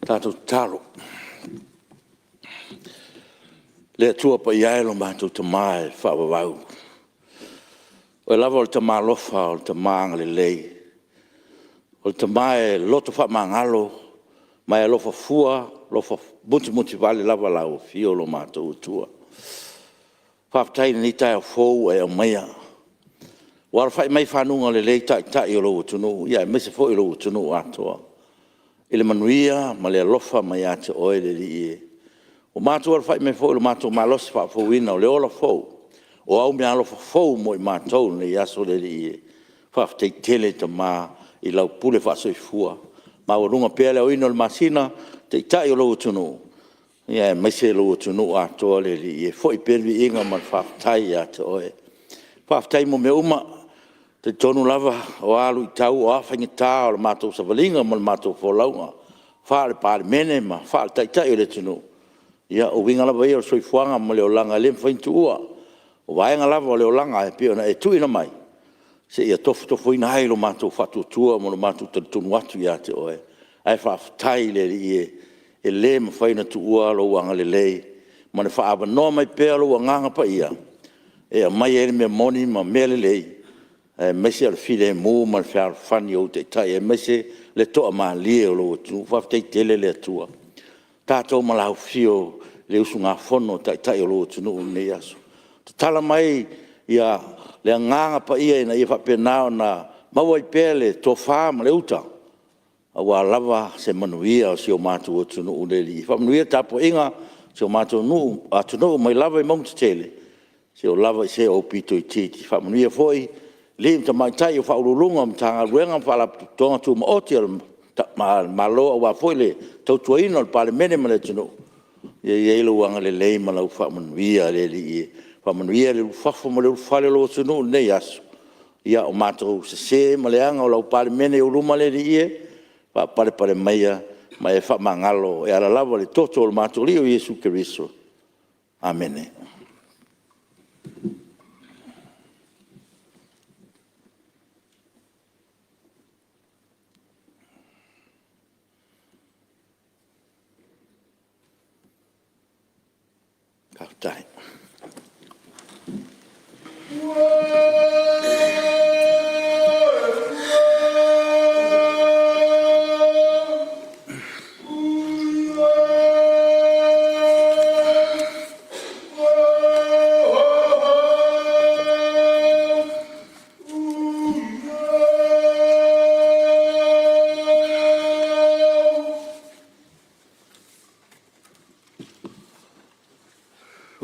Tatou tatalo. Le Atua Paia e lo matou Tama e faavavau, o Oe lava o le Tama alofa o le Tama agalelei, o le Tama e loto faamagalo ma e alofa fua, alofa mutimutivale lava lau Afio lo matou Atua. Faafetai i lenei taeao fou ua e aumaia, ua alafai mai i fanuga lelei Taitai o lou atunuu aemaise foi o lou atunuu atoa i le manuia ma le alofa mai ia te Oe le Alii e. Ua matou alafai mai foi i lo matou malosi faafouina o le ola fou, o au meaalofa fou mo i matou i lenei aso le Alii e. Faafetai tele Tama i lau pule faasoifua, maualuga pea le aoina o le masina, Taitai o lou atunuu, aemaise lou atunuu atoa le Alii e. Foi pea le viiga ma le faafetai ia te Oe. Faafetai mo mea uma, e talitonu lava o a luitau o a faigata o le matou savaliga ma le matou folauga faale-Palemene ma faale-Taitai o le atunuu, ia o uiga lava ia o le soifuaga ma le olaga e le mafai ona tuua. O vaega lava o le olaga e pei ona e tuuina mai, seia tofotofoina ai lo matou faatuatua ma lo matou talitonumu atu ia te Oe. Ae faafetai i le Alii e, e le mafai ona tuua lou agalelei ma le faaavanoa mai pea o lou Agaga Paia e aumai ai le mea moni ma mea lelei, aemaise o le filemu ma le fealofani o ou taitai, aemaise le toamalie o lou atunuu. Faafetai tele le Atua. Tatou malaufia i le usugafono a Taitai o lou atunuu i lenei aso. Tatala mai le Agaga Paia ina ia faapena ona maua ai pea le tofa ma le uta aua lava se manuia o si o matou atunuu le Alii. Faamanuia le tapuaiga a si o matou atunuu mai lava i mauga tetele seia oo lava i se aupito itiiti. Faamanuia foi i alii ma tamaitai o Ofisa Sili o Pulega o Matagaluega ma Faalapotopotoga Tumaoti a le Malo aua foi le tautuaina o le Palemene ma le atunuu. Ia i ai lou agalelei ma lau faamanuia le Alii e. Faamanuia le ulufafo ma le ulufale o lou atunuu i lenei aso. Ia, o matou sese ma leaga o lau Palemene i ou luma le Alii e, faapalepale maia ma e faamagalo e ala lava i le toto o lo matou Alii o Iesu Keriso. Amene. Faafetai.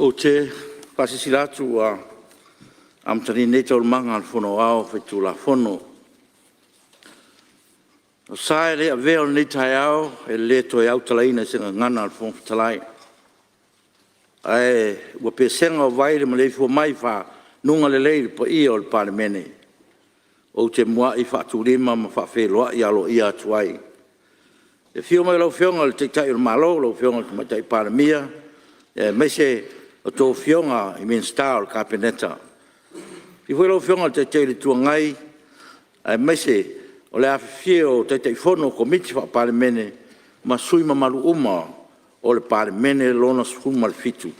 Ou te faasilasila atu ua amatalia nei Taualumaga a le Fono Aoao Faitulafono. O le sa e le avea o lenei taeao e le toe autalaina i se gagana a le Fofoga Fetalai, ae ua pesega o vai le maleifua mai i faguga lelei le paia o le Palemene. Ou te muai faatulima ma faafeiloai aloaia atu ai i le afio mai o lau Afioga i le Taitai o le Malo lau Afioga i le Tamaitai Palemia, aemaise a outou Afioga i Minisita o le Kapeneta. Afio foi lau Afioga i le Taitai o le Itu Agai, aemaise o le afifio o Taitaifono o Komiti Faa-Palemene ma sui usufono mamalu uma o le Palemene Lona XVII.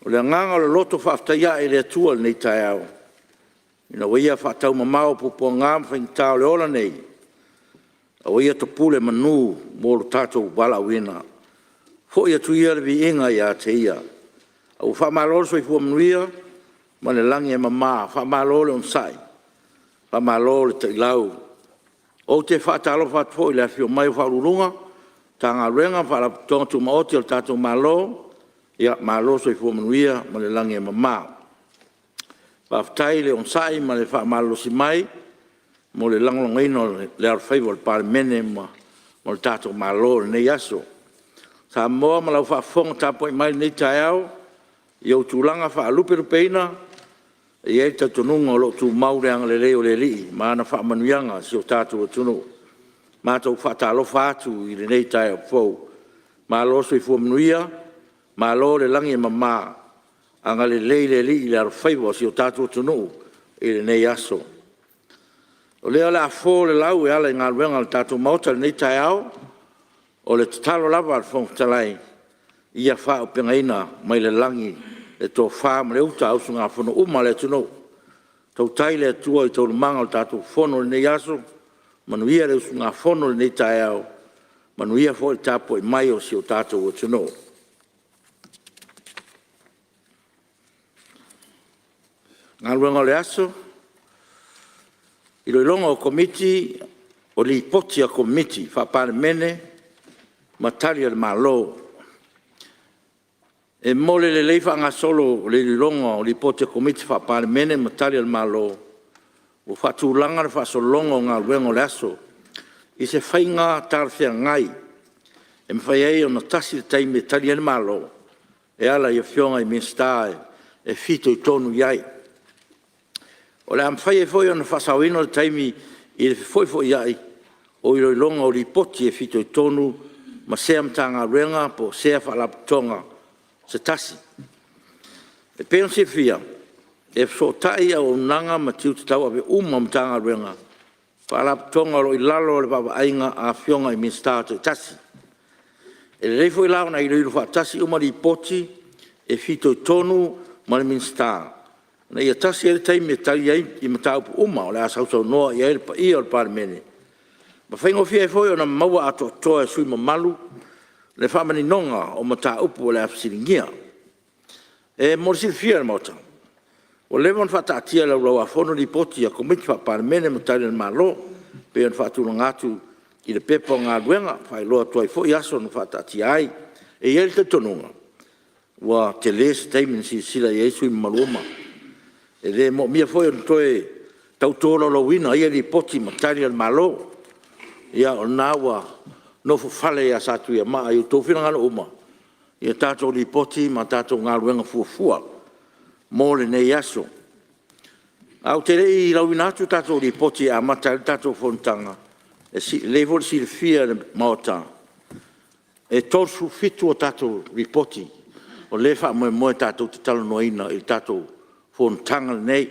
O le agaga o le loto faafetai ae i le Atua i lenei taeao, ina ua Ia faataumamao puapuaga ma faigata o le ola nei, a ua Ia topule manu mo lo tatou valaauina. Foi atu ia le viiga ia te Ia. A ua faamalo le soifua manuia ma le lagi e mama, faamalo le onosai, faamalo le ta'ilau. Ou te faatalofa atu foi i le afifio mai o Ofisa Sili o Pulega o Matagaluega ma Faalapotopotoga Tumaoti a le tatou Malo, malo le soifua manuia ma le lagi e mama. Faafetai le onosai ma le faamalolosi mai mo le lagolagoina o le alofaiva o le Palemene ma le tatou Malo i lenei aso. Samoa ma lau faafofoga tapuai mai i lenei taeao i ou tulaga faalupelupeina, e i ai le talitonuga o lo o tumau le agalelei o le Alii ma ana faamanuiaga i si o tatou atunuu. Matou te faatalofa atu i lenei taeao fou, malo le soifua manuia Malo le lagi e mama, agalelei le Alii i le alofaiva o si o tatou atunuu i lenei aso. O lea o le a fo le lau e ala i galuega a le tatou Maota i lenei taeao, o le tatalo lava a le Fofoga Fetalai, ia faaauupegaina mai le lagi le tofa ma le uta a usugafono uma a le atunuu. Tautai le Atua i taualumaga o le tatou Fono i lenei aso, manuia le usugafono i lenei taeao, manuia foi le tapuai mai a si o tatou atunuu. Galuega o le Aso. E Tolopo Lipoti a Komiti Faa-Palemene ma Tali a le Malo. E mo le lelei faagasolo o le iloiloga o Lipoti a Komiti Faa-Palemene ma Tali a le Malo, ua faatulaga le faasologa o galuega o le aso i se faiga talafeagai e mafai ai ona tasi le taimi e Tali ai le Malo e ala i Afioga i Minisita e fitoitonu i ai. O le a mafai ai foi ona faasaoina le taimi i le fefoifoia'i o iloiloga o Lipoti e fitoitonu ma sea Matagaluega po o sea Faalapotopotoga se tasi. E pei ona silafia, e fesootai auaunaga ma tiute tauave uma o Matagaluega ma Faalapotopotoga o lo o i lalo o le vaavaaiga a Afioga i Minisita taitasi. E lelei foi la ona iloilo faatasi uma Lipoti e fitoitonu ma le Minisita ina ia tasi ai le taimi e tali ai i mataupu uma o le a sausaunoa i ai le paia o le Palemene, ma faigofie ai foi ona maua atoatoa e sui usufono mamalu le faamaninoga o mataupu o le a fesiligia. E mo le silafia e le Maota, ua leva ona faataatia i le Laulau-a-Fono Lipoti a Komiti Faa-Palemene ma Tali a le Malo e pei ona faatulaga atu i le Pepa o Galuega, e faailoa atu ai foi aso na faataatia ai. E i ai le talitonuga, ua tele se taimi na silasila i ai sui usufono mamalu uma. E le moomia foi ona toe tau tolaulauina o ia Lipoti ma Tali a le Malo. Ia o lena ua nofofale ia Satuiamaa i o outou finagalo uma a tatou Lipoti ma tatou galuega fuafua mo lenei aso. Ae ou te le i lauina atu tatou Lipoti e amata ai le tatou fonotaga, e lelei foi le silafia e le Maota, e 37 a tatou Lipoti o lea e faamoemoe tatou te talanoaina i le tatou fonotaga lenei,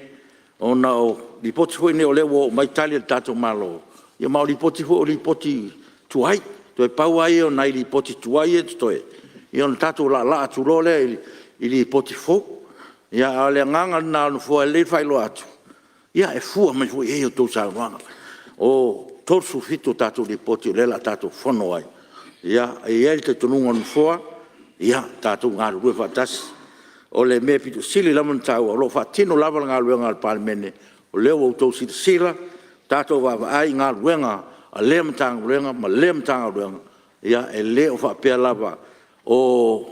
ona o Lipoti foi nei o lea ua oo mai Tali a le tatou Malo, ma o Lipoti foi o Lipoti tuai. Toe pau lava ia o nai Lipoti tuai ia e totoe, ia ona tatou laalaa atu loa lea i Lipoti fou. A o le agaga lena o le Nofoa, e lelei le faailoa atu e fua mai foi i ai a outou saunoaga. E 37 a tatou Lipoti o lea o le a tatou fono ai. E i ai le talitonuga o le Nofoa, ia tatou galulue faatasi. O le mea e pito sili lava ona taua, o lo o faatino lava le galuega a le Palemene, o lea ua outou silasila, tatou vaavaai i galuega a lea Matagaluega ma lea Matagaluega, e le o faapea lava o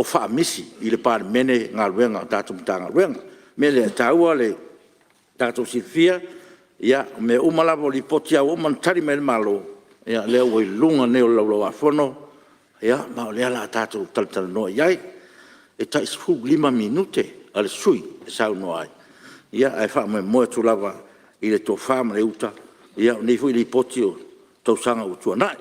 faamisi i le Palemene galuega a tatou Matagaluega. O le mea lea, e taua le tatou silafia, o mea uma lava, o Lipoti lava ua uma ona tali mai ai le Malo, o lea ua i luga nei o le Laulau a Fono, ma o lea o le a tatou talatalanoa i ai. E tai 15 minute a le sui usufono e saunoa ai, ae faamoemoe atu lava i le tofa ma le uta, o nei foi Lipoti o tausaga ua tuanai.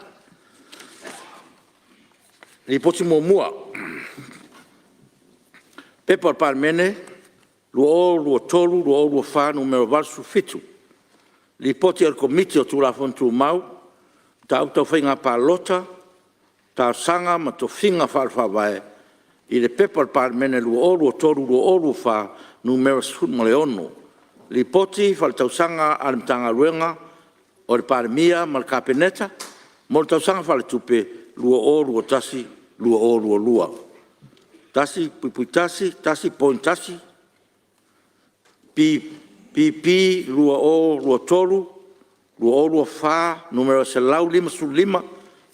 P.P.2023/2024 Nu.87, Lipoti a le Komiti o Tulafono Tumau, Mataupu Tau Faiga Palota, Talosaga ma Tofiga Faale-Faavae i le P.P.2023/2024 Nu.16, Lipoti Faaletausaga a le Matagaluega o le Palemia ma le Kapeneta mo le Tausaga Faaletupe 2021/2022. 1.1, 1.1 P.P. 2023/2024 Nu.155,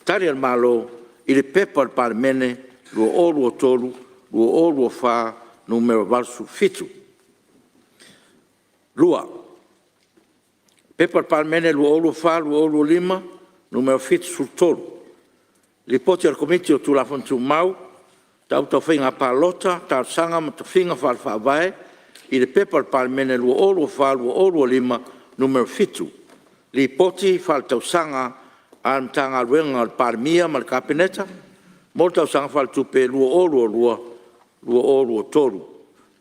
Tali a le Malo i le P.P.2023/2024 Nu.87. 2. P.P.2023/2024 Nu.73, Lipoti a le Komiti o Tulafono Tumau, Mataupu Tau Faiga Palota, Talosaga ma Tofiga Faale-Faavae i le P.P.2023/2024 Nu.7, Lipoti Faaletausaga a le Matagaluega a le Palemia ma le Kapeneta mo le Tausaga Faaletupe 2022/2023.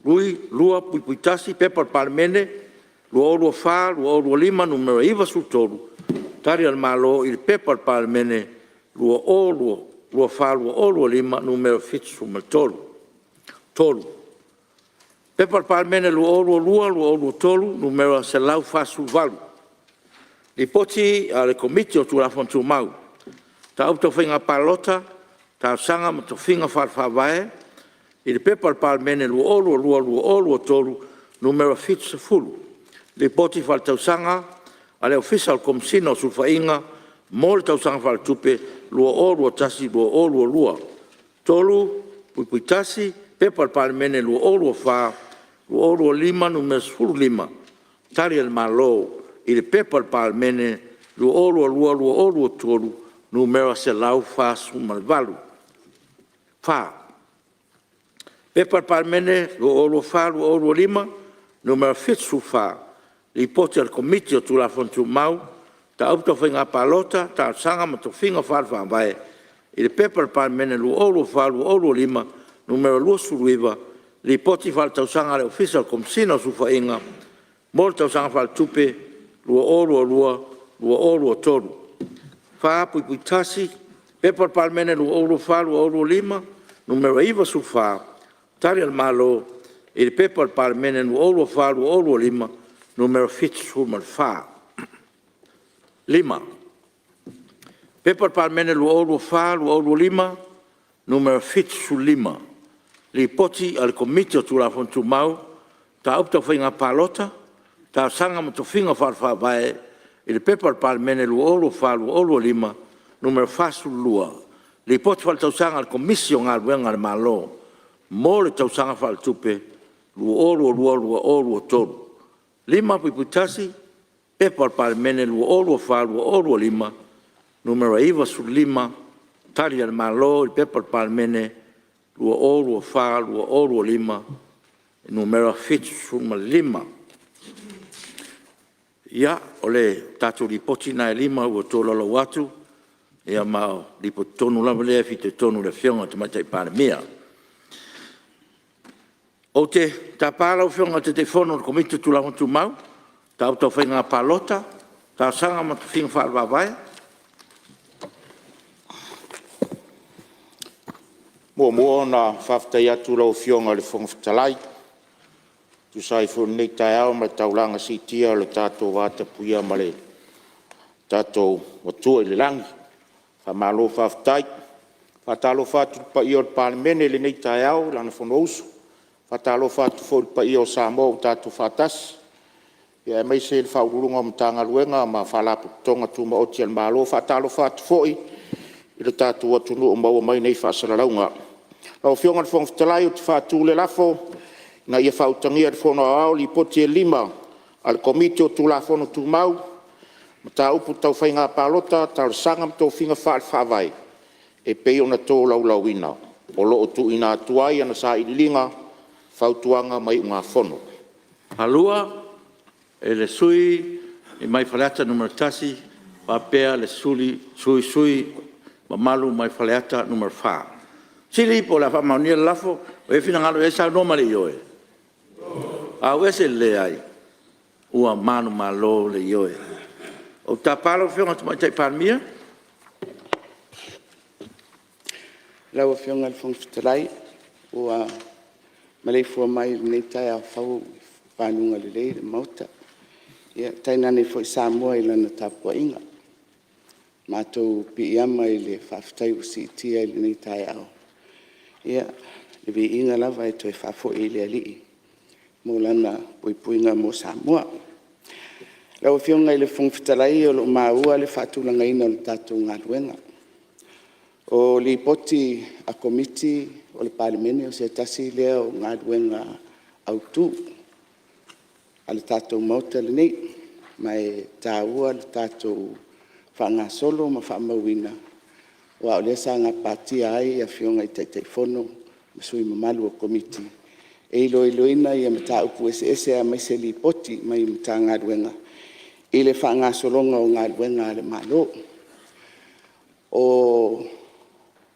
2.1 P.P.2024/2025 Nu.93, Tali a le Malo i le P.P.2024/2025 Nu.73. 3. P.P.2022/2023 Nu.148, Lipoti a le Komiti o Tulafono Tumau, Mataupu Tau Faiga Palota, Talosaga ma Tofiga Faale-Faavae i le P.P.2022/2023 Nu.70, Lipoti Faaletausaga a le Ofisa o le Komesina o Sulufaiga mo le Tausaga Faaletupe 2021/2022. 3.1 P.P.2024/2025 Nu.15, Tali a le Malo i le P.P.2022/2023 Nu.148. 4. P.P.2024/2025 Nu.74, Lipoti a le Komiti o Tulafono Tumau, Mataupu Tau Faiga Palota, Talosaga ma Tofiga Faale-Faavae i le P.P.2024/2025 Nu.29, Lipoti Faaletausaga a le Ofisa o le Komesina o Sulufaiga mo le Tausaga Faaletupe 2022/2023. 4.1 P.P.2024/2025 Nu.94, Tali a le Malo i le P.P.2024/2025 Nu.74. 5. P.P.2024/2025 Nu.75, Lipoti a le Komiti o Tulafono Tumau, Mataupu Tau Faiga Palota, Talosaga ma Tofiga Faale-Faavae i le P.P.2024/2025 Nu.42, Lipoti Faaletausaga a le Komisi o Galuega a le Malo mo le Tausaga Faaletupe 2022/2023. 5.1 P.P.2024/2025 Nu.95, Tali a le Malo i le P.P.2024/2025 Nu.75. Ia, o le tatou Lipoti lena e 5 ua tolaulau atu, ma o Lipoti tonu lava lea e fitoitonu i le Afioga i le Tamaitai Palemia. Ou te tapa lau Afioga i le Taitaifono o le Komiti o Tulafono Tumau, Mataupu Tau Faiga Palota, Talosaga ma Tofiga Faale-Faavae. E muamua ona faafetai atu i lau Afioga i le Fofoga Fetalai e tusa ai foi o lenei taeao ma le taulaga siitia i lo tatou vatapuia ma le tatou Atua i le lagi. Faamalo faafetai. E faatalofa atu i le paia o le Palemene i lenei taeao i lana Fonousu. E faatalofa atu foi i le paia o Samoa ua tatou faatasi, aemaise o Ofisa Sili o Pulega o Matagaluega ma Faalapotopotoga Tumaoti a le Malo. E faatalofa atu foi i le tatou atunuu o maua mai nei faasalalauga. Lau Afioga i le Fofoga Fetalai ou te faatu le lafo, Ina ia faautagia e le Fono Aoao Lipoti e lua a le Komiti o Tulafono Tumau, Mataupu Tau Faiga Palota, Talosaga ma Tofiga Faale-Faavae e pei ona tolaulauina, o lo o tuuina atu ai ana Sailiiliga, Fautuaga ma Iugafono. E tolopo Felafolafoaiga a faapea le sui mamalu mai Faleata 4. O le a faamaonia le lafo. Ua i ai finagalo e saunoa ma le ioe. Ua manumalo le ioe. Ou te tapa lau Afioga i le Tamaitai Palemia. Lau Afioga i le Fofoga Fetalai ua maleifua mai i lenei taeao fou i faguga lelei le Maota, tainane foi Samoa i lana tapuaiga. Matou piiama i le faafetai ua siitia i lenei taeao, ia, le viiga lava e toe faafoi i le Alii mo Lana puipuiga mo Samoa. Lau Afioga i le Fofoga Fetalai o lo o maua le faatulagaina o le tatou galuega. O Lipoti a Komiti o le Palemene o se tasi lea o galuega autu a le tatou Maota lenei, ma e taua le tatou faagasolo ma faamauina aua o lea sa gapatia ai Afioga i Taitaifono ma sui usufono mamalu o Komiti e iloiloina mataupu eseese aemaise Lipoti mai Matagaluega i le faagasologa o galuega a le Malo. O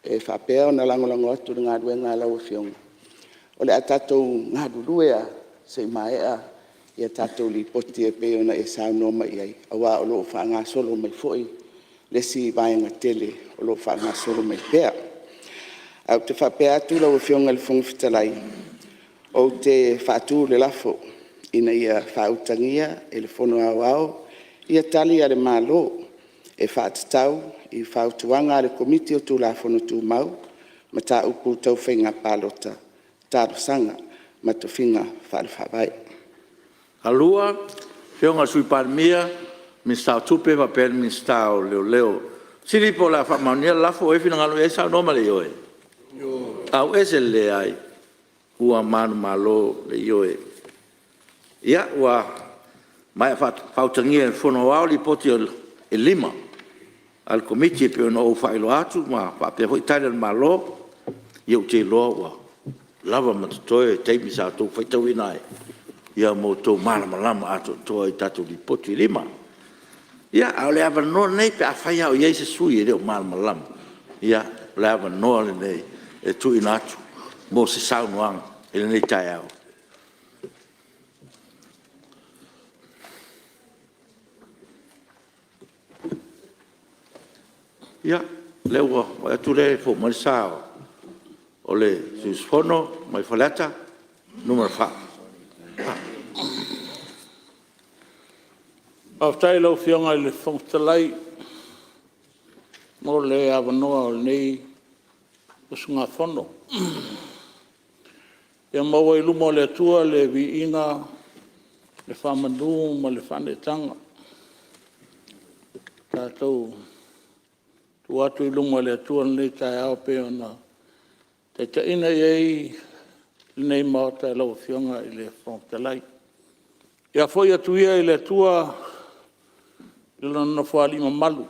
e faapea ona lagolago atu i le galuega a lau Afioga, o le a tatou galulue lava se i maea tatou Lipoti e pei ona e saunoa mai i ai, aua o lo o faagasolo mai foi le isi vaega tele o lo o faagasolo mai pea. Ae ou te faapea atu lau Afioga i le Fofoga Fetalai, ou te faatu le lafo, Ina ia faautagia e le Fono Aoao Tali a le Malo e faatatau i Fautuaga a le Komiti o Tulafono Tumau, Mataupu Tau Faiga Palota, Talosaga ma Tofiga Faale-Faavae. Afioga i le Sui Palemia, Minisita o Tupe faapea le Minisita o Leoleo. Fesili po o le a faamaonia le lafo. O i ai finagalo e saunoa ma le ioe? Leai. Ua manumalo le ioe. Ia ua maea faautagia e le Fono Aoao Lipoti e 5 a le Komiti e pei ona ou faailoa atu ma faapea foi Tali a le Malo. Ia ou te iloa ua lava ma totoe le taimi sa outou faitauina ai mo le tou malamalama atoatoa i tatou Lipoti e 5. Ia a o le avanoa lenei pe afai lava o i ai se sui usufono e le o malamalama, ia o le avanoa lenei e tuuina atu mo se saunoaga i lenei taeao. Ia, o lea ua vaai atu o lea e fou mai le sa o le sui usufono mai Faleata 4. Faafetai i lau Afioga i le Fofoga Fetalai mo le avanoa o lenei usugafono. Ia maua i luma o le Atua le viiga, le faamanu ma le faaneetaga, tatou tuu atu i luma o le Atua lenei taeao e pei ona taitaiina i ai lenei Maota e lau Afioga i le Fofoga Fetalai. Ia foi atu ia i le Atua i Lona Nofoalii mamalu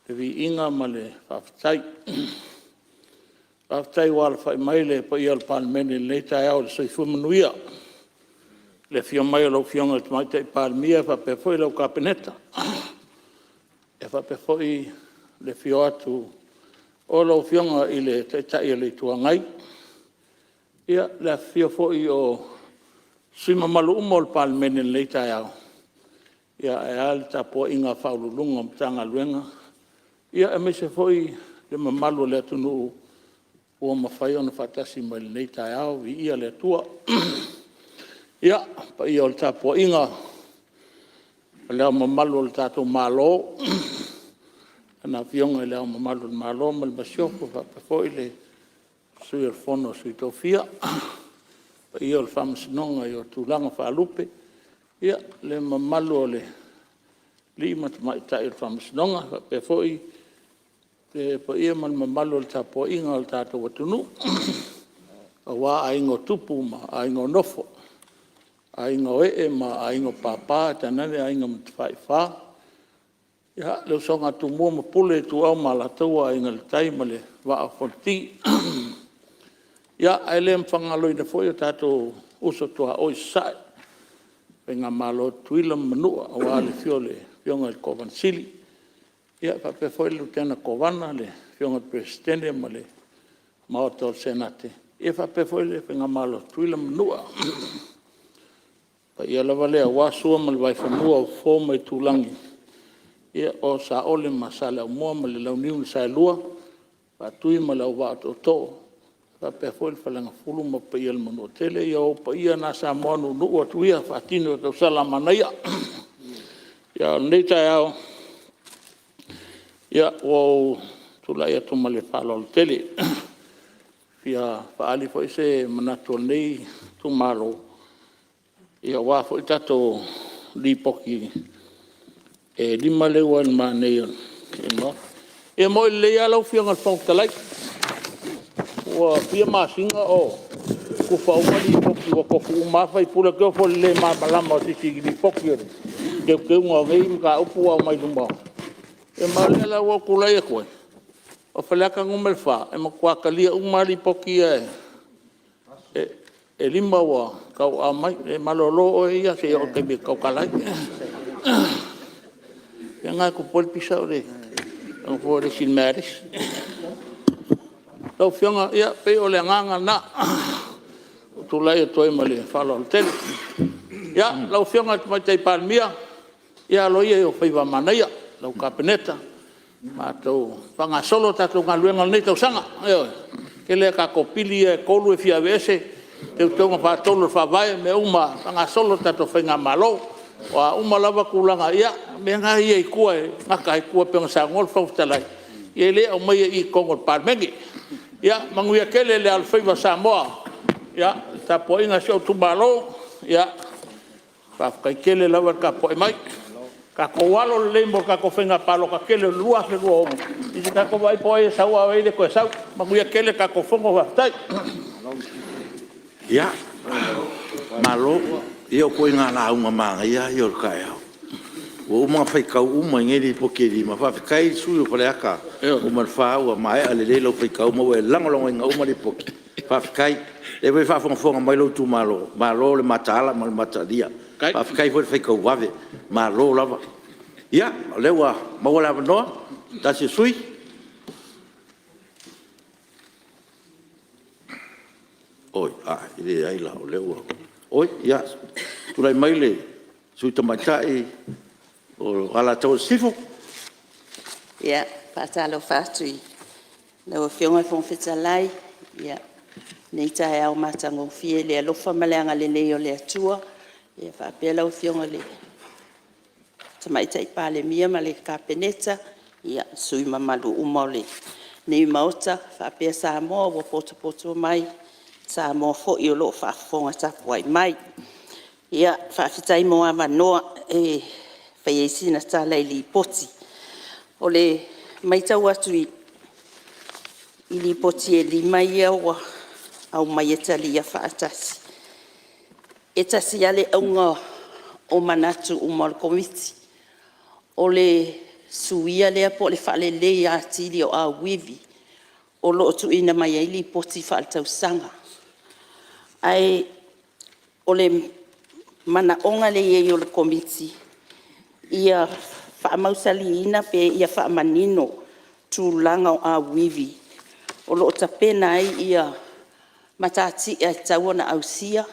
le viiga ma le faafetai. Faafetai ua alafai mai le paia o le Palemene i lenei taeao i le soifua manuia i le afio mai o lau Afioga i le Tamaitai Palemia faapea foi lau Kapeneta, e faapea foi le afio atu o lau Afioga i le Taitai o le Itu Agai, le afifio foi o sui usufono mamalu uma o le Palemene i lenei taeao, ae a le tapuaiga a Ofisa Sili o Pulega o Matagaluega aemaise foi le mamalu o le atunuu ua mafai ona faatasi mai i lenei taeao. Viia le Atua. Ia, le paia o le tapuaiga a Le Ao Mamalu o le tatou Malo, Lana Afioga i Le Ao Mamalu o le Malo ma le Masiofo, faapea foi le Sui o le Fono a Sui Tofia, le paia o le Faamasinoga i ona tulaga faalupe, le mamalu o alii ma tamaitai o le Faamasinoga, faapea foi le paia ma le mamalu o le tapuaiga a le tatou atunuu aua Aiga o Tupu ma Aiga o Nofo, Aiga o Ee ma Aiga o Papa tainane Aiga na Tafaifa, le usoga a Tumua ma Pule, Ituau ma Alataua, Aiga i le Tai ma le Vaa o Fonoti. Ae le faagaloina foi o tatou uso tuaoi i Sasae, le Faigamalo a Tutuila ma Manua, aua le afio o le Afioga i le Kovana Sili, faapea foi le Lutena Kovana, le Afioga i le Peresetene ma le Maota o le Senate, faapea foi le Faigamalo a Tutuila ma Manua. O le paia lava lea aua Sua ma le Vaifanua, o Fofo ma Aitulagi, o Saole ma Saleaaumua ma le Launiu na Saelua, Faatui ma le Auvaa o Tootoo faapea foi le Faleagafulu ma paia o le Manuatele. Ia o ou paia na Samoa, nuunuu atu ia faatini o le tausala manaia. A o lenei taeao, ua ou tulai atu ma le faaaloalo tele e fia faaali foi se manatu o lenei itumalo aua foi tatou Lipoti e 5 lea ua i lumamea nei o le Maota. E moni lelei lava lau Afioga i le Fofoga Fetalai, ua fia masina o tufa uma Lipoti ua tofu uma lava sui usufono. Ou te iloa foi o le lē malamalama o se isi i Lipoti o le teuteuga o nei mataupu ua aumai luma o… Ma o lea la ua ou tulai atu ai, o Faleata 4 e matua talia uma lava Lipoti ia e 5 ua tauaao mai. Ia malolo oe ia seia oo i le taimi e te tautala ai. Ia o lena e tupu ai le pisa o le Igoa le isi i le mea a le isi. Lau Afioga, ia pei o le agaga lena ua ou tulai atu ai ma le faaaloalo tele. Ia, lau Afioga i le Tamaitai Palemia, ia alo ia i ou faiva manaia lau Kapeneta, matou faagasolo tatou galuega o lenei tausaga. Ioe. Tele a tatou pili ia e 3 e fia aveese, teuteuga faa-3 o le Faavae, mea uma lava, faagasolo le tatou faigamalo. O a uma lava tulaga, ia o mea na ia i tua e gata ai tua pei ona saunoa le Fofoga Fetalai, ia e le aumaia i i totonu o le Palemene. Ia manuia tele le alofaiva o Samoa. Le tapuaiga a si ou itumalo, ia faafetai tele lava le tapuai mai. Tatou alo lelei mo le tatou faiga palota tele o le 2026, se i tatou vaai po o ai e sau a o ai e le toe sau. Manuia tele le tatou Fono faafetai. Ia, malo. Ia o ituaiga lauga manaia lava ia o le taeao. Ua uma ona faitau uma i nei Lipoti e 5. Faafetai i le sui usufono mo Faleata 4 ua maea lelei lau faitau ma ua e lagolagoina uma Lipoti. Faafetai. O lea foi e faafogafoga mai lou itumalo, malo le mataala ma le mataalia. Faafetai foi le faitau vave, malo lava. Ia, o lea ua maua le avanoa o se tasi o sui usufono. Oi, a, leai la, o lea ua… Oi, ia, tulai mai le sui usufono tamaitai mo Alataua Sisifo. Ia, e faatalofa atu i lau Afioga i le Fofoga Fetalai i lenei taeao matagofie i le alofa ma le agalelei o le Atua, faapea lau Afioga i le Tamaitai Palemia ma le Kapeneta, sui usufono mamalu uma o lenei Maota faapea Samoa ua potopoto mai, Samoa foi o lo o faafofoga tapuai mai. Ia, faafetai mo avanoa e fai ai sina tala i Lipoti. O le maitau atu i Lipoti e 5 ia ua aumai e talia faatasi, e tasi lava le auga o manatu uma o le Komiti, o le suia lea po o le faaleleia atili o auivi o lo o tuuina mai ai Lipoti Faaletausaga. Ae o le manaoga lea e i ai o le Komiti, ia faamausaliina pe ia faamanino tulaga o auivi o lo o tapena ai matatia e tatau ona ausia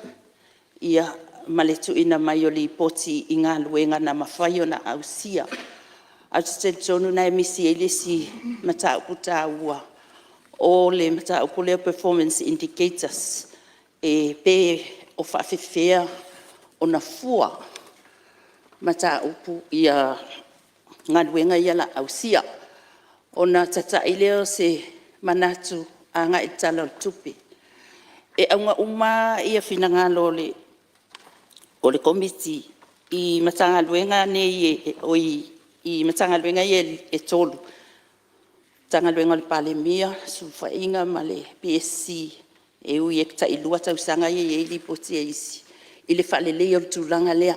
ma le tuuina mai o Lipoti i galuega na mafai ona ausia. Ae ou te talitonu o lena e misi ai le isi mataupu taua, o le mataupu lea o performance indicators, pe o faapefea ona fua mataupu galuega ia o le a ausia. Ona tatai lea o se manatu agai i le Tala o le Tupe. E auga uma lava finagalo o le Komiti i Matagaluega ia e 3, Matagaluega a le Palemia, Sulufaiga ma le PSC e ui e tailua tausaga ia e i ai Lipoti a isi i le faaleleia o le tulaga lea,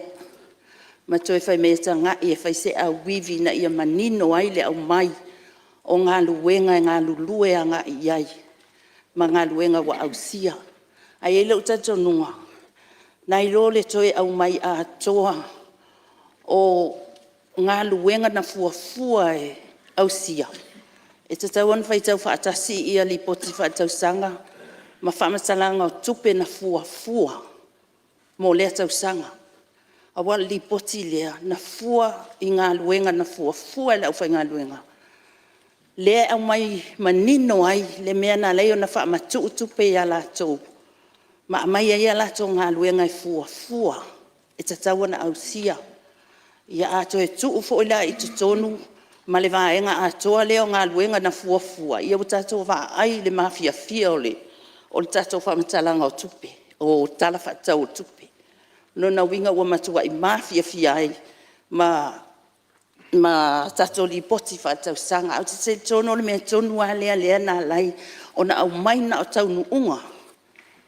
ma toe fai mai e tagai e fai se auivi ina ia manino ai le aumai o galuega e galulue agai i ai ma galuega ua ausia. Ae i ai lou talitonuga nai lo le toe aumai atoa o galuega na fuafua e ausia, e tatau ona faitau faatasi Lipoti Faaletausaga ma faamatalaga o tupe na fuafua mo lea tausaga. Aua o le Lipoti lea na fua i galuega na fuafua e le aufaigaluega, lea e aumai manino ai le mea na ala ai ona faamatuu tupe ia latou ma aumai ai a latou galuega e fuafua e tatau ona ausia. Ia a toe tuu foi la i totonu ma le vaega atoa lea o galuega na fuafua, ia ua tatou vaai i le mafiafia o le tatou faamatalaga o tupe, o Tala Faatatau o Tupe. O lona uiga ua matuai mafiafia ai ma tatou Lipoti Faaletausaga. Ae ou te talitonu o le mea tonu lava lea na ala ai ona aumai na o taunuuga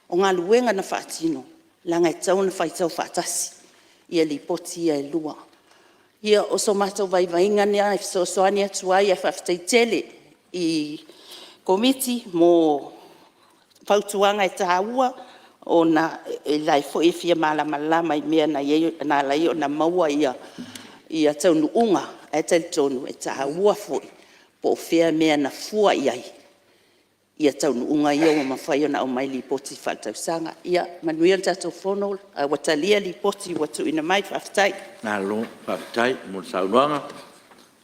o galuega na faatino, leaga e tatau ona faitau faatasi Lipoti ia e lua. Ia, o so matou vaivaiga lea e fesoasoani atu ai, ae faafetai tele i le Komiti mo fautuaga e taua ona o la e foi e fia malamalama i mea na ala ai ona maua taunuuga, ae talitonu e taua foi Po o fea le mea na fua i ai taunuuga ia ua mafai ona aumai i Lipoti Faaletausaga. Ia manuia le tatou Fono ae ua talia Lipoti ua tuuina mai. Faafetai. Malo faafetai mo le saunoaga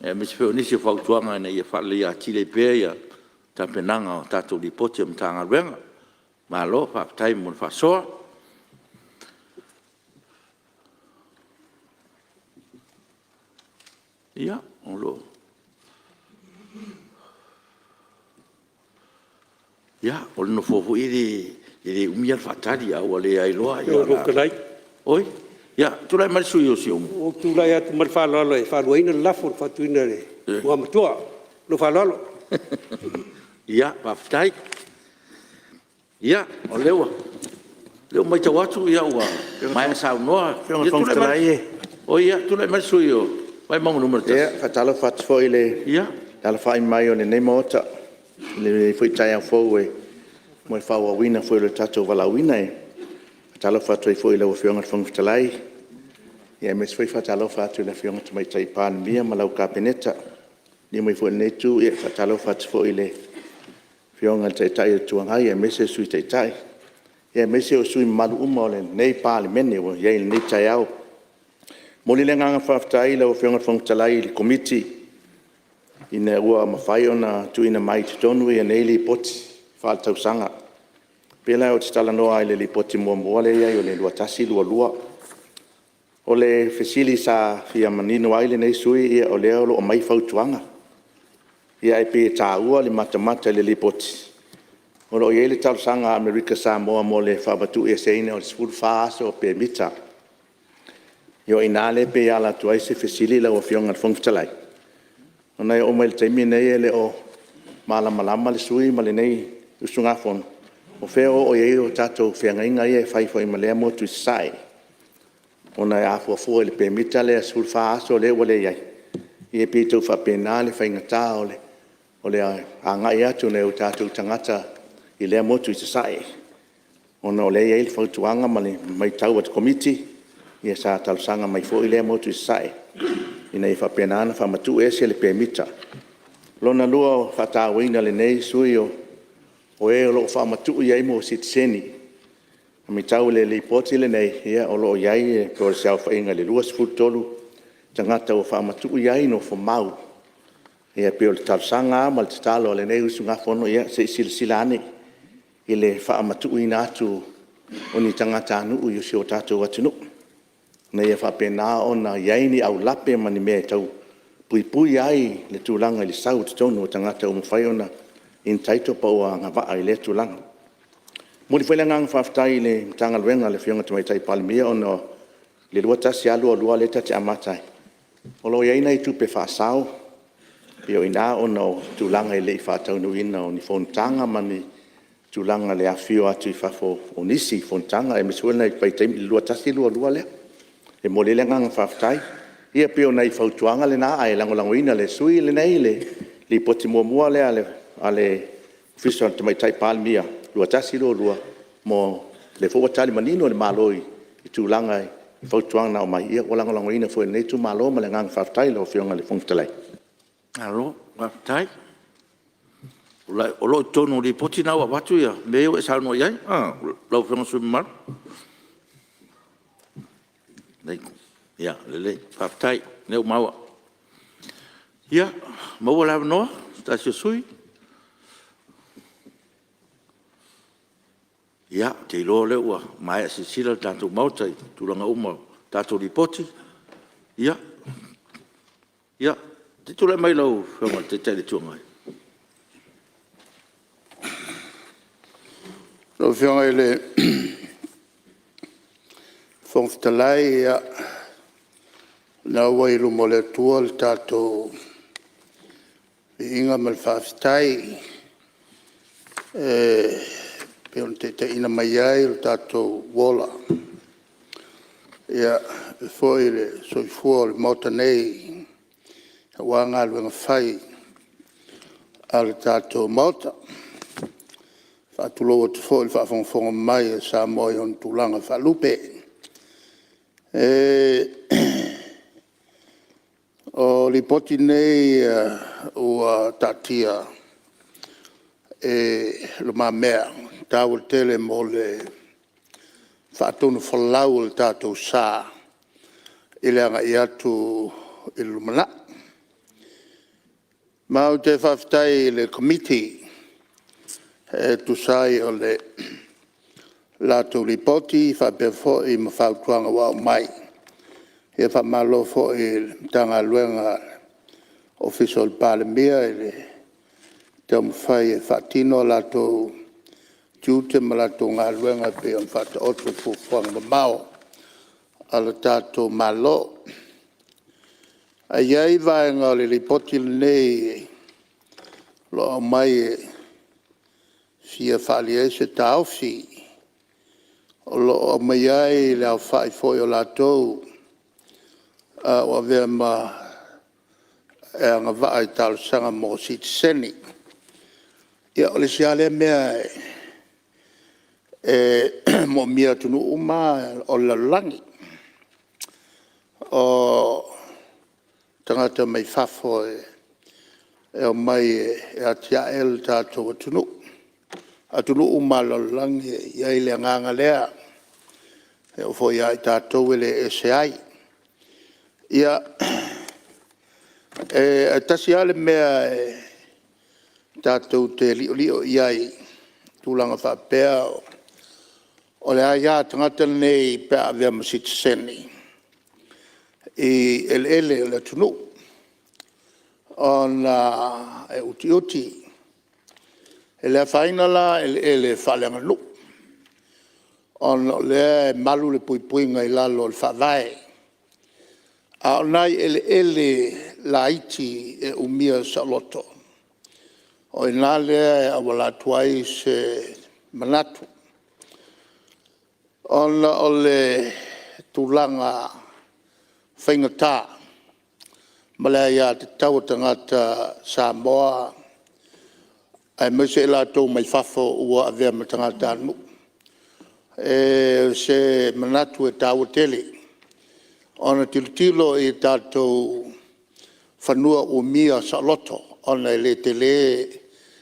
aemaise foi o nisi o fautuaga ina ia faaleleia atili ai pea tapenaga o tatou Lipoti a Matagaluega. Malo faafetai mo le faasoa. Ia, o le Nofoa foi e le umi a le faatali, a ua leai loa ia… Oi, ia tulai mai le sui usufono mo Siumu. Ua ou tulai atu ma le faaaloalo e faaluaina le lafo na faatuina e le Igoamatua. Ma lou faaaloalo. Ia faafetai. Ia, o lea ua maitau atu ua maea saunoa. Ia, tulai mai le sui usufono mo Vaimauga 1. E faatalofa atu foi i le alafai mai o lenei Maota i lenei foi taeao fou mo le faaauauina foi o le tatou valaauina. E faatalofa atu ai foi i lau Afioga i le Fofoga Fetalai, aemaise foi e faatalofa atu i le Afioga i le Tamaitai Palemia ma lau Kapeneta. Liliu mai foi i lenei itu, e faatalofa atu foi i le Afioga i le Taitai o le Itu Agai aemaise le Sui Taitai, aemaise o sui usufono mamalu uma o lenei Palemene ua i ai i lenei taeao. E momoli le agaga faafetai i lau Afioga i le Fofoga Fetalai i le Komiti ina ua mafai ona tuuina mai i totonu nei Lipoti Faaletausaga. E pei la ou te talanoa i le Lipoti muamua lea e i ai o le 2021/2022. O le fesili sa fia manino ai lenei sui usufono, o lea o lo o aumai fautuaga, ae pei e taua le matamata i le Lipoti, o lo o i ai le talosaga a Amerika Samoa mo le faamatuueseina o le 14 aso o pemita. Ia o i ina lea pei e ala atu ai se fesili lau Afioga i le Fofoga Fetalai, ona e oo mai i le taimi lenei e le o malamalama le sui usufono ma lenei usugafono, o fea ua oo i ai tatou feagaiga ia e fai foi ma lea motu i Sasae. Ona a fuafua i le pemita lea 14 aso lea ua leai, ia e pei e tau faapena le faigata o le agai atu o nai o tatou tagata i lea motu i Sasae, ona o lea e i ai le fautuaga ma le maitau a le Komiti, ia sa talosaga mai foi lea motu i Sasae ina ia faapena ona faamatuu ese le pemita. Lona lua o le faatauaina e lenei sui usufono o e o lo o faamatuu i ai mo sitiseni. E maitau i le Lipoti lenei, o lo o i ai po o se aofaiga i le 23 tagata ua faamatuu i ai nofomau. Ia pei o le talosaga lava ma le tatalo a lenei usugafono, ia se i silasila ane i le faamatuuina atu o ni tagatanuu i si o tatou atunuu, ina ia faapena ona i ai ni aulape ma ni mea e tau puipui ai le tulaga i le sau i totonu o tagata ua mafai ona entitle po ua agavaa i lea tulaga. E momoli foi le agaga faafetai i le Matagaluega a le Afioga i le Tamaitai Palemia ona o le 2021/2022 lea ta te amata ai, o lo o i ai nai tupe faasao, pei o i ina ona o tulaga e le i faataunuuina o ni fonotaga ma ni tulaga i le afifio atu i fafo o nisi i fonotaga aemaise foi le vaitaimi i le 2021/2022 lea. E momoli ai le agaga faafetai. Ia pei o nai fautuaga na ae lagolagoina e le sui usufono lenei le Lipoti muamua lea a le Ofisa o le Tamaitai Palemia 2021/2022 mo… lea foi ua tali manino le Malo i tulaga i fautuaga na aumai, ia ua lagolagoina foi e lenei itumalo ma le agaga faafetai i lau Afioga i le Fofoga Fetalai. Malo faafetai. O lo o i totonu o Lipoti na ua avatu mea ia ua e saunoa i ai lau Afioga i le sui usufono mamalu? Ia lelei faafetai o lea ua maua. Ia, ua maua le avanoa o se tasi o sui usufono. Ia, ou te iloa o lea ua maea silasila le tatou Maota i tulaga uma o tatou Lipoti. Ia, se i tulai mai lau Afioga i le Taitai o le Itu Agai. Lau Afioga i le Fofoga Fetalai, o lena ua i luma o le Atua le tatou viiga ma le faafetai e pei ona taitaiina mai ai lo tatou ola, faapea foi le soifua o le Maota nei aua galuega fai a le tatou Maota. E faatulou atu foi i le faafogafoga mai a Samoa i ona tulaga faalupe. O Lipoti nei ua taatia i lumamea, e taua tele mo le faatonufolau o le tatou sa i le agai atu i le lumanai. Ma ou te faafetai i le Komiti e tusa ai o le latou Lipoti faapea foi ma fautuaga ua aumai. Ia faamalo foi i le Matagaluega a le Ofisa o le Palemia i le taumafai e faatino a latou tiute ma latou galuega e pei ona faataoto i fuafuaga mamao a le tatou Malo. Ae i ai vaega o le Lipoti lenei o lo o aumai e fia faaalia ai se taofi, o lo o aumaia ai le aofai foi o latou ua avea ma e agavaa i talosaga mo sitiseni. Ia o le isi lava lea mea e moomia e atunuu uma lava o le lalolagi, o tagata mai fafo e omai e atiae le tatou atunuu. O atunuu uma lava o le lalolagi e i ai le agaga lea, e oo foi ia i tatou e le ese ai. Ia, ae tasi lava le mea tatou te liolio i ai i tulaga faapea o le aia a tagata nei pe a avea ma sitiseni i eleele o le atunuu, ona e utiuti. E le afaina la eleele faaleaganuu ona o lea e malu le puipuiga i lalo o le Faavae. A o nai eleele laiti e umia saoloto, o i ina lea e auala atu ai se manatu, ona o le tulaga faigata ma le aiatatau a tagata Samoa aemaise i latou mai fafo ua avea ma tagatanuu. O se manatu e taua tele ona tilotilo i tatou fanua umia saoloto ona e le tele,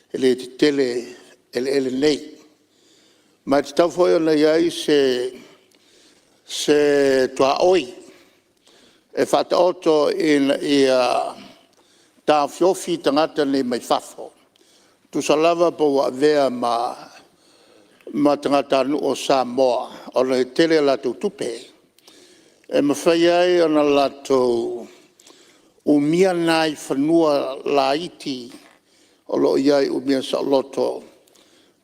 e le tetele eleele nei. Ma e tatau foi ona i ai se tuaoi e faataoto ina ia taofiofi tagata nei mai fafo, tusa lava pe ua avea ma tagatanuu o Samoa ona e tele a latou tupe, e mafai ai ona latou umia nai fanua laiti o lo o i ai umia saoloto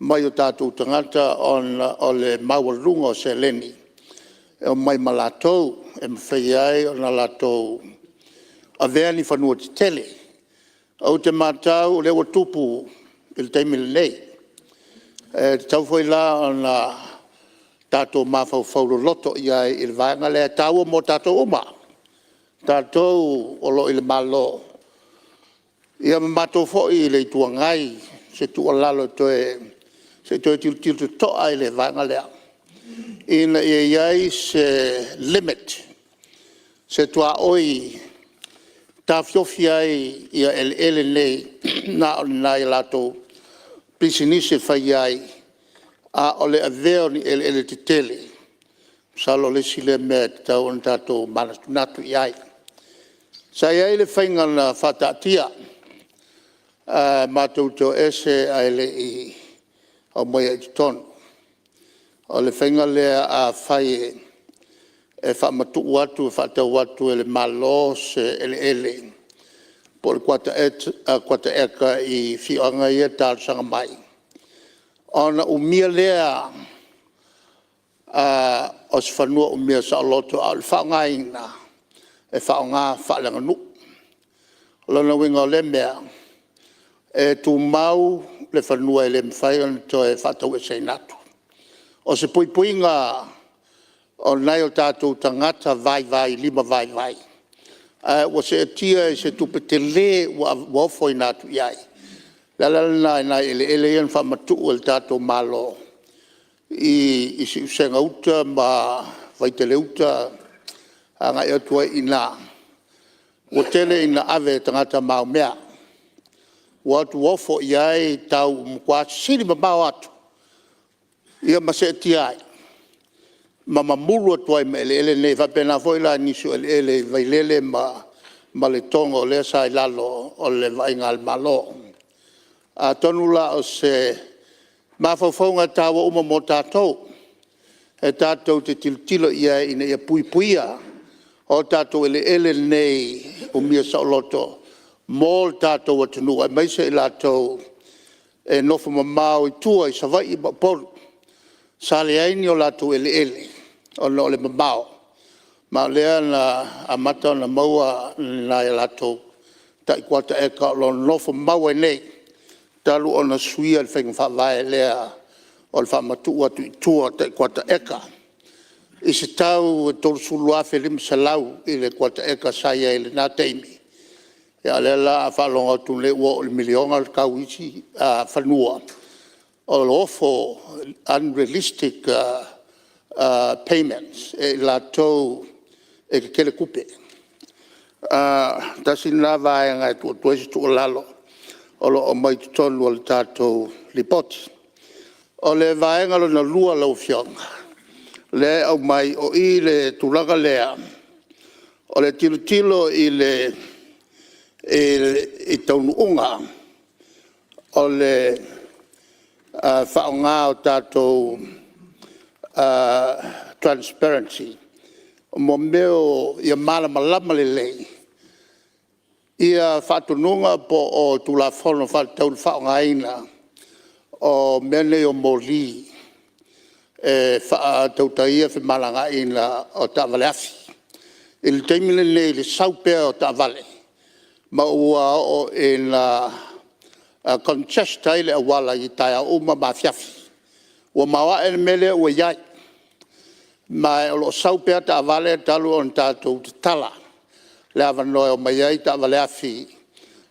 mai o tatou tagata ona o le maualuga o seleni e omai ma latou e mafai ai ona latou avea ni fanua tetele. Ou te matau o lea ua tupu i le taimi lenei, e tatau foi la ona tatou mafaufau loloto i ai i le vaega lea, e taua mo tatou uma, tatou o lo o i le Malo ia ma matou foi i le Itu Agai. O se tuualalo se i toe tilotilo totoa i le vaega lea ina ia i ai se limit, se tuaoi e taofiofi ai eleele nei na o ni nai a latou pisinisi e fai ai, a o le avea o ni eleele tetele, masalo o le isi lea mea e tatau ona tatou manatunatu i ai. Sa i ai le faiga na faataatia matou te o ese ae le i aumaia i totonu. O le faiga lea afai e faamatuu atu e faatau atu e le Malo se eleele po o le kuata eka i afioaga ia e talosaga mai, ona umia lea o se fanua umia saoloto a o le faaaogaina e faaaoga faaleaganuu. O lona uiga o lea mea, e tumau le fanua e le mafai ona toe faataueseina atu. O se puipuiga o nai o tatou tagata vaivai limavaivai ae ua seetia i se tupe tele ua ofoina atu i ai. O le ala lena i nai eleele ia na faamatuu e le tatou Malo i Siusega-uta ma Vaitele-uta agai atu ai i ina, ua tele ina ave e tagata maumea. Ua o atu ofo i ai tau ua matua sili mamao atu ia ma seetia ai ma mamulu atu ai ma eleele nei. E faapena foi la i nisi o eleele i Vailele ma Letogo lea sa i lalo o le vaaiga a le Malo. Atonu la o se mafaufauga taua uma mo tatou e tatou te tilotilo i ai ina ia puipuia o tatou eleele nei umia saoloto mo le tatou atunuu aemaise i latou e nofo mamao i tua i Savaii ma Upolu sa leai ni o latou eleele ona o le mamao, ma o lea na amata ona maua ni nai a latou tai kuata eka o lo o nofomau ai nei talu ona suia le faiga faavae lea o le faamatuu atu i tua o tai kuata eka i se tau e $30,500 i le kuata eka sa i ai i lena taimi. A o lea la a faalogo atu nei ua oo i le $1 miliona le tau o isi fanua, o lo o ofo, unrealistic payments e i latou e tetele tupe. Tasi lena vaega e tuu atu ai se tuualalo o lo o aumai i totonu o le tatou Lipoti. O le vaega lona lua lau Afioga lea e aumai, o i le tulaga lea o le tilotilo i taunuuga o le faaaoga o tatou transparency mo mea o… ia malamalama lelei faatonuga po o Tulafono faatatau i le faaaogaina o mea nei o moli e faatautaia femalagaaiga o taavale afi. I le taimi lenei i le sau pea o taavale ma ua oo ina congest ai le auala i taeao uma ma afiafi. Ua maoae le mea lea ua i ai ma o lo o sau pea taavale talu ona tatou tatala le avanoa e omai ai taavale afi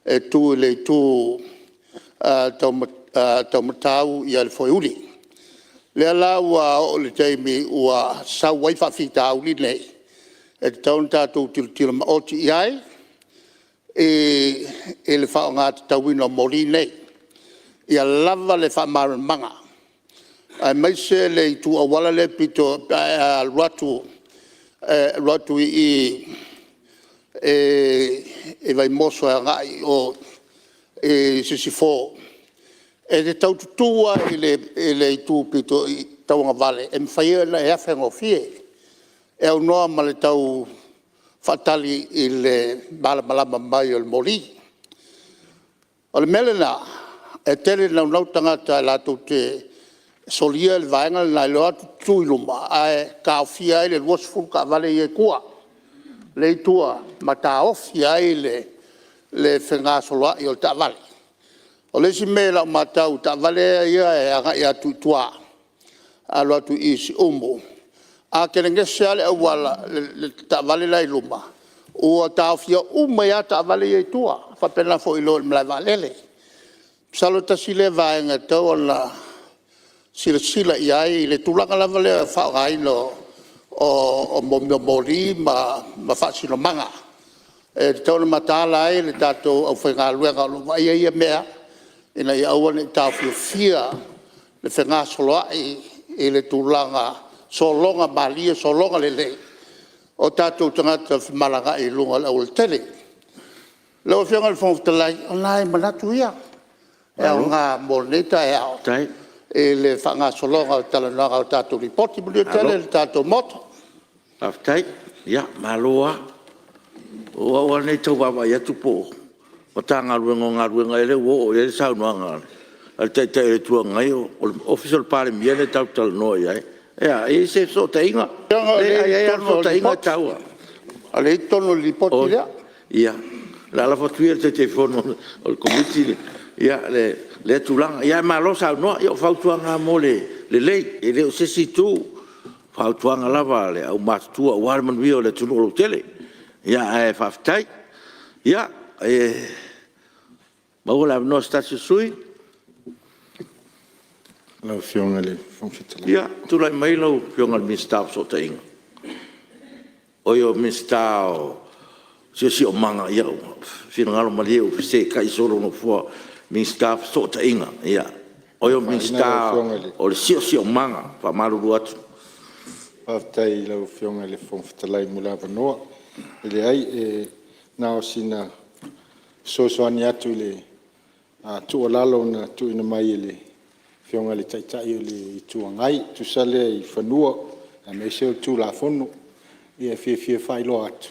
e tu i le itu tau Matau le foeuli. O lea la ua oo i le taimi ua sau ai faafitauli nei e tatau ona tatou tilotilo maoti i ai i le faaaoga tatauina o moli nei, ia lava le faamalamalamaga aemaise le itu auala lea e pito pe a e alu atu i Vaimoso e agai i o i Sisifo, e te tau tutu lava i le itu pito i tauagavale e mafai ai ona e afe gofie, e aunoa ma le tau faatali i le malamalama mai o le moli. O le mea lena e tele ina naunau tagata latou te solia le vaega lena i le o atu tutu i luma ae taofia ai le 20 taavale ia e i tua, lea e i tua ma taofi ai le fegasoloai o taavale. O le isi mea i lau matau i taavale ia e agai atu i tua alu atu i Siumu, a telegese lava le auala i le taavale la e i luma ua taofia uma ai lava taavale ia e i tua. E faapena foi i lo le malae vaalele. Masalo tasi lea vaega e tatau ona silasila i ai i le tulaga lava lea o le faaaogaina o mea o moli ma faasinomaga e tatau ona mataala ai le tatou aufaigaluega o lo o vaaia ia mea ina ia aua ne i taofiofia le fegasoloai i le tulaga sologa malie sologa lelei o tatou tagata femalagaai i luga o le aualatele. Lau Afioga i le Fofoga Fetalai, o nai manatu ia e aoga mo lenei taeao i le faagasologa o le talanoaga o tatou Lipoti. Manuia tele le tatou Maota. Faafetai. Ia, malo lava. O au lava lenei e tau vaavaai atu po o Matagaluega o Galuega ea lea ua oo i ai le saunoaga a le Taitai o le Itu Agai, o le Ofisa o le Palemia lea tatou te talanoa i ai. E a, e i ai se fesootaiga? Leai a i ai lava le fesootaiga e taua. O lea e i totonu o le Lipoti lea. Ia, o le a lafo atu ia i le Taitaifono o le Komiti lea tulaga. Ae malo saunoa. Ia o fautuaga lava mo le lelei, e le o se isi itu, o fautuaga lava a le aumatutua aua le manuia o le atunuu lautele. Ae faafetai. Ia, maua le avanoa o se tasi o sui usufono. Ia, tulai mai lau Afioga i le Minisita o Fesootaiga, oi le Minisita o le Siosiomaga. Ia finagalo malie ua fesetai solo nofoa Minisita o Fesootaiga, o oe o le Minisita o le Siosiomaga, faamalulu atu. Faafetai i lau Afioga i le Fofoga Fetalai mo le avanoa. E leai e na o sina fesoasoani atu i le tuualalo na tuuina mai e le Afioga i le Taitai o le Itu Agai e tusa lea i fanua aemaise o le Tulafono. E fiafia e faailoa atu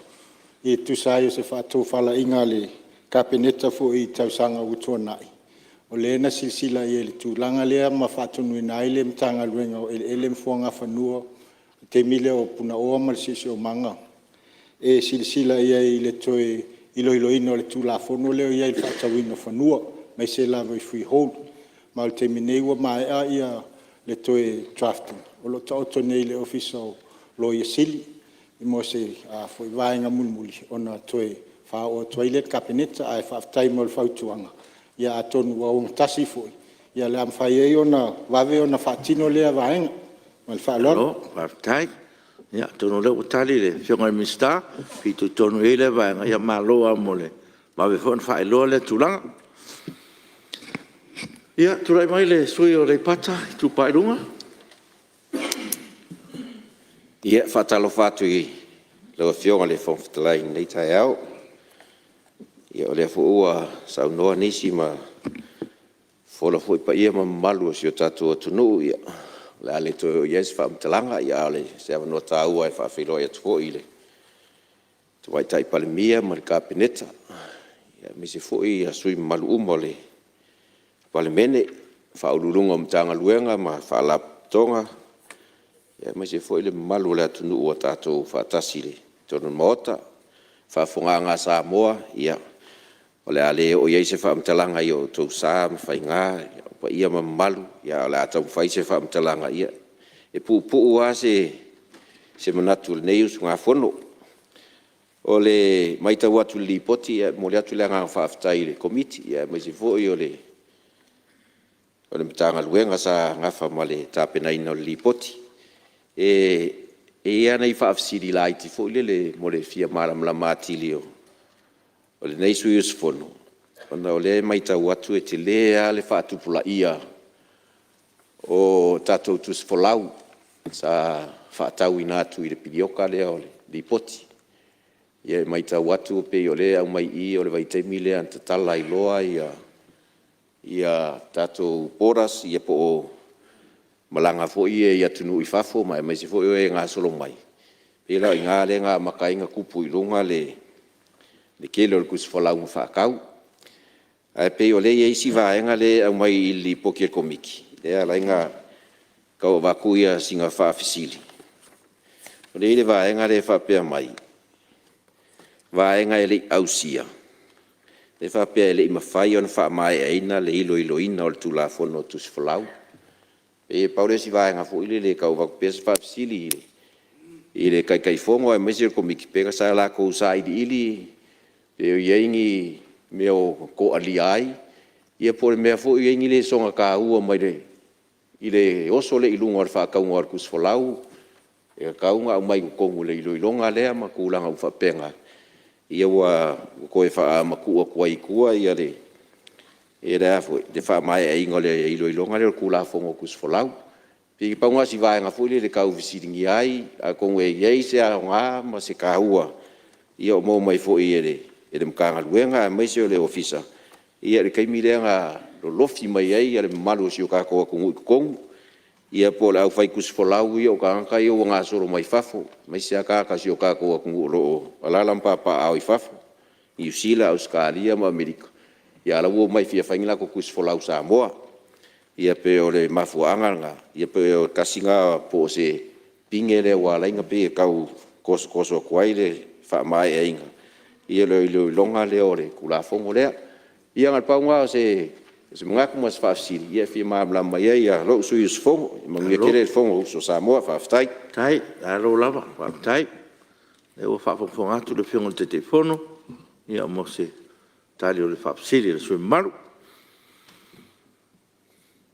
e tusa ai o se faatofalaiga a le Kapeneta foi i tausaga ua tuanai, o lea na silasila i ai i le tulaga lea ma faatonuina ai le Matagaluega o Eleele ma Fuagafanua i le taimi lea o Punaoa ma le Siosiomaga e silasila i ai i le toe iloiloina o le Tulafono lea e i ai i le faatauina o fanua aemaise lava i freehold. Ma o le taimi nei ua maea le toe draft ina o lo o taoto nei i le Ofisa o le Loia Sili mo se vaega mulimuli ona toe faaoo atu ai lea i le Kapeneta. Ae faafetai mo le fautuaga atonu ua ogatasi foi o le a mafai ai ona vave ona faatino lea vaega. Ma le faaaloalo. Malo faafetai. Ia atonu o lea ua tali le Afioga i le Minisita e fitoitonu i ai lea vaega, ia malo lava mo le vave foi ona faailoa lea tulaga. Ia, tulai mai le sui usufono mo Aleipata Itupa i Luga. Ia e faatalofa atu i lau Afioga i le Fofoga Fetalai i lenei taeao. O lea foi ua saunoa nisi ma fofola foi paia ma mamalu o si o tatou atunuu, o le a le toe oo i ai se faamatalaga, a o se avanoa taua e faafeiloai atu foi i le Tamaitai Palemia ma le Kapeneta, aemaise foi sui usufono mamalu uma o le Palemene, Ofisa Sili o Pulega o Matagaluega ma Faalapotopotoga, aemaise foi le mamalu o le atunuu ua tatou faatasi i totonu o le Maota. Le faafofogaaga a Samoa, ia o le a le oo i ai se faamatalaga i o outou sa ma faiga, o paia ma mamalu, ae o le a taumafai se faamatalaga e puupuu lava se manatu o lenei usugafono. O le matau atu i le Lipoti, e momoli atu le agaga faafetai i le Komiti aemaise foi o le Matagaluega sa nafa ma le tapenaina o le Lipoti. E i ai lava nai faafesili laiti foi lele mo le fia malamalama atili o lenei sui usufono, ona o lea e matau atu e tele lava le faatupulaia o tatou tusi folau sa faatauina atu i le piriota lea o le Lipoti. E matau atu pei o lea e aumai i i o le vaitaimi lea na tatala ai loa tatou borders po o malaga foi ia i atunuu i fafo aemaise foi o e gasolo mai, pei la o i ina lea na amata ai ona tupu i luga le tele o le tusi folau na faatau. Ae pei o lea e i ai isi vaega lea e aumai i le Lipoti a le Komiti lea e ala ai ona tau avatu sina faafesili. O lea e i ai le vaega lea e faapea mai, vaega e le i ausia, lea e faapea e le i mafai ona faamaeaina le iloiloina o le Tulafono o Tusi Folau. E pei na pau lea o si vaega foi lele e tau avatu pea si faafesili i le Taitaifono aemaise o le Komiti, pe sa latou sailiili pe o i ai ni mea o toalia ai, ia po o le mea foi o i ai ni lesona taua mai le oso lea i luga o le faatauga o le tusi folau e tatau ona aumai i totonu o le iloiloga lea ma tulaga uma faapena, ina ua toe faamatuu atu ai i tua le faamaeaina o le iloiloga lea o le Tulafono o Tusi Folau. E pei na pau lena o si vaega foi lele e tau fesiligia ai, atonu e i ai se aoga ma se taua o maua mai foi e le Matagaluega aemaise o le Ofisa i le taimi lea na lolofi mai ai le mamalu o si o tatou atunuu i totonu, ia po o le aufai tusi folau ia o tagata ia ua gasolo mai fafo, aemaise lava tagata o si o tatou atunuu o lo o alaala ma papaaao i fafo, Niu Sila, Ausetalia ma Amerika, a o la e ua omai e fia fai ni latou tusi folau i Samoa. Ia pei o le mafuaaga lena, ia pei o le tasi lena po o se pine lea ua ala ai ona pei e tau tosotoso atu ai le faamaeaina o le iloiloga lea o le Tulafono lea. Ia na o le pau lena o se manatu ma se faafesili e fia malamalama ai lou sui usufono. Ia manuia tele le Fonousu a Samoa. Faafetai. Faafetai. Malo lava faafetai. O lea ua faafogafoga atu le Afioga i le Taitaifono mo se tali o le faafesili a le sui usufono mamalu.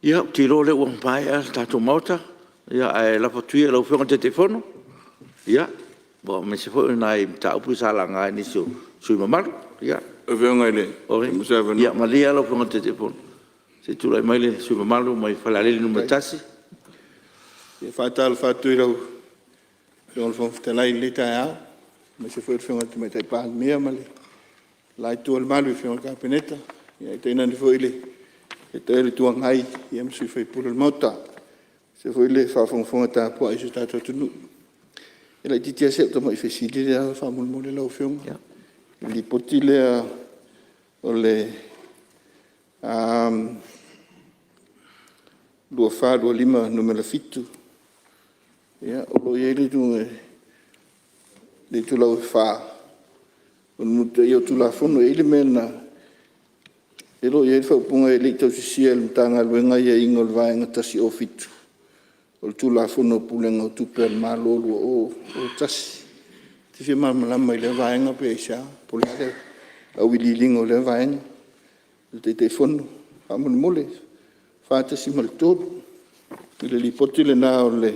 Ia ou te iloa o lea ua maea le tatou Maota, ae lafo atu ia i lau Afioga i le Taitaifono, aemaise foi o nai mataupu sa laga e nisi o sui usufono mamalu. Ia Ia malie lau Afioga i le Taitaifono se i tulai mai le sui usufono mamalu mai Falealili 1. E faatalofa atu i lau Afioga i le Fofoga Fetalai i lenei taeao, aemaise foi le Afioga i le Tamaitai Palemia ma le la itu o le Malu i Afioga i le Kapeneta, ae tainane foi le Taitai o le Itu Agai ma sui usufono o le Maota, aemaise foi le faafogafoga tapuai a si o tatou atunuu. E laitiiti lava si au tamai fesili lea faamolemole lau Afioga. I le Lipoti lea o le 2024/2025 Nu.7, o lo o i ai le itulau e 4 o le mulimulitaia o Tulafono. E i ai le mea na… o lo o i ai le faaupuga e le i tausisia e le Matagaluega aiaiga o le Vaega 107 o le Tulafono o Pulega o Tupe a le Malo 2001. Ou te fia malamalama i lea vaega pe aisea, po o le a le auiliiliga o lea vaega e le Taitaifono faamolemole. 4.3 i le Lipoti lena o le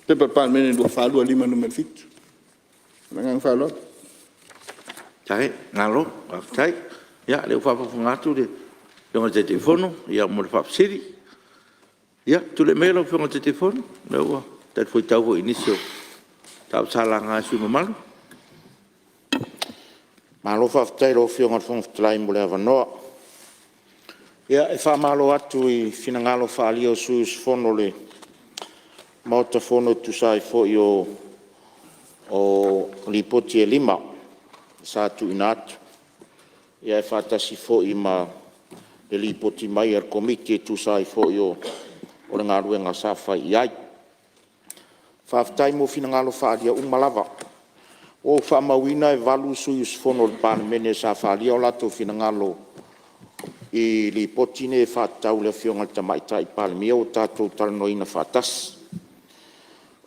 P.P.2024/2025 Nu.7. Ma le agaga faaaloalo. Malo faafetai. Ia o lea ua faafogafoga atu le Afioga i le Taitaifono mo le faafesili. Ia tulai maia lau Afioga i le Taitaifono o lea ua talifuaitau foi i nisi o mataupu sa laga e sui usufono mamalu. Malo faafetai i lau Afioga i le Fofoga Fetalai mo le avanoa. Ia, e faamalo atu i finagalo faaalia o sui usufono o le Maota Fono e tusa ai foi o Lipoti e 5 sa tuuina atu, ae faatasi foi ma le Lipoti mai a le Komiti e tusa ai foi o le galuega sa fai i ai. Faafetai mo finagalo faaalia uma lava. Ua ou faamauina e 8 sui usufono o le Palemene sa faaalia o latou finagalo i Lipoti nei e faatatau i le Afioga i le Tamaitai Palemia ua tatou talanoaina faatasi.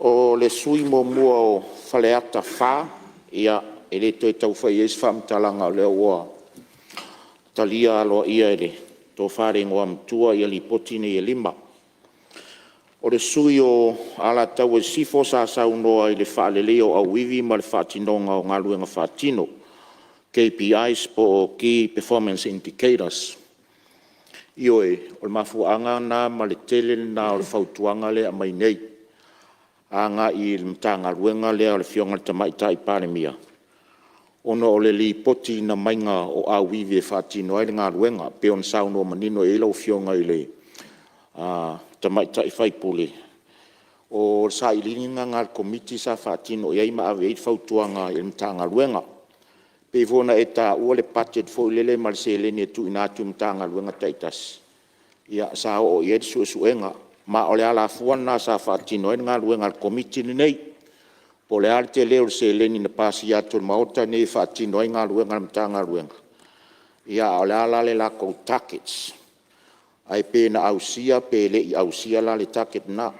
O le sui usufono muamua o Faleata 4, ia e le toe tau fai i ai se faamatalaga o lea ua talia aloaia e le Tofa i le Igoamatua Lipoti nei e 5. O le sui usufono o Alataua i Sisifo sa saunoa i le faaleleia o auivi ma le faatinoga o galuega faatino, KPIs po o Key Performance Indicators. Ioe, o le mafuaaga lena ma le tele lena o le fautuaga lea e aumai nei agai i le Matagaluega lea a le Afioga i le Tamaitai Palemia ona o le lipotiina mai o auivi e faatino ai le galuega, e pei ona saunoa manino i ai lau Afioga i le Tamaitai sui usufono. O le sailiiliga lena a le Komiti sa faatino i ai ma ave i ai le fautuaga i le Matagaluega. E pei foi ona e taua le budget foi lele ma le seleni e tuuina atu i Matagaluega taitasi, ia sa oo i ai le suesuega ma o le alafua lena sa faatino ai le galuega a le Komiti lenei. Po o le a le tele o le seleni na pasia atu e le Maota lenei e faatino ai galuega a le Matagaluega, a o le a la le latou targets, ae pe na ausia pe le i ausia la le target lena.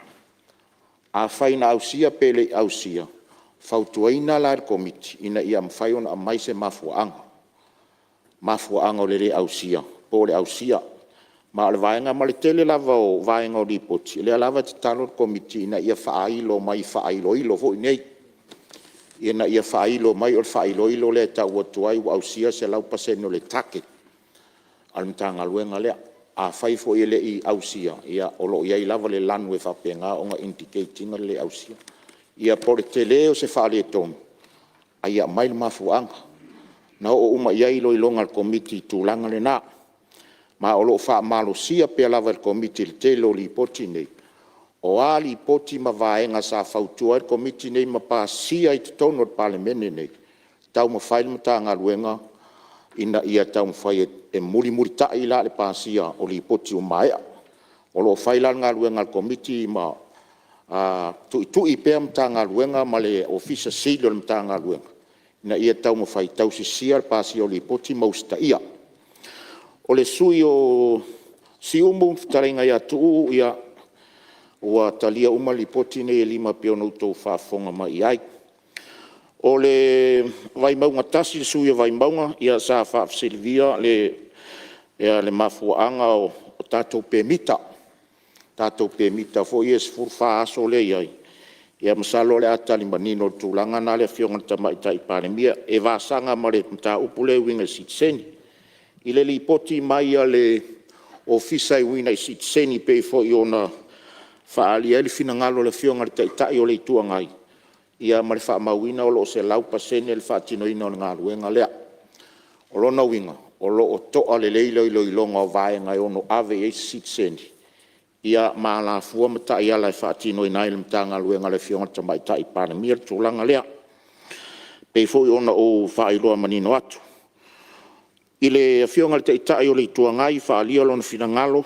Afai na ausia pe le i ausia, e fautuaina la e le Komiti ina ia mafai ona aumai se mafuaaga, mafuaaga o le le ausia po o le ausia. Ma o le vaega ma le tele lava o vaega o Lipoti, o lea lava e tatalo le Komiti ina ia faailo mai faailoilo foi nei, ina ia faailo mai. O le faailoilo lea e tau atu ai ua ausia le 100% o le target a le Matagaluega lea. Afai foi e le i ausia, ia o lo o i ai lava le lanu e faapena ona indicate ina le le ausia. Ia po o le tele o se faaletonu, a ia aumai le mafuaaga. Na oo uma i ai iloiloga a le Komiti i le tulaga lena, ma o lo o faamalosia pea lava e le Komiti i le tele o Lipoti nei. O a Lipoti ma vaega sa fautua ai le Komiti lenei ma pasia i totonu o le Palemene lenei, taumafai le Matagaluega ina ia taumafai e mulimulitai la le pasia o Lipoti ua maea. O lo o fai la le galuega a le Komiti ma tuitui pea Matagaluega ma le Ofisa Sili o le Matagaluega ina ia taumafai e tausisia le pasia o Lipoti ma usitaia. O le sui usufono o Siumu le Fetalaiga ia Tuuu, ia ua talia uma Lipoti nei e 5 e pei ona outou faafofoga mai i ai. O le Vaimauga 1, le sui usufono o Vaimauga, ia sa faafesiligia le mafuaaga o tatou pemita. tatou pemita foi ia e 14 aso lea e i ai, ia masalo o le a tali manino i le tulaga lena le Afioga i le Tamaitai Palemia, e vasaga ma le mataupu lea e uiga i sitiseni. I le lipoti mai a le Ofisa e uiga i sitiseni e pei foi ona faaalia ai le finagalo o le Afioga i le Taitai o le Itu Agai, ia ma le faamauina o lo o 100% le faatinoina o le galuega lea. O lona uiga o lo o to'a lelei le iloiloga o vaega e ono ave i ai se sitiseni, ia ma alafua ma taiala e faatinoina ai e le Matagaluega a le Afioga i le Tamaitai Palemia le tulaga lea, e pei foi ona ou faailoa manino atu. I le Afioga i le Taitai o le Itu Agai, faaalia lona finagalo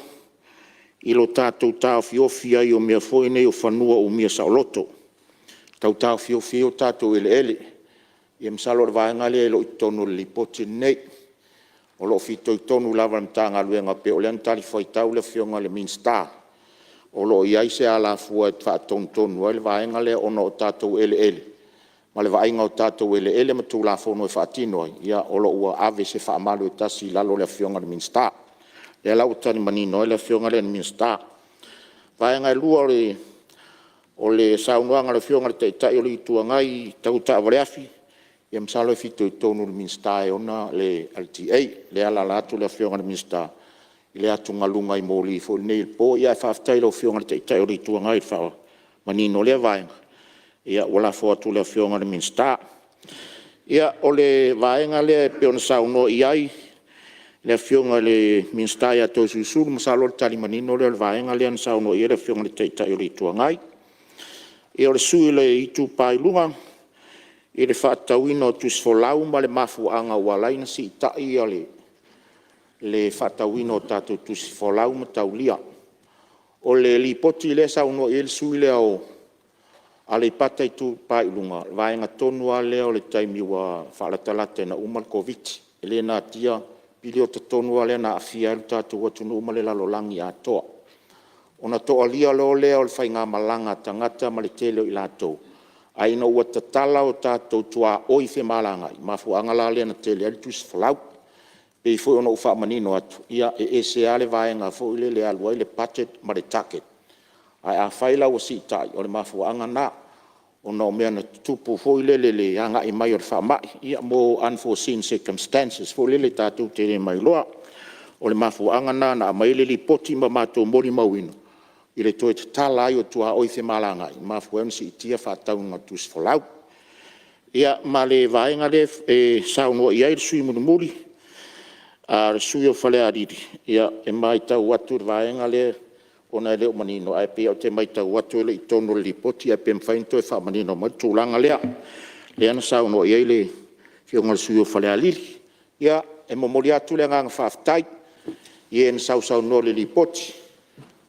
i lo tatou taofiofi ai o mea foi nei o fanua umia saoloto, tau taofiofi ai o tatou eleele. Ia masalo o le vaega lea e le o i totonu o le Lipoti lenei. O lo o fitoitonu lava i le Matagaluega pei o lea na talifuaitau le Afioga i le Minisita o lo o i ai se alafua e faatonutonu ai le vaega lea ona o tatou eleele ma le vaaiga o tatou eleele ma Tulafono e faatino ai, ia o lo o ua ave se faamalu e tasi i lalo o le Afioga i le Minisita. O lea la ua tali manino ai le Afioga lea i le Minisita. Vaega e 2 o le saunoaga a le Afioga i le Taitai o le Itu Agai tau taavaleafi, ia masalo e fitoitonu i le Minisita e ona le LTA, lea e alaala atu le Afioga i le Minisita i le atugaluga i moli foi nei i le po. Ae faafetai i lau Afioga i le Taitai o le Itu Agai i le faamanino o lea vaega, ia ua lafo atu i le Afioga i le Minisita. Ia, o le vaega lea e pei ona saunoa i ai le Afioga i le Minisita ia Toeolesulusulu, masalo o le tali manino lea o le vaega lea na saunoa i ai le Afioga i le Taitai o le Itu Agai. Ia o le sui usufono o le Itupa i Luga i le faatatauina o tusifolau ma le mafuaaga ua ala ai ona siitai le faatauina o tatou tusifolau ma taulia. O le Lipoti lea e saunoa i ai le sui usufono lea o Aleipata Itupa i Luga, o le vaega tonu lava lea o le taimi ua faalatalata ina uma le Koviti-19. E le natia le piriota tonu lava lea na aafia ai le tatou atunuu ma le lalolagi atoa. Ona toalia loa lea o le faigamalaga a tagata ma le tele o i latou, ae ina ua tatala o tatou tuaoi femalagaai, mafuaaga la lea na tele ai le tusifolau. E pei foi ona ou faamanino atu, ia e ese lava le vaega foi lele e alu ai le budget ma le target. Ae afai la ua siitai, o le mafuaaga lena, ona o mea na tutupu foi lele i le agai mai o le faamai, ia mo unforeseen circumstances foi lele tatou te le mailoa. O le mafuaaga lena na aumai ai le lipoti ma matou molimauina i le toe tatala ai o tuaoi femalagaai, na mafua ai ona siitia le faatauina o tusifolau. Ia ma le vaega lea e saunoa i ai le sui usufono mulimuli, le sui usufono o Falealili, e matau atu i le vaega lea ona e le o manino, ae pei ou te matau atu e le i totonu o le Lipoti, ae pe mafai ona toe faamanino mai le tulaga lea, lea na saunoa i ai le Afioga i le sui usufono mo Falealili. Ia, e momoli atu le agaga faafetai i e na sausaunoa i le Lipoti,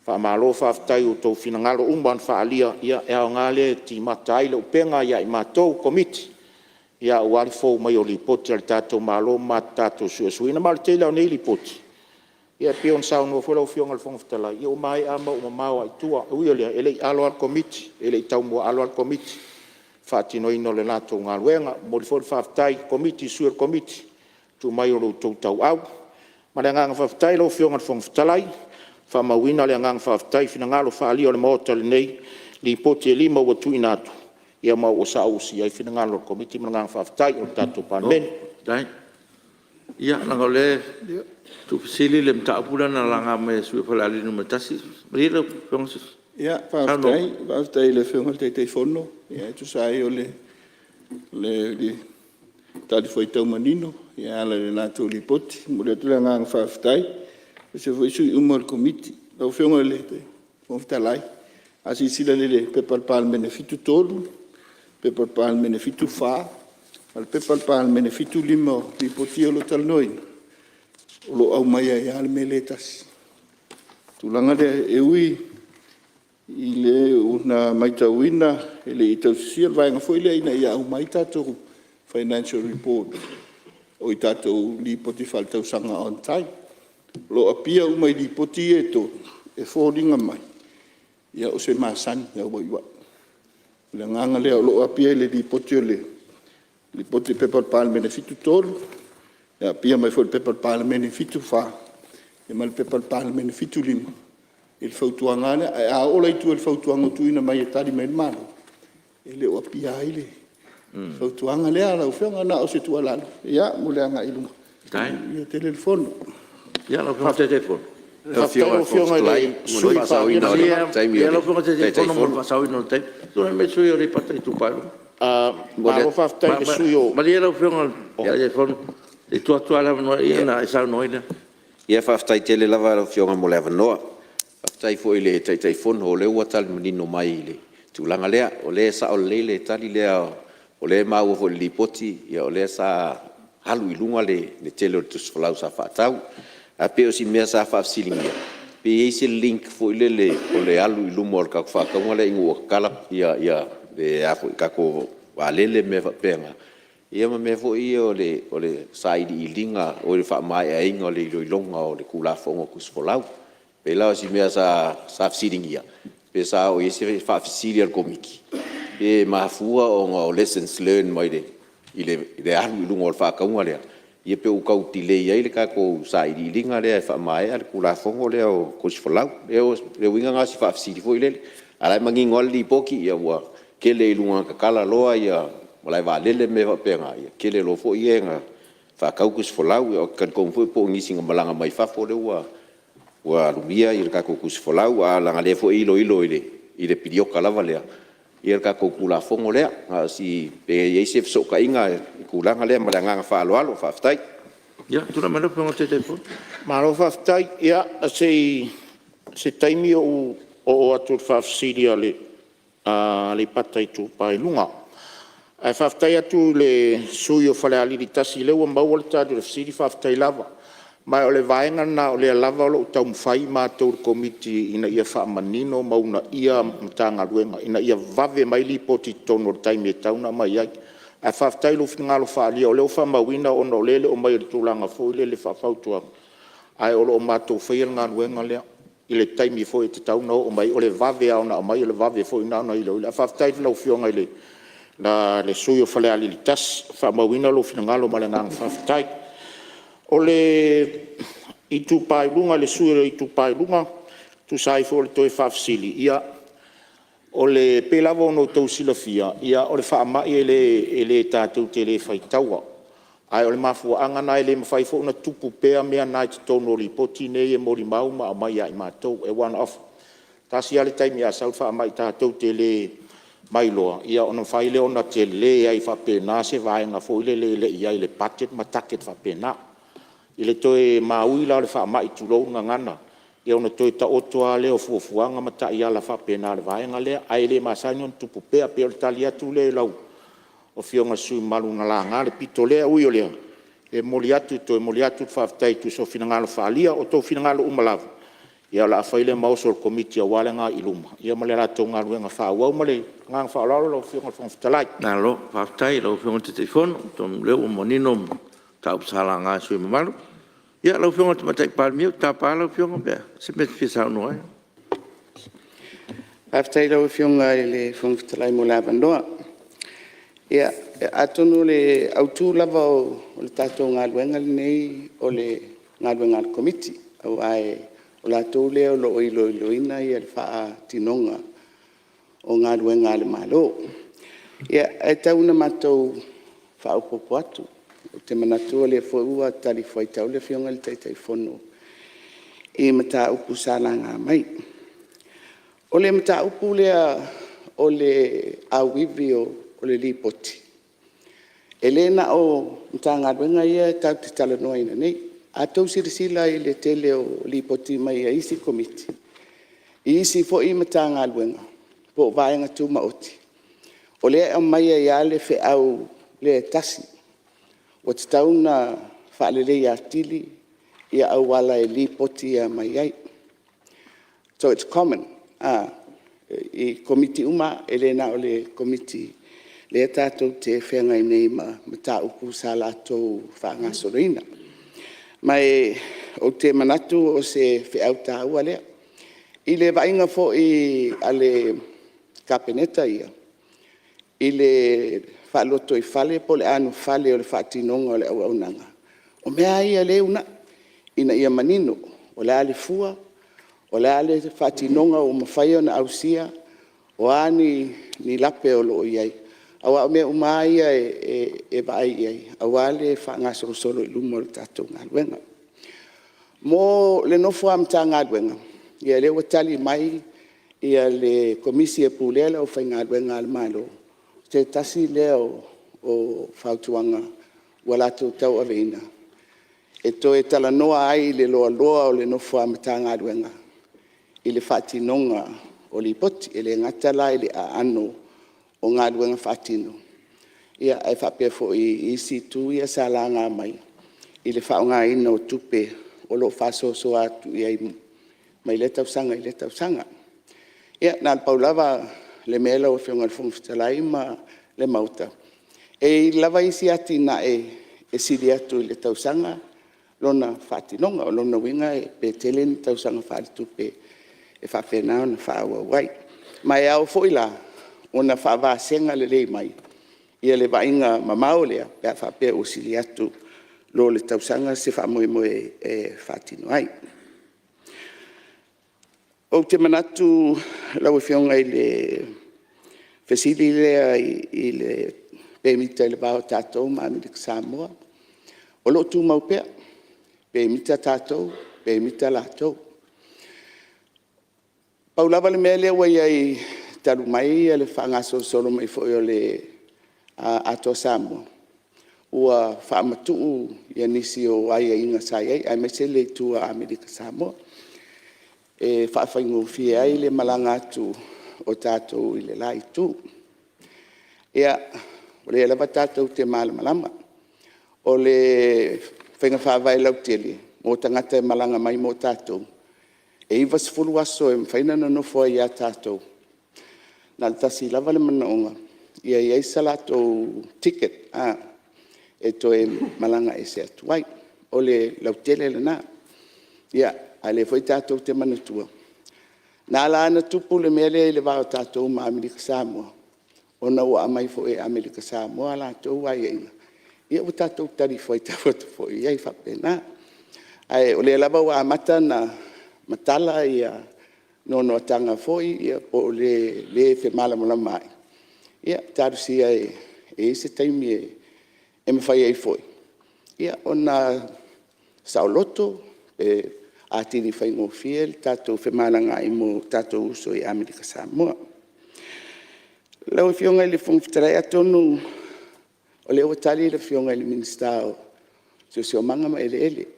faamalo faafetai i o outou finagalo uma na faaalia, e aoga lea e timata ai le upega ia i matou o Komiti aua le fou mai o Lipoti a le tatou Malo ma tatou suesueina. Ma o le tele lava o nei Lipoti, ia e pei ona saunoa foi lau Afioga i le Fofoga Fetalai, ia ua maea lava ma uu mamao lava i tua. Ui o lea, e le i alo lava le Komiti, e le i taumuaalo lava le Komiti i le faatinoina o le latou galuega. E momoli foi le faafetai i le Komiti i sui o le Komiti i le tuu mai o lo outou tauau. Ma le agaga faafetai lau Afioga i le Fofoga Fetalai, faamauina le agaga faafetai i finagalo faaalia o le Maota i lenei Lipoti e 5 ua tuuina atu, ia ma ua saausi i ai finagalo o le Komiti. Ma le agaga faafetai o le tatou Palemene. Malo faafetai. Ia leaga o lea e tuufesili le mataupu lea na laga mai e le sui usufono mo Falealili 1. Malie lau Afioga Ia, faafetai. Faafetai i le Afioga i le Taitaifono e tusa ai o le talifuaitau manino e ala i le latou Lipoti. E momoli atu le agaga faafetai aemaise foi sui usufono uma o le Komiti. Lau Afioga i le Fofoga Fetalai, a silasila i le P.P.2023/2024 7, P.P.2023/2024 ma le P.P.2023/2025 o Lipoti ia o lo o talanoaina, o lo o aumai ai lava le mea lea e tasi. O le tulaga lea e ui i le na maitauina e le i tausisia le vaega foi lea ina ia aumai tatou financial report oi tatou Lipoti Faaletausaga on time. O lo o appear uma i Lipoti ia e tolu e foliga mai o se masani ae ua iuai. O le agaga lea o lo o appear i le Lipoti a le P.P.2023/2024, e appear mai foi i le P.P.2023/2024 ma le P.P.2023/2025. i le fautuaga lava lea. Ae a oo la i tua i le fautuaga ua tuuina mai e tali mai ai le Malo, e le o apia ai le fautuaga lea lau Afioga. Na o se tuualalo mo le agai i luma, manuia tele le fono. Ia faafetai tele lava lau Afioga mo le avanoa. Faafetai foi i le Taitaifono o lea ua tali manino mai i le tulaga lea. O lea e sao lelei le tali lea, o lea e maua foi i le Lipoti o lea sa alu i luga le tele o le tusi folau sa faatau. Ae pei o si mea sa faafesiligia, pe i ai se link foi lele o le alu i luma o le tatou faatauga lea ina ua tatala tatou vaalele ma mea faapena, ia ma mea foi ia o le sailiiliga oi le faamaeaina o le iloiloga o le Tulafono o Tusi Folau. E pei la o si mea sa fesiligia, pe sa oo i ai se faafesili a le Komiti, pe mafua ona o lessons learned mai le alu i luga o le faatauga lea, ia pe ua tau delay ai le tatou sailiiliga lea e faamaea le Tulafono lea o Tusi Folau. O le uiga lena o si faafesili foi lele, a o la e manino lava le Lipoti ua tele i luga ina tatala loa malaevaalele ma mea faapena, ia tele loa foi e na faatau tusi folau. Ia ou te talitonu foi po o nisi na malaga mai fafo lea ua alumia le tatou tusi folau, ae leaga o lea foi e iloilo i le piriota lava lea le tatou Tulafono lea. Na o si… pe i ai se fesootaiga i le tulaga lea. Ma le agaga faaaloalo faafetai. Ia, tulai mai lau Afioga i le Taitaifono. Malo faafetai. Ia se i… O se taimi ou oo atu i le faafesili a Aleipata Itupa i Luga. Ae faafetai atu i le sui usufono mo Falealili 1 o lea ua maua le tali o le fesili, faafetai lava. Ma o le vaega lena o lea lava o lo o taumafai matou le Komiti ina ia faamanino ma uunaia Matagaluega ina ia vave mai Lipoti i totonu i le taimi e tatau ona aumai ai. Ae faafetai i lou finagalo faaalia o lea ua faamauina ona o lea e le o aumaia i le tulaga foi lele faafautuaga, ae o lo o matou faia le galuega lea i le taimi foi e tatau ona oo mai ai. O le vave lava ona aumai o le vave foi lena ona iloilo. Ae faafetai i lau Afioga i le sui usufono mo Falealili 1, ua faamauina lou finagalo ma le agaga faafetai. O le Itupa i Luga i le sui usufono o le Itupa i Luga e tusa ai foi o le toe faafesili, ia e pei lava ona outou silafia, o le faamai e tatou te le faitaua. Ae o le mafuaaga lena, e le mafai foi ona tupu pea mea na i totonu o Lipoti nei e molimau ma aumai ia i matou. Aua e tasi lava le taimi a sau le faamai tatou te le mailoa, ia ona mafai lea ona tele ai faapena se vaega foi lele e le i i ai i le budget ma target faapena. I le toe maui la o le faamai tulou le gagana, ia ona toe taoto lava lea o fuafuaga ma taiala faapena a le vaega lea, ae le masani ona tupu pea. E pei o le tali atu lea i lau Afioga i le sui usufono mamalu na laga le pito lea. Ui o lea, e toe momoli atu le faafetai e tusa o finagalo faaalia. O outou finagalo uma lava, ia o le a fai lea ma oso o le Komiti aua le agai i luma ma le latou galuega faaauau. Ma le agaga faaaloalo lau Afioga i le Fofoga Fetalai. Malo faafetai i lau Afioga i le Taitaifono, atonu o lea ua manino mataupu sa laga e sui usufono mamalu. Ia lau Afioga i le Tamaitai Palemia, ou te tapa lau Afioga pe a o se mea e te fia saunoa ai. Faafetai i lau Afioga i le Fofoga Fetalai mo le avanoa. Ia, atonu o le autu lava o le tatou galuega lenei o le galuega a le Komiti, aua o latou lea o lo o iloiloina le faatinoga o galuega a le Malo. Ae tau ina matou faaopoopo atu, ou te manatu o lea foi ua talifuaitau le Afioga i le Taitaifono i mataupu sa laga mai. O le mataupu lea o le auivi o le Lipoti, e le na o Matagaluega ia tatou te talanoaina nei. A outou silasila i le tele o Lipoti mai isi Komiti i isi foi Matagaluega po o Vaega Tumaoti, o lea e aumai ai lava le feau lea e tasi, ua tatau ona faaleleia atili auala e lipoti mai ai. So its common i Komiti uma lava, e le na o le Komiti lea tatou te feagai nei ma mataupu sa latou faagasoloina. Ma ou te manatu o se feau taua lea. I le vaaiga foi a le Kapeneta ia i le faalotoifale po o le anofale o le faatinoga o le auaunaga, o mea lava ia o lea e uunai, ina ia manino, o le a le fua, O le a le faatinoga ua mafai ona ausia? O a ni lape o lo o i ai? Aua o mea uma lava ia e vaai i ai aua le faagasolosolo i luma o le tatou galuega. Mo le nofo a Matagaluega, ia lea ua tali mai le Komisi e Pulea le Aufaigaluega a le Malo, o se tasi lea o fautuaga ua latou tauaveina e toe talanoa ai i le loaloa o le nofo a Matagaluega i le faatinoga o Lipoti. E le gata la i le aano o galuega faatino, ae faapea foi i isi itu ia sa laga mai i le faaaogaina o tupe o lo o faasoasoa atu i ai mai lea tausaga i lea tausaga. Ia na o le pau lava le mea lau Afioga i le Fofoga Fetalai ma le Maota, e i ai lava isi atinae e sili atu i le tausaga lona faatinoga. O lona uiga pe tele ni tausaga faaletupe e faapena ona faaauau ai. Ma e ao foi la ona faavasega lelei mai le vaaiga mamao lea pe a faapea ua sili atu lo le tausaga se faamoemoe e faatino ai. Ou te manatu lau Afioga i le fesili lea i le pemita i le va o tatou ma Amerika Samoa, o lo o tumau pea, pemita tatou, pemita latou. Pau lava le mea lea ua i ai talu mai le faagasolosolo mai foi o le Atoa Samoa, ua faamatuu nisi o aiaiga sa i ai aemaise le itu a Amerika Samoa e faafaigofie ai le malaga atu o tatou i le la itu. Ia, o lea lava tatou te malamalama, o le faiga faavae lautele mo tagata e malaga mai mo tatou, e 90 aso e mafai ona nonofo ai ia tatou, na o le tasi lava le manaoga, ia i ai se latou ticket e toe malaga ese atu ai. O le lautele lena. A o lea foi tatou te manatua, na ala ona tupu le mea lea i le va o tatou ma Amerika Samoa, ona ua aumai foi e Amerika Samoa a latou aiaiga, ia ua tatou talifuaitau atu foi i ai faapena. Ae o lea lava ua amata ona matala noanoatga foi po o le le femalamalamaai, ia talosia e i ai se taimi e mafai ai foi ona saoloto ma atili faigofie le tatou femalagaai mo tatou uso i Amerika Samoa. Lau Afioga i le Fofoga Fetalai, atonu o lea ua tali le Afioga i le Minisita o le Siosiomaga ma Eleele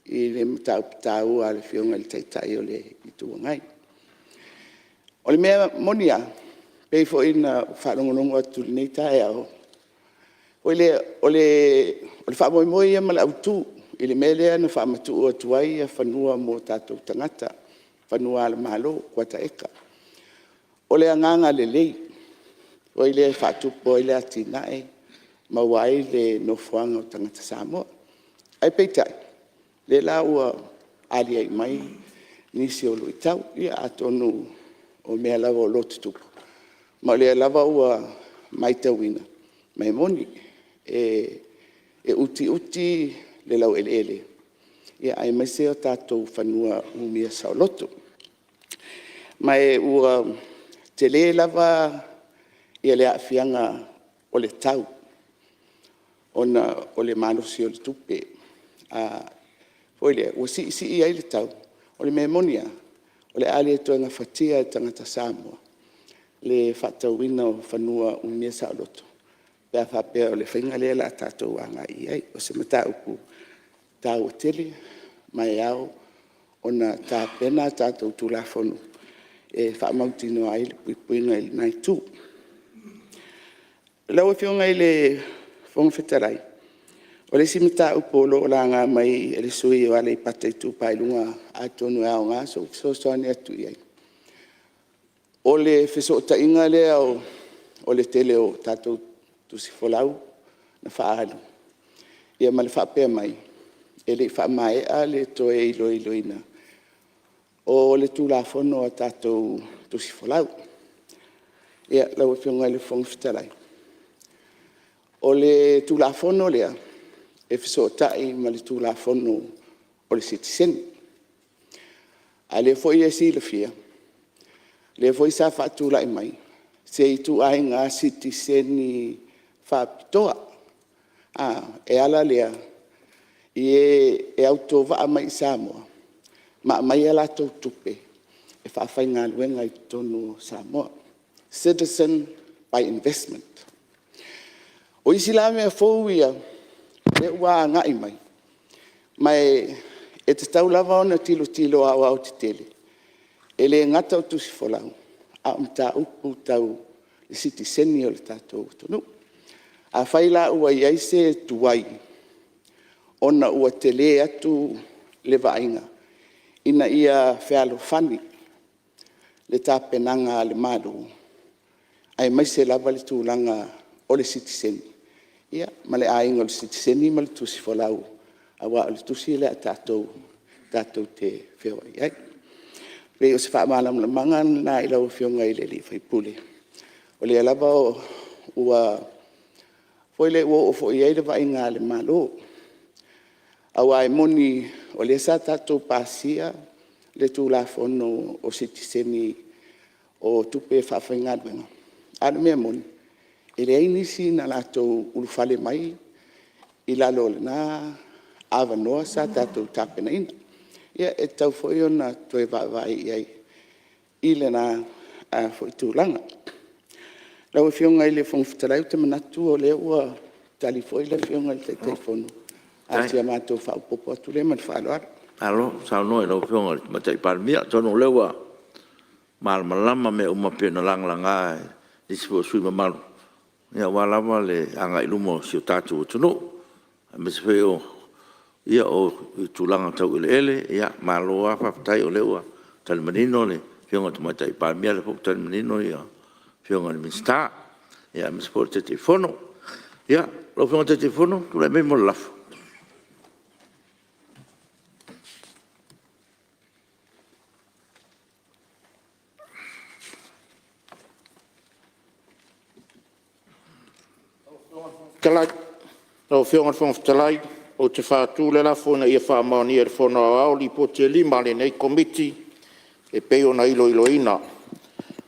i le mataupu taua a le Afioga i le Taitai o le Itu Agai. O le mea moni lava, e pei foi ona ou faalogologo atu i lenei taeao, o le faamoemoe ia ma le autu i le mea lea na faamatuu atu ai fanua mo tatou tagata, fanua a le Malo, kuata eka. O le agaga lelei foi lea e faatupu ai le atinae, maua ai le nofoaga o tagata Samoa. Ae peitai, o lea la ua aliae mai nisi o luitau. Ia atonu o mea lava o lo o tutupu, ma o lea lava ua matauina, ma e moni, e utiuti le laueleele aemaise o tatou fanua umia saoloto. Ma ua tele lava le aafiaga o le tau ona o le malosi o le tupe foi lea ua siisii ai le tau. O le mea moni lava, o le a le toe gafatia e tagata Samoa le faatauina o fanua umia saoloto pe a faapea o le faiga lea o le a tatou agai i ai. O se mataupu taua tele ma e ao ona tapena a tatou Tulafono e faamautinoa ai le puipuiga i lena itu. Lau Afioga i le Fofoga Fetalai, o le isi mataupu o lo o laga mai e le sui usufono mo Aleipata Itupa i Luga, atonu e aoga so'u fesoasoani atu i ai, o le fesootaiga lea o le tele o tatou tusifolau na faaalu ma le faapea mai e le i faamaea le toe iloiloina o le Tulafono a tatou tusifolau. Lau Afioga i le Fofoga Fetalai, o le Tulafono lea e fesootai ma le Tulafono o le Sitiseni. A o lea foi e silafia, o lea foi sa faatulai mai se ituaiga sitiseni faapitoa e ala lea i e e autovaa mai i Samoa ma aumai a latou tupe e faafaigaluega i totonu o Samoa, citizen by investment. O isi la mea fou ia lea ua agai mai, ma e tatau lava ona tilotilo aoaotetele, e le gata o tusi folau, a o mataupu tau sitiseni a le tatou atunuu. Afai la ua i ai se tuai ona ua tele atu le vaaiga ina ia fealofani le tapenaga a le Malo, aemaise lava le tulaga o le sitiseni, ia ma le aiga o le sitiseni ma le tusi folau, aua o le tusi lea a tatou tatou te feoai ai. E pei o se faamalamalamaga lena i lau Afioga i le sui usufono, o lea lava ua oo foi i ai le vaaiga a le Malo. Aua e moni o lea sa tatou pasia le Tulafono o Sitiseni o tupe faafaigaluega, a o le mea moni, e leai nisi na latou ulufale mai i lalo o lena avanoa sa tatou tapenaina. Ia, e tatau foi ona toe vaavaai i ai i lena foi tulaga. Lau Afioga i le Fofoga Fetalai, ou te manatu o lea ua tali foi le Afioga i le Taitaifono, a o si a matou faaopoopo atu lea ma le faaaloalo. Malo saunoa i lau Afioga i le Tamaitai Palemia. Atonu o lea ua malamalama mea uma pei ona lagalaga e nisi foi o sui usufono mamalu aua lava le agai i luma o si o tatou atunuu, aemaise foi o tulaga tau eleele. Malo lava faafetai o lea ua tali manino le Afioga i le Tamaitai Palemia, o lea foi ua tali manino le Afioga i le Minisita, aemaise foi o le Taitaifono. Ia, lau Afioga i le Taitaifono, tulai mai mo le lafo. Lau Afioga i le Fofoga Fetalai, ou te faatu le lafo, Ina ia faamaonia e le Fono Aoao Lipoti e 5 a lenei Komiti e pei ona iloiloina.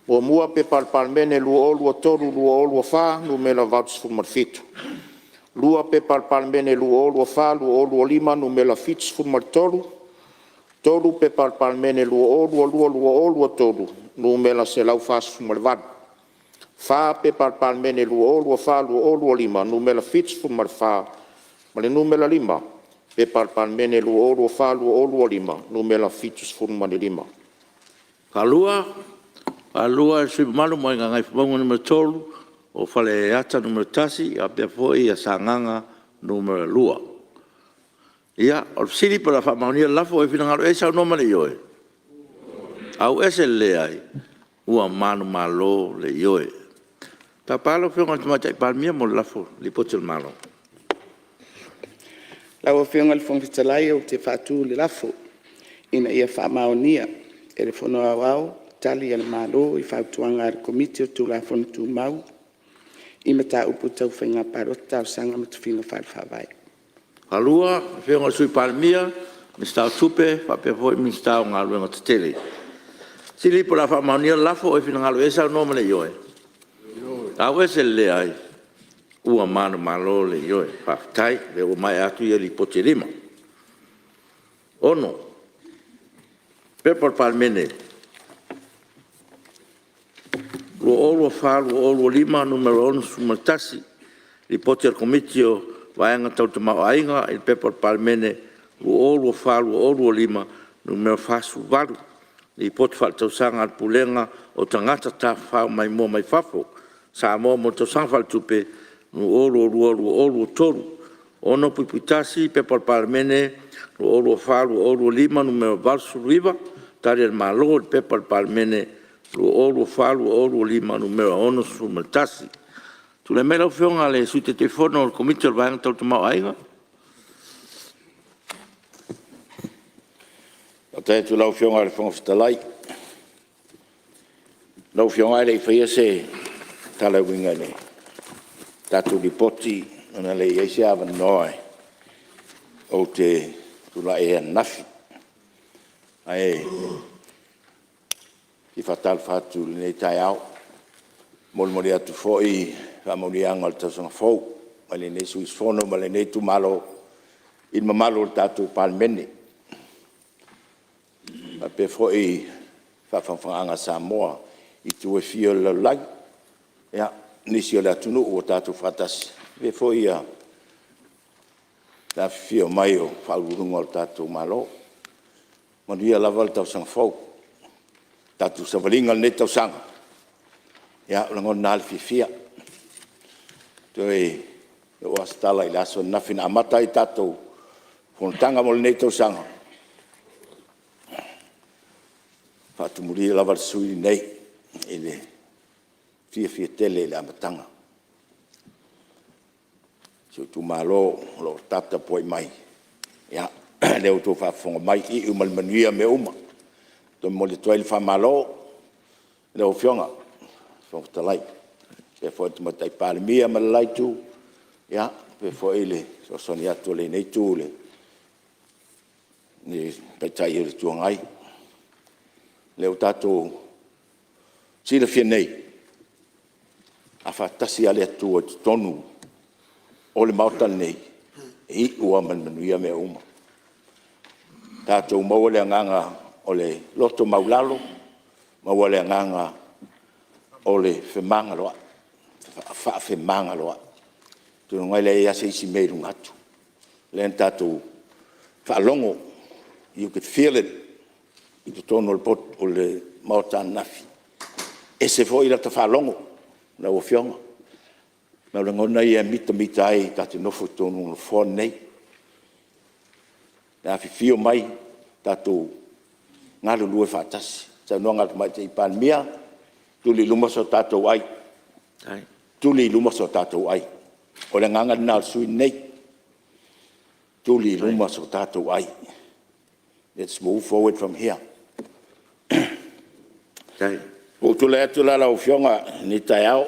1. P.P.2023/2024 Nu.87, 2. P.P.2023/2024 Nu.73, 3. P.P.2022/2023 Nu.148, 4. P.P.2022/2023 Nu.74 ma le F5. P.P.2024/2025 Nu.75. Faalua e le sui usufono mamalu mai Gagaifomauga 3, o Faleata 1 faapea foi Sagaga 2. Ia, o le fesili po o le a faamaonia le lafo. O ai e finagalo i ai saunoa ma le ioe. Auese le leai. Ua manumalo le Ioe. Tapa lau Afioga i le Tamaitai Palemia mo le lafo o le Lipoti a le Malo. Lau Afioga i le Fofoga Fetalai ou te faatu le lafo, Ina ia faamaonia e le Fono Aoao Tali a le Malo i Fautuaga a le Komiti o Tulafono Tumau i Mataupu Tau Faiga Palota, Talosaga ma Tofiga Faale-Faavae. Faalua, Afioga i le Sui Palemia, Minisita o Tupe faapea foi le Minisita o Galuega Tetele. O le fesili po o le a faamaonia le lafo. O ai e finagalo i ai saunoa ma le ioe. Auese le leai. Ua manumalo le Ioe. Faafetai o lea ua maea atu ia Lipoti e 5. 6. P.P.2024/2025 Nu.61, Lipoti a le Komiti o Vaega Tau le Tamaoaiga i le Pepa a le Palemene 2024/2025 Nu.48, Lipoti Faaletausaga a le Pulega o Tagata Tafafao Maimoa mai Fafo a Samoa mo le Tausaga Faaletupe 2022/2023. 6.1 P.P.2024/2025 Nu.89, Tali a le Malo i le Pepa a le Palemene 2024/2025 Nu.61. Tulai mai lau Afioga i le Sui Taitaifono o le Komiti o le Vaega Tau le Tamaoaiga. Faafetai atu i lau Afioga i le Fofoga Fetalai. Lau Afioga ae le i faia se tala e uiga i le tatou Lipoti ona e le i i ai se avanoa ou te tulai ai ananafi. Ae fia faatalofa atu i lenei taeao, e molimoli atu foi faamanuiaga o le tausaga fou mai lenei sui usufono ma lenei itumalo i le mamalu o le tatou Palemene, faapea foi le faafofogaaga a Samoa i itu e fia o le lalolagi, ia nisi o le atunuu ua tatou faatasi, faapea foi le afifio mai o Faauluuluga o le tatou Malo. Manuia lava le tausaga fou. Le tatou savaliga i lenei tausaga, ia e lagona lava le fiafia. E toe oo lava se tala i le aso ananafi na amata ai le tatou fonotaga mo lenei tausaga, e faatumulia lava le sui usufono lenei i le fiafia tele i le amataga. Si ou itumalo o lo o taputapuai mai, ia o lea ua outou faafofoga mai, e iu ma le manuia mea uma. E toe momoli atu ai le faamalo i lau Afioga i le Fofoga Fetalai, faapea foi le Tamaitai Palemia ma le la itu, ia faapea foi le fesoasoani atu a lenei itu i le Taitai o le Itu Agai. O lea ua tatou silafia nei, a faatasi lava le Atua i totonu o le Maota lenei, e iu lava ma le manuia mea uma. Tatou maua le agaga o le loto maualalo, maua le agaga o le femagaloai, faafemagaloai. Atonu e leai lava se isi mea i luga atu. O lea na tatou faalogo, you could feel it i totonu o le Maota ananafi. E ese foi lata faalogo lau Afioga. O lagona ia e mitamita ai ta te nofo i totonu o Nofoa nei. Le afifio mai tatou galulue faatasi. O le saunoaga a le Tamaitai Palemia, tuli i luma so tatou ai, tuli i luma so tatou ai. O le agaga lena o le sui usufono lenei, tuli i luma so tatou ai. Let's move forward from here. Ua ou tulai atu la lau Afioga i lenei taeao,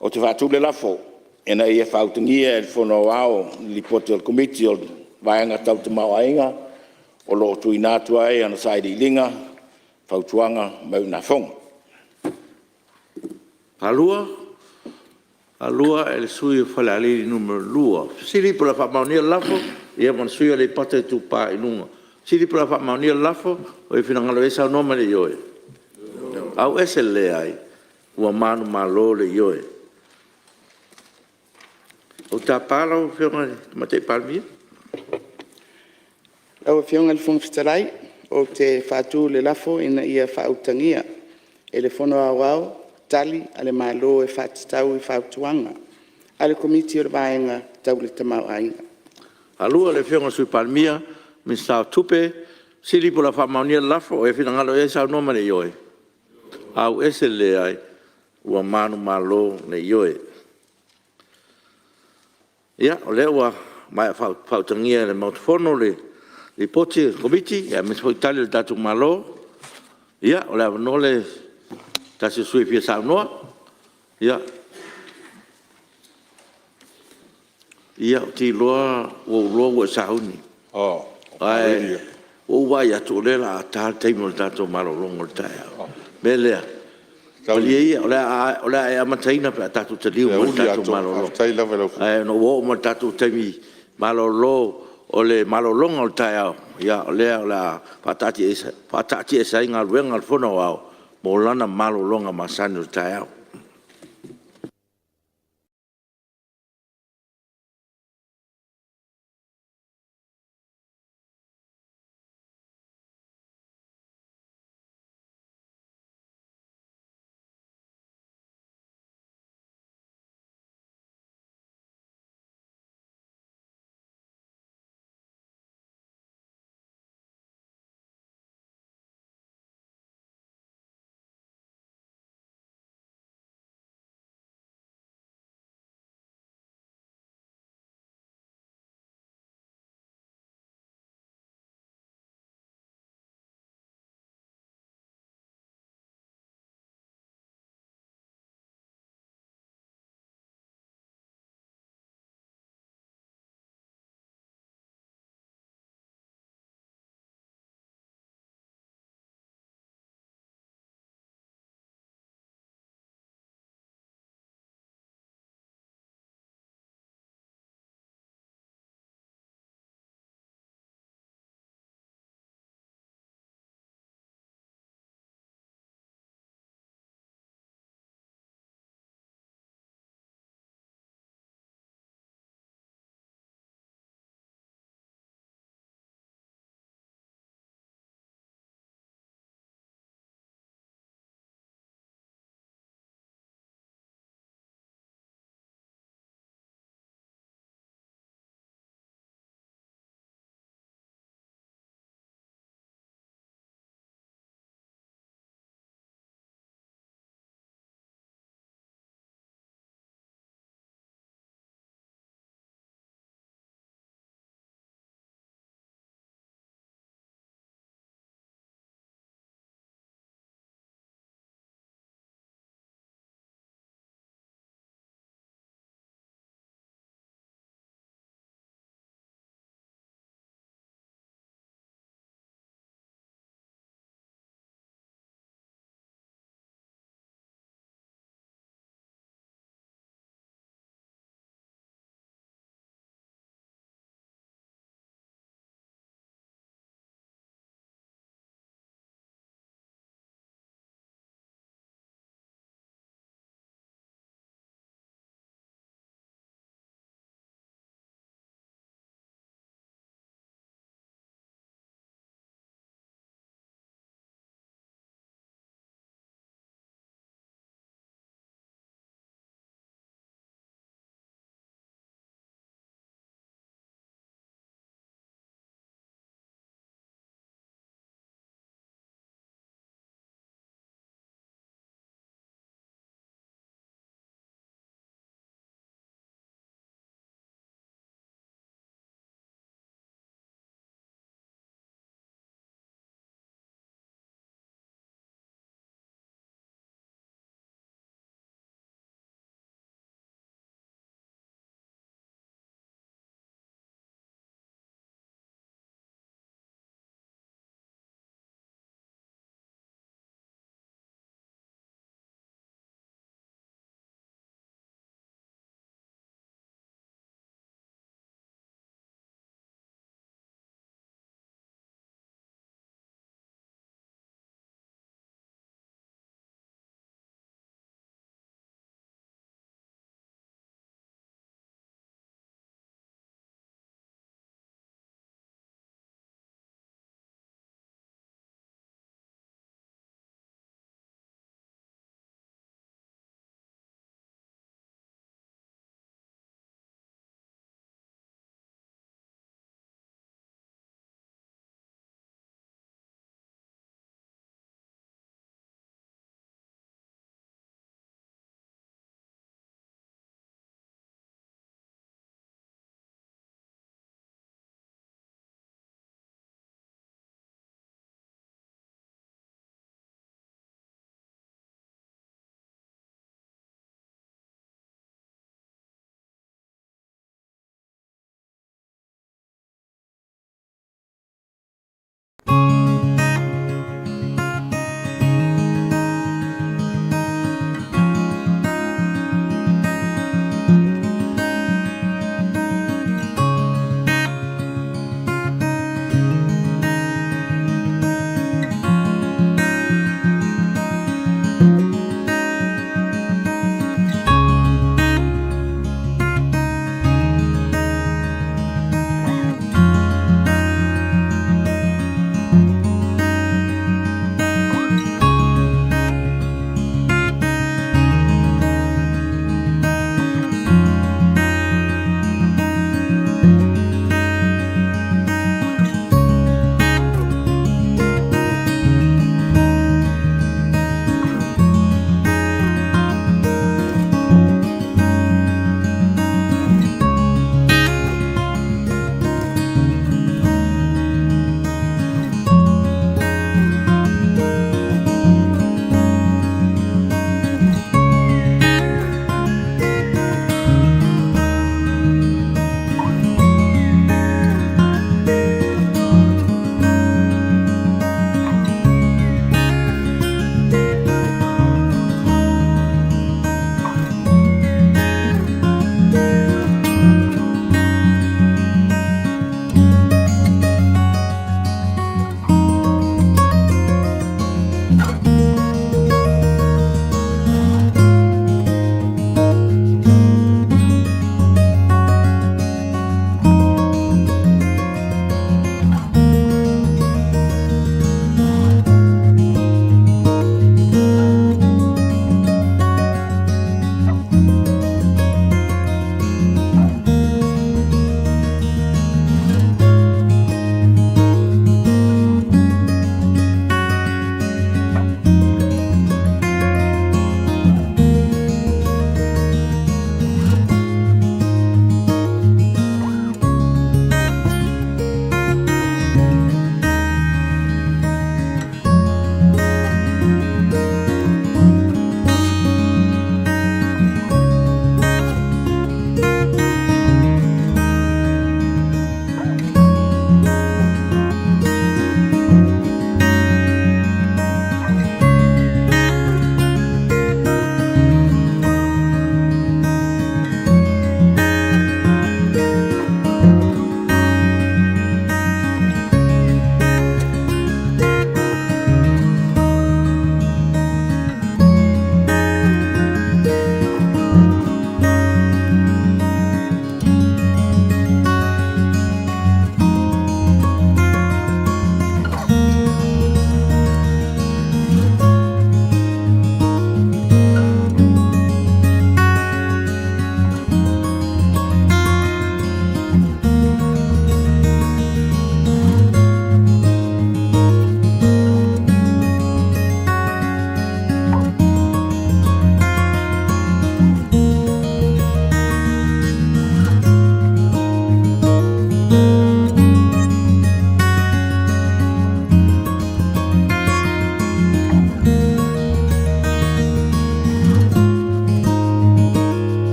ou te faatu le lafo, Ina ia faautagia e le Fono Aoao le Lipoti a le Komiti o le Vaega Tau le Tamaoaiga o lo o tuuina atu ai ana Sailiiliga, Fautuaga ma Iugafono. E faasilasila atu ua faamaonia le lafo ma le sui usufono o Aleipata Itupa i Luga. O le fesili po o le a faamaonia le lafo? O e finagalo ai saunoa ma le ioe. Ua manumalo le Ioe. Ou te tapa lau Afioga i le Tamaitai Palemia. Lau Afioga i le Fofoga Fetalai, ou te faatu le lafo, Ina ia faautagia e le Fono Aoao Tali a le Malo e faatatau i Fautuaga a le Komiti o le Vaega Tau le Tamaoaiga. E faasilasila atu lau Afioga i le Sui Palemia, Minisita o Tupe. O le fesili po o le a faamaonia le lafo. O e finagalo i ai saunoa ma le ioe. Ua manumalo le Ioe. Ia o lea ua maea faautagia e le Maota Fono le Lipoti a le Komiti aemaise foi Tali a le tatou Malo. Ia o le avanoa lenei i se tasi o sui usufono e fia saunoa. Ia, ou te iloa ua ou iloa ua e sauni, ae ua ou vaai atu o lea o le a ta le taimi o le tatou malologa o le taeao. O le mea lea, malie ia o le a e amataina pe a tatou taliu mai le tatou malologa. Ae ina ua oo mai i le tatou taimi malolo o le malologa o le taeao, o lea o le a faataatiaese ai Galuega a le Fono Aoao mo lana malologa masani o le taeao.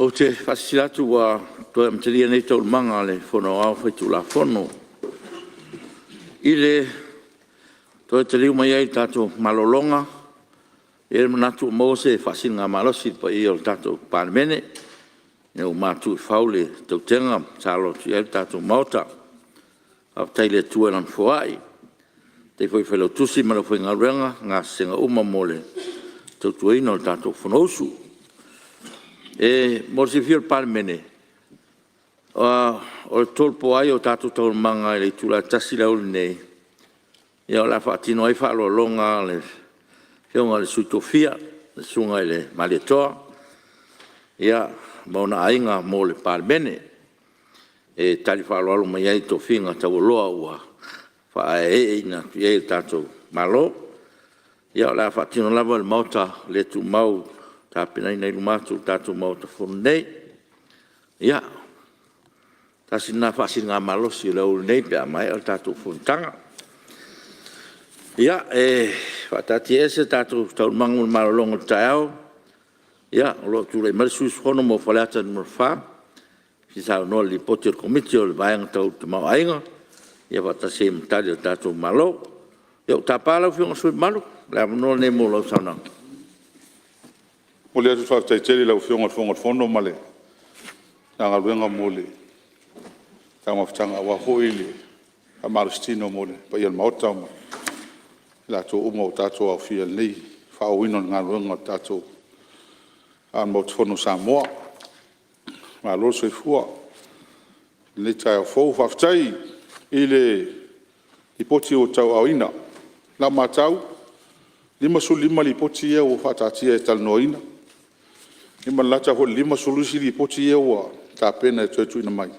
Ou te faasilasila atu ua toe amatalia nei Taualumaga a le Fono Aoao Faitulafono. I le toe taliu mai ai i le tatou malologa, e i ai le manatu ua maua se faasiligamalosi i le paia o le tatou Palemene ina ua matu i fau le tautega ma sa alo atu i ai le tatou Maota. Faafetai i le Atua i Lana foai, faafetai foi i le Failautusi ma le aufaigaluega i gasesega uma mo le tautuaina o le tatou Fonousu. E mo le silafia e le Palemene, o le tolopo ai o tatou Taualumaga i le itula e 1:00 i le aoauli nei, o le a faatino ai faaaloaloga a le Afioga i le Sui Tofia, le Susuga i le Malietoa, ma ona aiga mo le Palemene, e tali faaaloalo mai ai i tofiga taualoa ua faaeeina atu i ai e le tatou Malo. Ia o le a faatino lava e le Maota le tumau ua tapenaina i luma atu o le tatou Maota Fono nei. Ia, tasi lena faasiligamalosi i le aoauli nei pe a maea le tatou fonotaga. Ia, e faataatiaese tatou taualumaga mo le malologa o le taeao o lo o tulai mai le sui usufono mo Faleata 4 e fia saunoa i le Lipoti a le Komiti o le Vaega Tau le Tamaoaiga faatasi ai ma Tali a le tatou Malo. Ia, ou te tapa lau Afioga i le sui usufono mamalu, o le avanoa lenei mo lau saunoaga. E momoli atu le faafetai tele i lau Afioga i le Fofoga o le Fono ma le Matagaluega mo le taumafataga aua foi le faamalositino mo le paia o le Maota ma i latou uma ua tatou aofia i le faaauauina o le galuega a le tatou Maota Fono o Samoa. Malo le soifua i lenei taeao fou. Faafetai i le Lipoti ua tauaaoina. I lau maitau, e 55 Lipoti ia ua faataatia e talanoaina, ma le lata foi i le 50 isi Lipoti ia ua tapena e toe tuuina mai.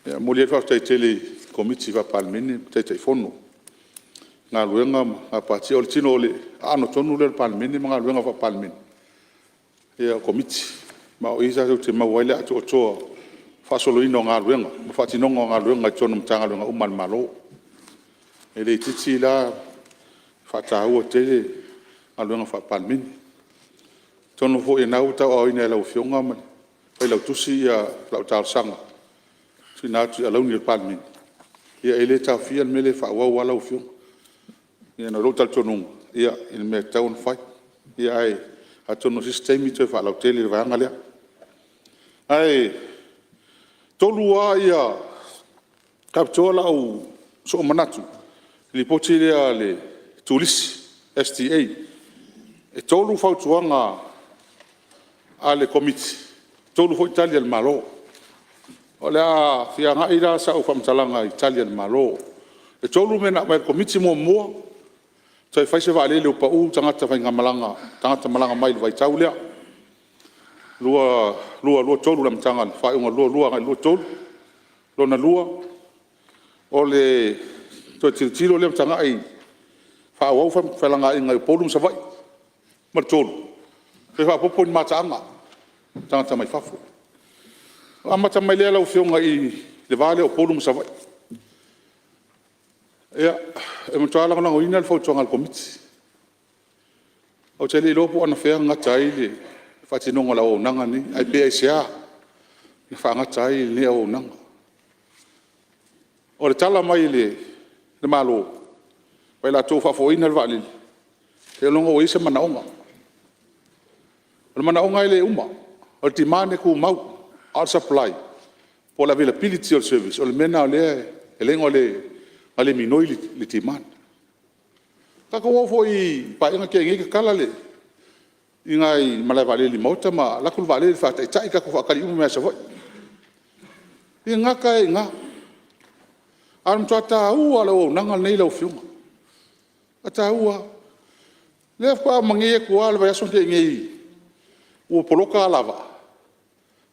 E momoli ai le faafetai tele i Komiti Faa-Palemene ma Taitaifono i galuega ma gapatia. O le aano tonu lea o le Palemene ma galuega faa-Palemene, o Komiti. Ma o i tatou te maua ai le atoatoa o le faasoloina o galuega ma faatinoga o galuega i totonu o Matagaluega uma a le Malo. E le itiiti la le faataua tele o galuega faa-Palemene. Atonu foi o lena ua tauaaoina e lau Afioga ma le Failautusi lau talosaga e tuuina atu i alauni o le Palemene, ia e le taofia le mea lea e faaauau lava lau Afioga. Ona o lou talitonuga i le mea e tatau ona fai. Ae atonu o se isi taimi toe faalautele le vaega lea. Ae faapitoa sou manatu i le Lipoti lea a le Turisi STA. E 3 fautuaga a le Komiti, e 3 foi Tali a le Malo. O le a fia agai la sau faamatalaga i Tali a le Malo. E 3 mea na aumai e le Komiti. Muamua, toe fai se vaalele ua pa'u tagata malaga mai i le vaitau lea 2022/2023 i le amataga i le faaiuga o le 2022 agai le 2023. Lona lua, o le toe tilotilo lea ma tagai faaauau femalagaaiga i Upolu ma Savaii. Ma le tolu, toe faaopoopo ni mataaga mo tagata mai fafo. Ona amata mai lea lau Afioga i le va lea o Upolu ma Savaii. E matua lagolagoina le fautuaga a le Komiti. Ou te le iloa po o anafea na gata ai le faatinoga o le auaunaga lenei, ae pe aisea na faagata ai lenei auaunaga. O le tala mai a le Malo ma i latou o faafoeina le vaalele, seiloga ua i ai se manaoga. O le manaoga e le uma, o le demand e tumau, a o le supply po o le availability o le service, o le mea lena o lea e ala ai ona le migoi le demand. Na tatou o foi i le Paeaiga na tea nei tatala nai malaevaalele i maota ma alu atu le vaalele faataitai tatou faatali uma mai lava i Savaii. E gata ai i ina. Ae o le matua taua lava o le auaunaga lenei lau Afioga, e matua taua lava. O lea faatoa uma nei atu lava le vaiaso na tea nei ua poloka alavaa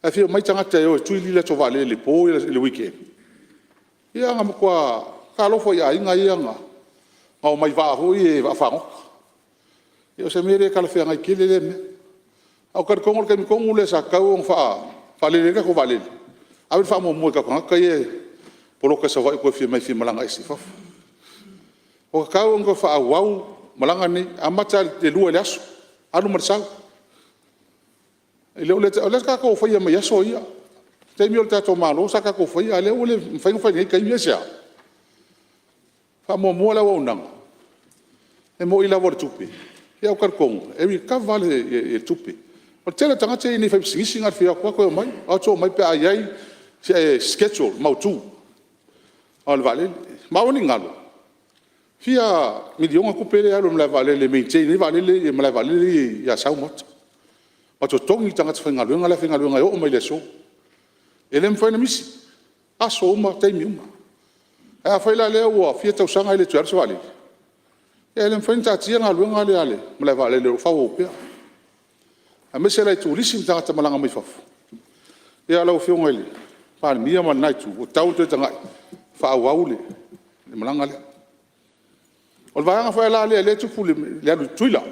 ae fia omai tagata e o e tui le latou vaalele i le po i le weekend. Ia na matua talofa i aiga ia na omai i vaa foi ia vaafagota. Ia o se mea le talafeagai tele lea mea. Ae ou te talitonu o le taimi tonu lea sa tatau ona faalele ai le tatou vaalele, ave le faamuamua i tatou tagata ia e poloka i Savaii ua toe fia omai e fia malaga ese i fafo. Ua tatau ona toe faaauau malaga nei, amata i le 2 i le aso, alu ma le sau. O lea sa tatou faia mai aso ia. O taimi a o tatou malo sa tatou faia, a o lea ua le mafai ona fai i lenei taimi. Aisea? Faamuamua le auaunaga. E moni lava o le tupe ae ou te talitonu e recover lava le tupe. O le tele o tagata ia e i ai nei faipisinisi na o le fia o atu lava toe omai, o atu omai pe a i ai se schedule mautu o le vaalele. Ma aua ne i galo, e fia miliona tupe lea e alu i le malaevaalele e maintain ai vaalele ia malaevaalele ia i Asau ma Uta, ma totogi tagata faigaluega la e faigaluega e oo mai le aso. E le mafai ona misi, aso uma, taimi uma. Ae afai la o lea ua fia tausaga e le toe alu se vaalele, ia e le mafai ona taatia le galuega lea a le malaevaalele o lo o faaauau pea, aemaise la i turisi ma tagata malaga mai fafo. Ia lau Afioga i le Palemia ma lena itu ua tatau ona toe tagai e faaauau le malaga lea. O le vaega foi la lea e tupu i le alu i Tutuila.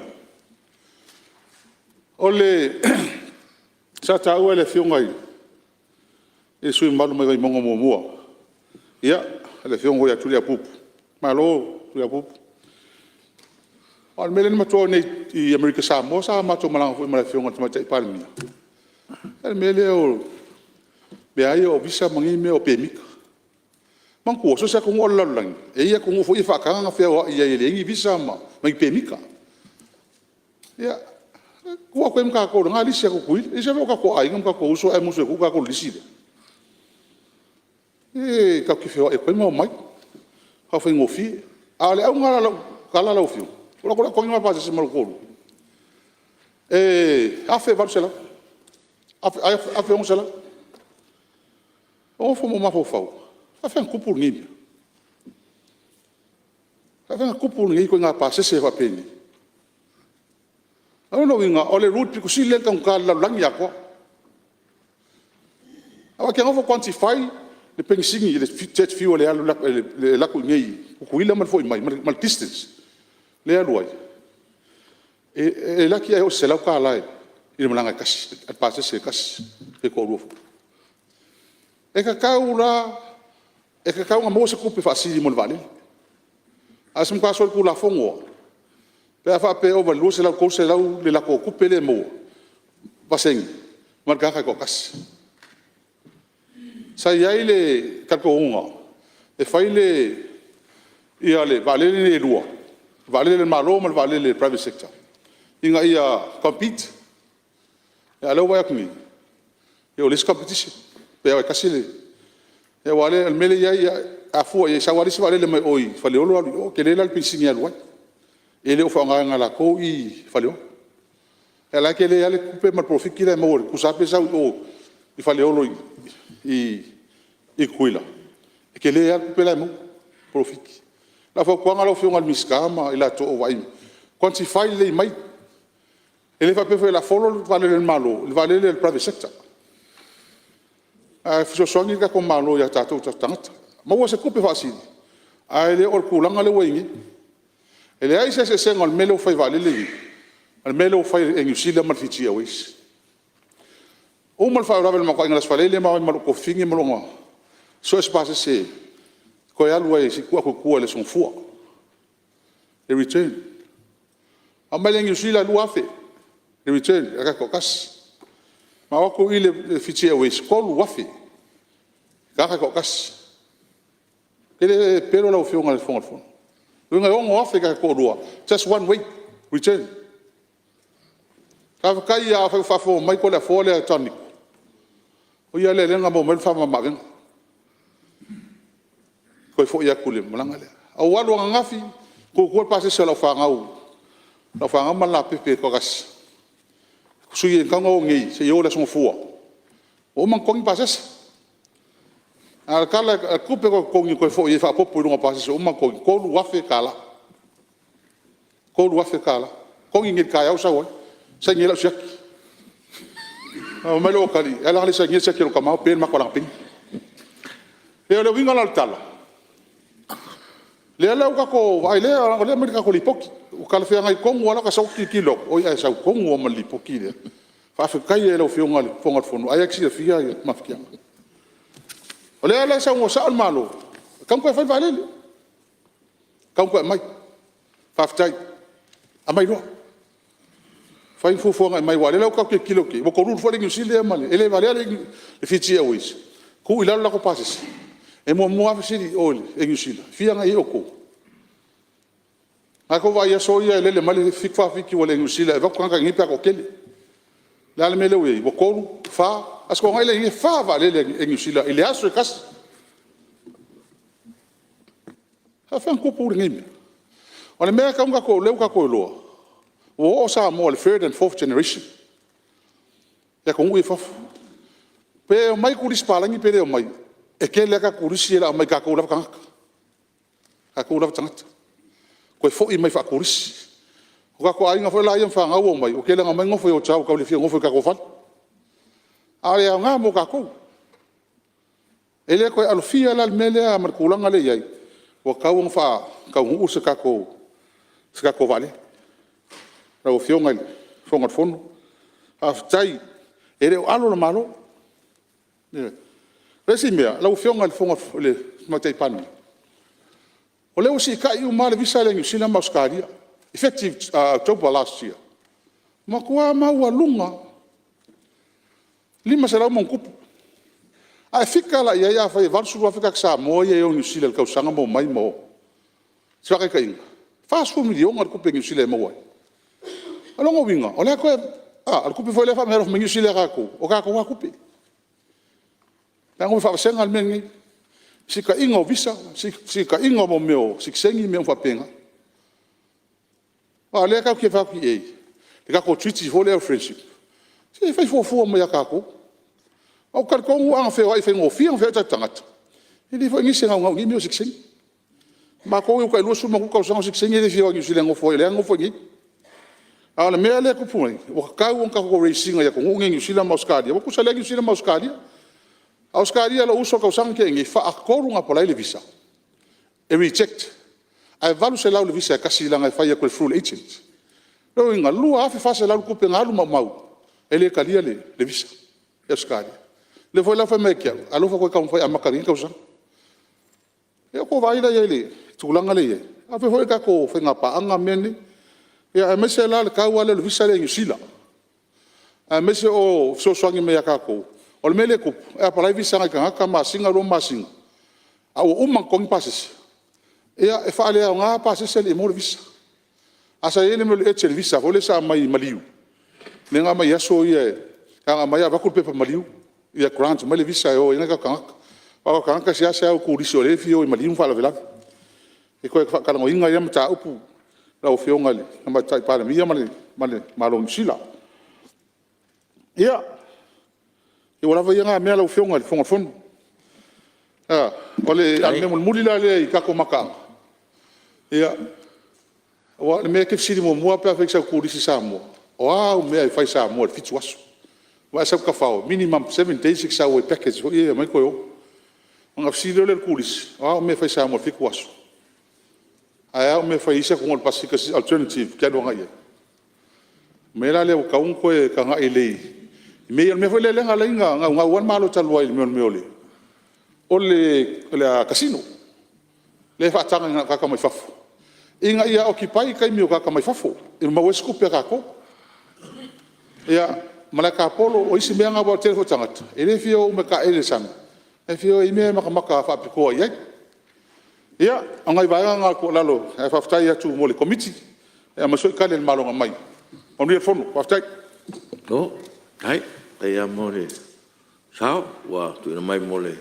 Sa taua e le Afioga i le sui usufono mamalu mai Vaimauga 1, le Afioga foi ia Tuliaupupu, malo Tuliaupupu. Aua o le mea lea na matou o ai nei i Amerika Samoa sa matou malaga foi ma le Afioga i le Tamaitai Palemia, o le mea lea o mea lava ia o Visa ma nei mea o pemita. Manatua, so o se atunuu lava o le lalolagi e i ai atunuu foi ia e faataga ona feoai ai e leai ni Visa ma ni pemita. Ia, tuu atu i ai ma tatou i lena lisi a Tutuila. E ese foi o tatou aiga ma tatou uso ae musu e tuu tatou i le lisi lea. E tatou te feoai atu ai ma omai, faafaigofie. A o le auga la o lau tala lau Afioga, ou alu atu la togi le ma pasese ma lou toalua, e $1,800, $1,600. Ou nofo ma ou mafaufau, e faapefea ona tupu lenei mea? E faapefea ona tupu lenei ituaiga pasese faapenei? O lona uiga o le route pito sili lea ona taugata i le lalolagi atoa. Aua e te nofo quantify le penisini le jet fuel e alu atu i inei i Tutuila ma le foi mai ma le distance lea e alu ai, e laki ae oo i le $100 i le malaga e tasi a le pasese e tasi pe toalua foi. E tatau la ona maua se tupe faasili mo le vaalele. Ae o se matua solitulafono lava pe a faapea e ova i le $200 i le $300 le latou tupe lea e maua pasene ma le tagata e toatasi. Sa i ai le talitonuga e fai le vaalele nei e lua, le vaalele a le Malo ma le vaalele a le private sector ina ia compete. A o lea ua vaai atu nei, ua leai se competition pe o e tasi le… Aua o le mea lea e i ai, a fua i ai e sau lava le isi vaalele mai o i Faleolo alu i o, e tele la le penisini e alu ai. E le o faaaogaina e latou Faleolo. A o la e tele lava le tupe ma le polofiti la e maua, tusa lava pe sau i o i Faleolo i Tutuila, e tele lava le tupe la e maua, polofiti. O lau fautuaga lau Afioga i le Minisita ma i latou o lo o vaaia, quantify lelei mai. E le faapea foi o le a follow le vaalele a le Malo i le vaalele a le private sector, ae fesoasoani le tatou Malo i tatou o tatou tagata, maua se tupe faasili ae le o le tulaga lea ua i ai nei. E leai se eseesega o le mea lea ua fai i vaalele nei ma le mea lea ua fai e le Air New Zealand ma le Fiji Airways. Uma le faalavelave i le matou aiga i le Aso Faraile ma o ai ma lou tuafafine ma lona… sue se pasese e toe alu ai se i tuu atu i tua i le Aso Gafua e return. Aumai le Air New Zealand e $2,000 le return i le tagata e toatasi. Na o atu i le Fiji Airways e $3,000 le tagata e toatasi. E le pepelo lau Afioga i le Fofoga o le Fono. O lona uiga e $6,000 i le tagata e toalua just one way return. Faafetai lava afai o faafofoga mai Toleafoa lea John Niko, o ia lea na maua mai ai le faamama-avega, toe foi atu i le malaga lea. Ou alu ananafi tuu i tua le pasese a lau fanau ma le leapepe e toatasi, sui e tatau ona o nei seia o i le Aso Gafua ua uma ona totogi pasese. A o le tala o le tupe na toe totogi e toe foi ai e faaopoopo i luga o pasese ua uma ona totogi, e $3,000. $3,000. Totogi nei i le taeao sau ai, saini ai lau siaki. Ae fai mai lou atalii, e a la le le sainia le siaki a lou tama ua pe le matou alaga peni. Ia o le uiga la o le tala, lea la ua tatou vaai o lea e aumai le tatou Lipoti ua talafeagai tonu lava lata sau tilotilo atu, oi ae sau tonu lava ma le Lipoti lea. Faafetai ai i lau Afioga i le Fofoga o le Fono ai lava e te silafia mafatiaga. O lea la e saunoa sao le Malo e tatau ona toe fai le vaalele, tatau ona toe aumai. Faafetai. Aumai loa. Fai ni fuafuaga e aumai aua o lea la ua tatou tilotilo atu i ai ua kolulu foi le Air Niu Sila ma le… E le valea le Fiji Airways, tuu i lalo latou pasese. E muamua lava fesili i o i le Air Niu Sila, e fia agai i ai outou? O lena ua outou vaai i aso ia e lele mai le 747 a le Air Niu Sila e avatu tagata i inei pe a toatele. O le a le mea lea ua i ai? Ua 3, 4, Aso Toonai na iai nei e 4 vaalele a le Air Niu Sila i le aso e tasi. E faafefea ona tupu lenei mea? O le mea e tatau ona tatou… lea ua tatou iloa ua oo Samoa i le third and forth generation i atunuu ia i fafo. Pe omai turisi palagi pe le omai, e tele a tatou turisi ia o le a omai i tatou lava tagata, tatou lava tagata toe foi mai faa-turisi. O tatou aiga foi la ia ma fanau ua omai ua tele ina omai nofo i hotel ua tau le fia nofo i tatou fale. A o le aoga mo tatou. E le toe alofia la le mea lea ma le tulaga lea e i ai ua tatau ona faataunuu se tatou vaalele. Lau Afioga i le Fofoga Fetalai, faafetai e le o alo le Malo. Ioe. O le isi mea lau Afioga i le Tamaitai Palemia, o lea ua siitai uma lava le visa a Niu Sila ma Ausetalia effective October last year, matua maualuga lava, 500+. Ae fika la i ai afai e 80,000 tagata Samoa ia e o i Niu Sila i le tausaga ma omai ma o. O se faataitaiga, e $40 miliona le tupe a Niu Sila e maua ai. O lona uiga o le tupe foi lea e faameaalofa mai ai Niu Sila ia tatou, o tatou lava tupe. Leaga ua faavasega le mea lenei, siitaiga o visa, siitaiga o mea o sitiseni ma mea uma faapena. Aua o lea tatou te fai atu i ai i le tatou Treaty foi lea o le Friendship, se i fai fuafua mai ia tatou. Ou te talitonu ana feoai faigofie ona feoai o tatou tagata, e leai foi nisi e naunau i nei mea o sitiseni. O matou ia ua tai 20+ tausaga o sitiseni e le fia o i Niu Sila e nofo ai o lea e nonofo i inei. A o le mea lea e tupu nei, ua tatau ona tatou raise ina i atunuu nei o Niu Sila ma Ausetalia aua e tutusa lelei lava Niu Sila ma Ausetalia. O Ausetalia o lou uso i le tausaga na tea nei e faatolu ona apalai le visa e reject ae $800 le visa e tasi leaga e fai atu through le agent. O lona uiga e $2,400 le tupe na alu maumau e le talia le visa i Ausetalia. O lea foi la ua fai mai ia te au, alofa toe taumafai e amata i lenei tausaga. Ia ua outou vaai la i ai i le tulaga lea e i ai? A faapea foi o tatou faiga paaga mea nei. Ia aemaise la le tau lea o le visa lea i Niu Sila aemaise o fesoasoani mai ia tatou. O le mea lea e tupu, e apalai visa a nai tagata masina, 2 masina a ua uma ona totogi pasese, ia e faaleaoga pasese ae le i maua le visa. Ae sa i ai le mea o le urgent visa foi lea sa aumai maliu lea na aumai i aso ia na ona aumai lava avatu le pepa maliu ia grant mai le visa e o ai nai o tatou tagata. Aua o tagata e seasea o turisi o lea e fia o i maliu ma faalavelave. E toe faatalanoaina lea mataupu lau Afioga i le Tamaitai Palemia ma le Malo o Niu Sila. Ia, ua lava ia na mea lau Afioga i le Fofoga Fetalai. A o le mea mulimuli la lea i tatou mataaga, ia aua o le mea e te fesili muamua lava pe a e sau i le turisi Samoa, o a au mea e fai i Samoa i le 7 aso? Aua e sau i le Tafao e minimum 7 days e te sau ai i package foi ia e omai toe o. Ona fesili loa lea o le turisi, o a au mea e fai i Samoa i le 7 aso? Ae a au mea e fai i isi atunuu o le Pasefika alternative e te alu agai i ai? O le mea la lea ua tatau ona toe tagai lelei i mea ia. O le mea foi lea na ala ai ona naunau lava le Malo talu ai i mea o le casino lea e faataga na o tagata mai fafo ina ia occupy taimi o tagata mai fafo e maua ai se tupe a tatou. Ia, malae tapolo, o isi mea na aua o le tele foi o tagata e le fia o uma e taeele i le sami ae fia o i ai mea e matamata faapitoa i ai. Ia, o nai vaega na o le tuualalo ae faafetai atu mo le Komiti aemaise foi Tali a le Malo na aumai. Manuia le fono. Faafetai. Malo faafetai, faafetai lava mo le sao ua tuuina mai mo le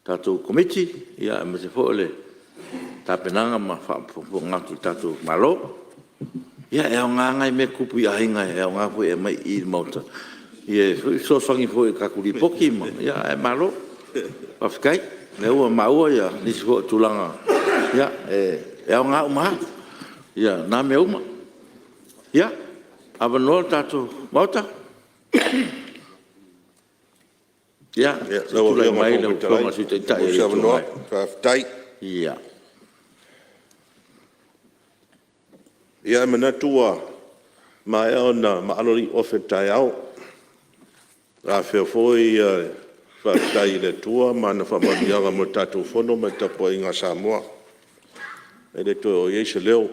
tatou Komiti aemaise foi o le tapenaga ma faafogafoga atu a le tatou Malo. Ia e aoga lava nai mea tutupu i aiga e aoga foi e aumai i i le Maota e fesoasoani foi i le tatou Lipoti ae malo faafetai o lea ua maua nisi foi o tulaga e aoga uma lava na mea uma. Ia, avanoa le tatou Maota. Ia se i tulai mai lau Afioga i le Sui Taitai o le Itu Agai. Ia e manatu ua maea ona maalo le iuofe i le taeao, ua afea foi le faafetai i le Atua ma ana faamanuiaga mo le tatou Fono ma le tapuaiga a Samoa. E le toe oo i ai se leo.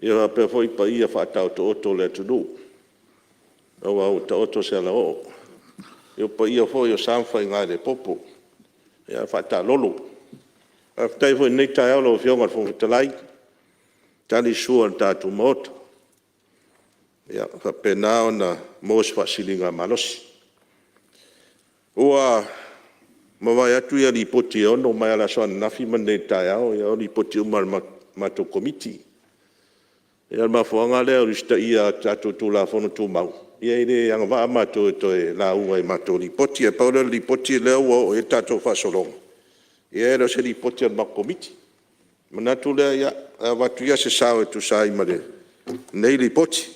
Faapea foi paia faataotooto o le atunuu aua ua taoto se alaoo. Ia o paia foi o sa ma faiga e le popo, ae faataalolo. Faafetai foi i lenei taeao lau Afioga i le Fofoga Fetalai, tali le sua a le tatou Maota, ia faapena ona maua se faasiligamalosi. Ua mavae atu Lipoti e 6 mai lava i le aso ananafi ma lenei taeao, o Lipoti uma a le matou Komiti. Ia o le mafuaaga lea o le usitaia o tatou Tulafono Tumau, ia e le agavaa matou e toe lauga i matou Lipoti. Ae pau lea o le Lipoti lea ua oo i ai le tatou faasologa, ia e le o se Lipoti a le matou Komiti. Ona manatu lea e avatu ia se sao e tusa ai ma lenei Lipoti. E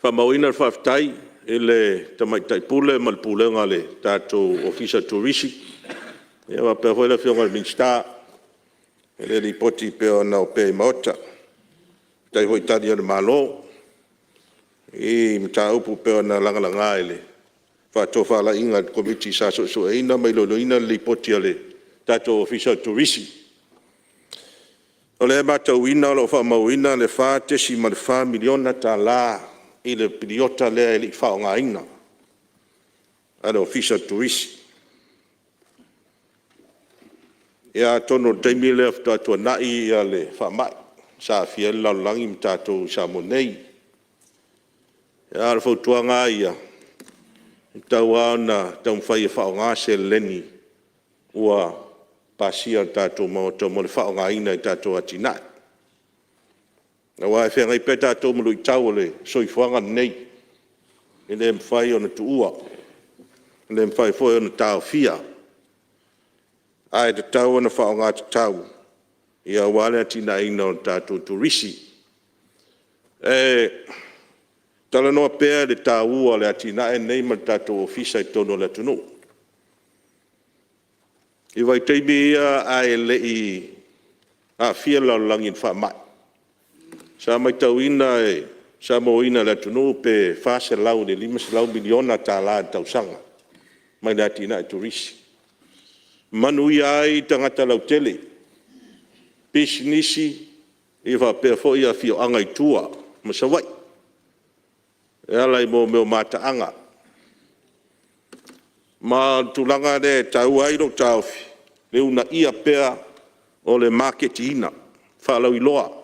faamauina le faafetai i le Tamaitai Pule ma le Pulega a le tatou Ofisa o Turisi faapea foi le Afioga i le Minisita i le Lipoti e pei ona opea i Maota. Faafetai foi i Tali a le Malo i mataupu e pei ona lagalaga i le faatofalaiga a le Komiti sa suesueina ma iloiloina le Lipoti a le tatou Ofisa o le Turisi. O lea e matauina o lo o faamauina le $4.4 miliona i le piriota lea e le i faaaogaina a le Ofisa o le Turisi. Ia atonu o le taimi lea faatoa tuanai le faamai sa aafia ai le lalolagi ma tatou i Samoa nei. A o le fautuaga lava ia, e tatau lava ona taumafai e faaaoga seleni ua pasia e le tatou Maota mo le faaaogaina i tatou atinae, aua e feagai pea tatou ma luitau o le soifuaga lenei, e le mafai ona tuua, e le mafai foi ona taofia, ae tatau ona faaaoga tatau aua le atinaeina o le tatou Turisi. E talanoa pea i le taua o le atinae lenei ma le tatou Ofisa i totonu o le atunuu. I vaitaimi ia ae le i aafia le lalolagi i le faamai, sa matauina sa mauaina e le atunuu pe $400 i le $500 miliona tala i le tausaga mai le atinae turisi, e manuia ai tagata lautele, pisinisi faapea foi afioaga i tua ma Savaii e ala i mea o mataaga. Ma o le tulaga lea e taua ai lou taofi le uunaia pea o le maketiina, faalauiloa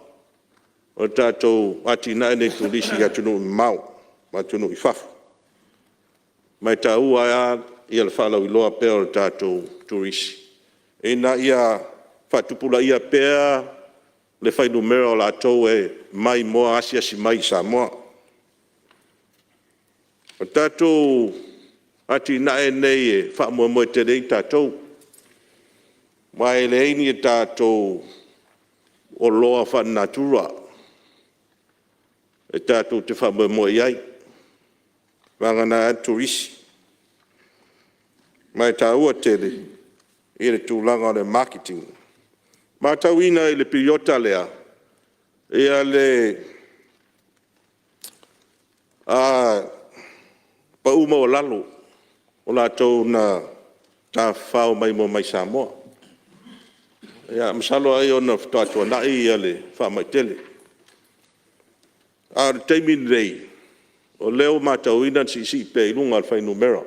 o le tatou atinae lenei o turisi i atunuu mamao ma atunuu i fafo. Ma e taua ai lava le faalauiloa pea o le tatou turisi ina ia faatupulaia pea le fuainumera o latou e maimoa asiasi mai i Samoa. O tatou atinae nei e faamoemoe tele i ai tatou, aua e leai ni tatou oloa faalenatura e tatou te faamoemoe i ai, vagana ai le turisi. Ma e taua tele le tulaga o le maketiina. E matauina i le piriota lea le pau maualalo o latou na tafafao maimoa mai i Samoa. Ia masalo ai ona faatoa tuanai le faamai tele. A o le taimi lenei, o lea ua matauina le siisii pea i luga o le fuainumera.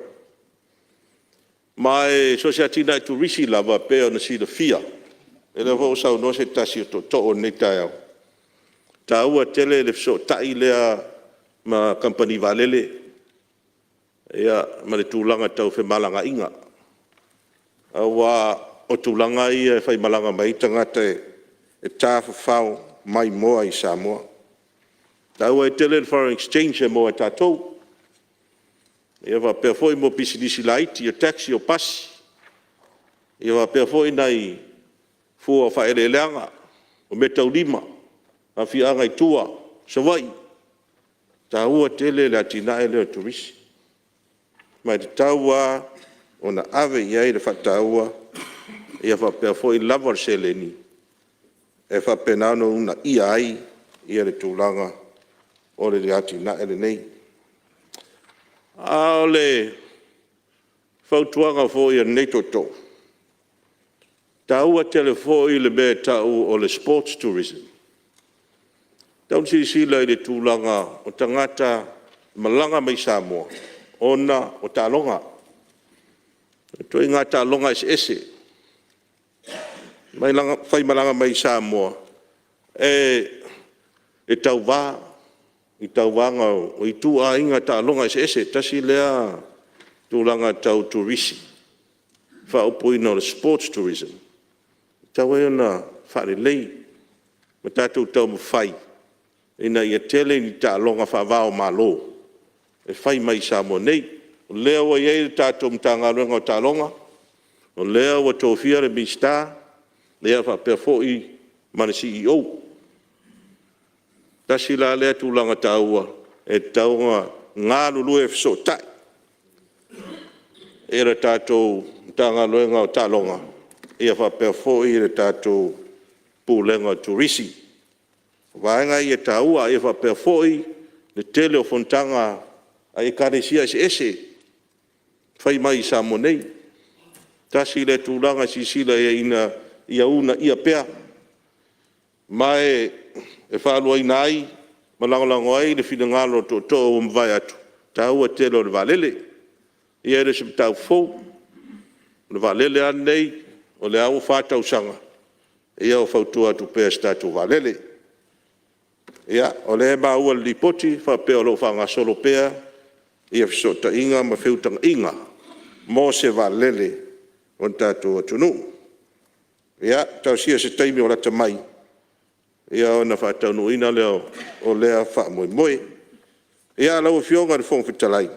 Ma e so o se atinae turisi lava e pei ona silafia, o lea foi ua saunoa se tasi o tootoo i lenei taeao, e taua tele le fesootai lea ma kamupani vaalele ma le tulaga tau femalagaaiga, aua o tulaga ia e faimalaga mai ai tagata e tafafao maimoa i Samoa. E taua ai tele le foreign exchange e maua e tatou, e faapea foi mo pisinisi laiti, o taxi, o pasi, faapea foi nai fua o faaeleeleaga, o meataulima, afioaga i tua, Savaii. E taua tele le atinae lea o le turisi, ma e tatau lava ona ave i ai le faataua ia faapea foi le lava o le seleni e faapena ona uunaia ai le tulaga o le atinae lenei. A o le fautuaga foi a lenei tootoo, e taua tele foi le mea e tau o le sports tourism. tatau ona silasila i le tulaga o tagata e malaga mai Samoa ona o taaloga, ituaiga taaloga eseese e faimalaga mai i Samoa e tauva i tauvaga o ituaiga taaloga eseese. Tasi lea tulaga tau turisi, faaupuina o le sports tourism. E tatau ai ona faalelei ma tatou taumafai ina ia tele ni taaloga faava o Malo e fai mai i Samoa nei. O lea ua i ai le tatou Matagaluega o Taaloga, o lea ua tofia le Minisita faapea foi ma le CEO. Tasi la lea tulaga taua e tatau ona galulue fesootai le tatou Matagaluega o Taaloga faapea foi le tatou Pulega o Turisi. O vaega ia e taua, e faapea foi le tele o fonotaga a Ekalesia eseese e fai mai i Samoa nei. Tasi lea tulaga e silasila i ai ina ia uunaia pea ma e faaluaina ai ma lagolago ai le finagalo o le tootoo ua mavae atu, le taua tele o le vaalele. Ia e le o se mataupu fou, o le vaalele lava lenei, o lea ua 4 tausaga o fautua atu pea i se tatou vaalele. Ia, o lea e maua i le Lipoti e faapea o lo o faagasolo pea fesootaiga ma feutagaiga mo se vaalele o le tatou atunuu. Ia, talosia i se taimi o lata mai ona faataunuuina lea o lea faamoemoe. Ia, lau Afioga i le Fofoga Fetalai,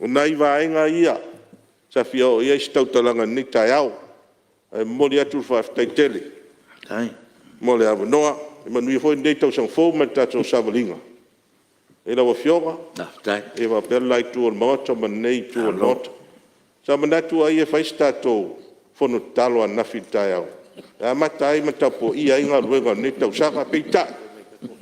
o nai vaega ia sa fia oo i ai se tautalaga i lenei taeao. Ae momoli atu le faafetai tele mo le avanoa. Ia manuia foi lenei tausaga fou ma le tatou savaliga i lau Afioga faapea le la Itu o le Maota ma lenei Itu o le Maota. Sa manatu ai e fai se tatou fono tatalo ananafi i le taeao e amata ai ma tapuaia ai galuega o lenei tausaga, peitai,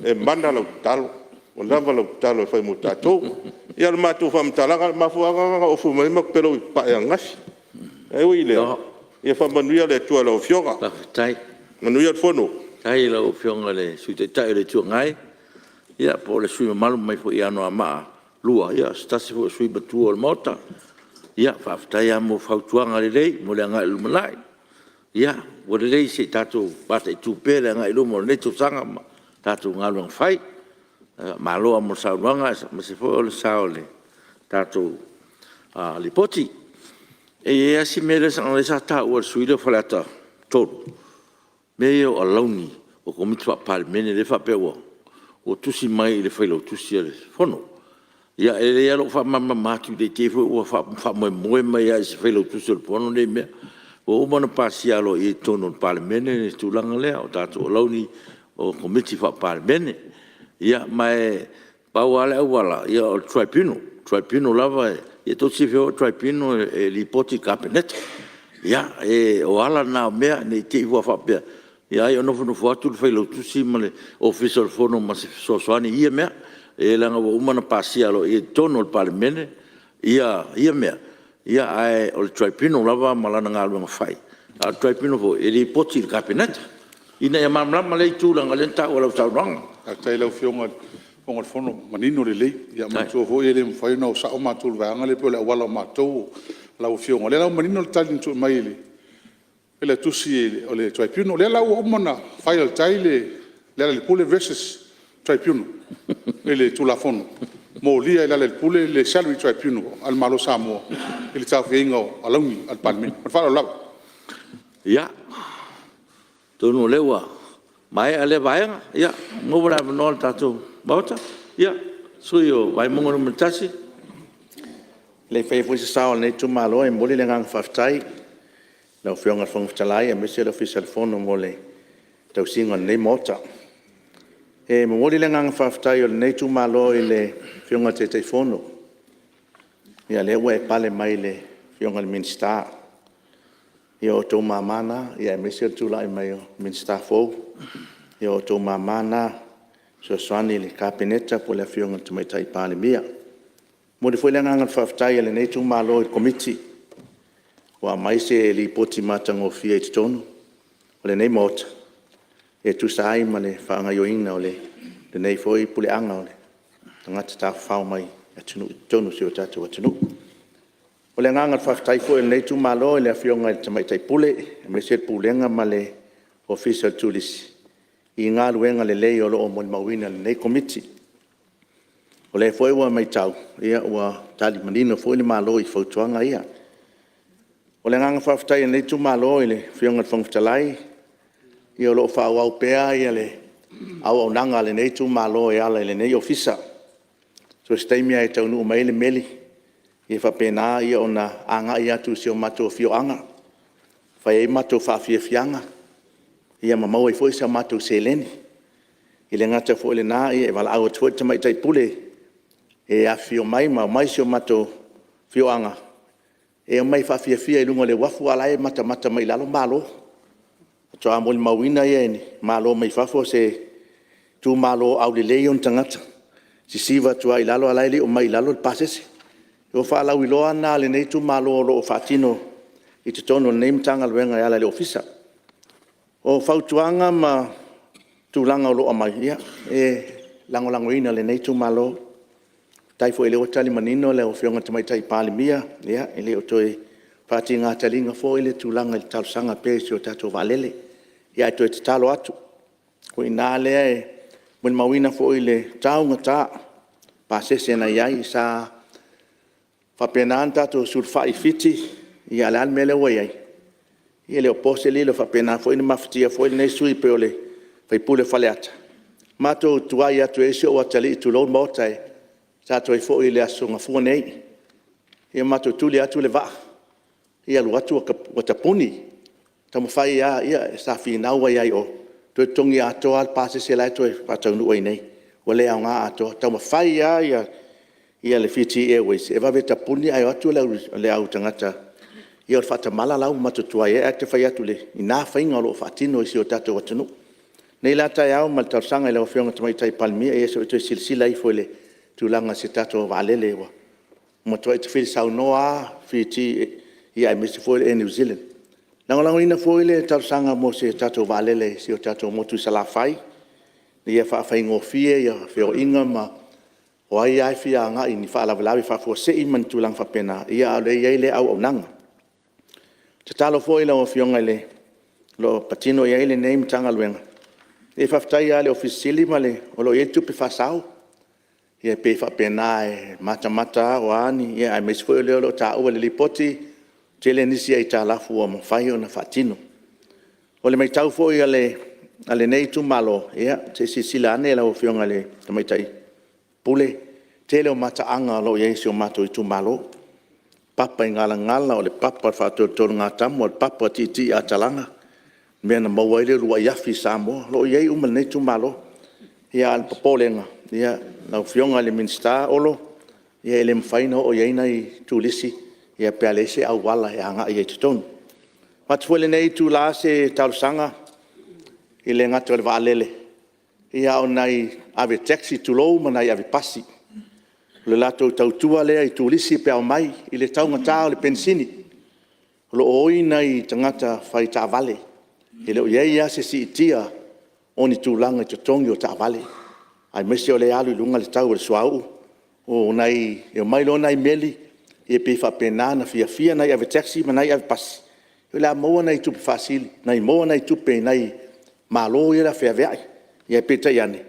e mana lau tatalo, ua lava lau tatalo e fai mo tatou. Ia o le matou faamatalaga, o le mafuaaga lena na ou ofo mai ai ma ou feiloai i Papae ananafi. Ae ui i lea, ia faamanuia le Atua i lau Afioga. Manuia le fono. Faafetai i lau Afioga i le Sui Taitai o le Itu Agai, ia po o le sui usufono mamalu mai foi Anoamaa 2, o se tasi foi o sui usufono matua o le Maota. Faafetai lava mo fautuaga lelei mo le agai i le lumanai. Ia, ua lelei se i tatou mataitu pea le agai i luma o lenei tausaga ma tatou galuega fai. Malo lava mo le saunoaga aemaise foi o le sao i le tatou Lipoti. E i ai lava si mea lea leaga o lea sa taua e le sui usufono lea o Faleata 3, mea ia o alauni o Komiti Faa-Palemene lea e faapea ua tusi mai i le Failautusi o le Fono. Ia e lelei lava lou faamalamalama atu ne i te i foi ua faamoemoe mai lava i se Failautusi o le Fono nei mea. Ua uma ona pasia aloaia i totonu o le Palemene le tulaga lea o tatou alauni o Komiti Faa-Palemene. Ia ma e pau lava le auala, o le Tribunal. O le Tribunal lava, e tou te silafia foi o le Tribunal e lipoti i le Kapeneta. Ia, o ala na o mea, ne i te i ua faapea ai o nofonofo atu le Failautusi ma le Ofisa o le Fono ma se fesoasoani i ia mea. E leaga ua uma ona pasia aloaia i totonu o le Palemene ia mea, ae o le Tribunal lava ma lana galuega fai, a o le Tribunal foi e lipoti i le Kapeneta, ina ia malamalama lea itu leaga o lea na taua i lau saunoaga. Faafetai i lau Afioga i le Fofoga o le Fono, ua manino lelei. Ia manatua foi e le mafai ona o sao matou i le vaega lea pei o le auala o matou o lau Afioga. O lea la ua manino le tali na tuu mai e le tusi a le Tribunal. O lea la ua uma ona fire e le tai Lealailepule versus Tribunal i le Tulafono, molia e Lealailepule le Salary Tribunal a le Malo o Samoa i le taofiaina o alauni a le Palemene. Ma le faaaloalo lava. Ia, atonu o lea ua maea lea vaega, ua maua le avanoa o le tatou Maota. Ia, le sui usufono mo Vaimauga 1. E le i faia foi se sao o lenei itumalo, e momoli le agaga faafetai i lau Afioga i le Fofoga Fetalai aemaise le Ofisa o le Fono mo le tausiga o lenei Maota. E momoli le agaga faafetai o lenei itumalo i le Afioga i le Taitaifono, o lea ua e pale mai i le Afioga i le Minisita. Ia o outou mama na, aemaise o le tulai mai o le Minisita fou. Ia o outou mama na, e fesoasoani i le Kapeneta po o le Afioga i le Tamaitai Palemia. E momoli foi le agaga faafetai o lenei itumalo i le Komiti ua aumai se Lipoti matagofie i totonu o lenei Maota e tusa ai ma le faagaoioiga o le lenei foi puleaga o tagata tafafao mai i totonu o si o tatou atunuu. O le agaga faafetai foi o lenei itumalo i le Afioga i le Tamaitai Pule aemaise le Pulega ma le Ofisa o le Turisi i galuega lelei o lo o molimauina e lenei Komiti. O lea foi ua matau ua tali manino foi le Malo i fautuaga ia. O le agaga faafetai o lenei itumalo i le Afioga i le Fofoga Fetalai, o lo o faaauau pea le auaunaga a lenei itumalo e ala i lenei Ofisa. So o se taimi lava e taunuu mai ai le meli, e faapena ona agai atu i si o matou afioaga e fai ai matou faafiafiaga ma maua ai foi sa matou seleni. E le gata foi i lena, e valaau atu foi i le Tamaitai Pule e afifio mai ma omai si o matou afioaga e omai e faafiafia i luga o le uafu a o la e matamata mai i lalo Malo. Faatoa molimauina e Malo mai fafo se itumalo aulelei ona tagata, sisiva atu lava i lalo a o la e le i omai i lalo le pasese. O faalauiloa na a lenei itumalo o lo o faatino i totonu o lenei Matagaluega e ala i le Ofisa. O fautuaga ma tulaga o lo o aumai, ia, e lagolagoina e lenei itumalo. Faafetai foi o lea ua tali manino lau Afioga i le Tamaitai Palemia, e le o toe faatiga taliga foi le tulaga i le talosaga pea i si o tatou vaalele. Ae toe tatalo atu, o i ina lea e molimauina foi i le taugata o pasese na i ai, sa faapena ona tatou sulufai i Fiti, a o le a le mea lea ua i ai? Ia e le o po se lilo, e faapena foi ona mafatia foi lenei sui usufono pei o le sui usufono o Faleata, matou tuai atu ai si ou atalii tulou le Maota, sa toe foi i le aso Gafua nei. Ia matou tuli atu le vaa, ia alu atu ua tapuni. Taumafai lava, ia sa finau ai lava i o, toe totogi atoa lava le pasese la e toe faataunuu ai nei, ua le aoga atoa. Taumafai lava le Fiji Airways e vave tapuni ae o atu le au tagata, ia o le faatamala la ua matou tuai ai. Ae ou te fai atu i na faiga o lo o faatino e si o tatou atunuu. O lenei la taeao ma le talosaga i lau Afioga i le Tamaitai Palemia, ia se i toe silasila ifo i le tulaga i se tatou vaalele, ua matuai tafili saunoa lava Fiti aemaise foi o le Air New Zealand. E lagolagoina foi le talosaga mo se tatou vaalele i si o tatou motu i Salafai, ina ia faafaigofie feoaiga ma o ai lava e fia agai i ni faalavelave faafuasei ma ni tulaga faapena, a o lea e i ai lea auaunaga. Tatalo foi i lau Afioga o lo o patino i ai lenei Matagaluega, e faafetai lava i le Ofisa Sili o Pulega o lo o i ai le tupe faasao. Ia pei e faapena e matamata lava o a ni… aemaise foi o lea o lo o taua i le Lipoti, e tele nisi aitalafu ua mafai ona faatino. O le matau foi a lenei itumalo, ia se i silasila ane lau Afioga i le Tamaitai Pule, i le tele o mataaga o lo o i ai i si o matou itumalo, papaigalagala, o le papa o le faatolotolugatama, o le papa o le tiitiiatalana, le mea na maua ai le uluai afi a Samoa, o lo o i ai uma i lenei itumalo. Ia a o le popolega, lau Afioga i le Minisita Olo, ia e le mafai ona oo i ai nai turisi pe a leai se auala e agai ai i totonu. E avatu foi i lenei itula se talosaga, e le gata o le vaalele, a o nai ave taxi tulou ma nai avepasi. O le latou tautua lea i turisi pe a omai i le taugata o le penisini. O lo o oi nai tagata fai taavale, e le o i ai lava se siitia o ni tulaga i totogi o taavale, aemaise o lea e alu i luga le tau o le suauu. E omai loa nai meli, ia pei e faapena ona fiafia nai ave taxi ma nai ave pasi, o le a maua nai tupe faasili, maua nai tupe i nai malo ia o le a feaveai. Ae peitai ane,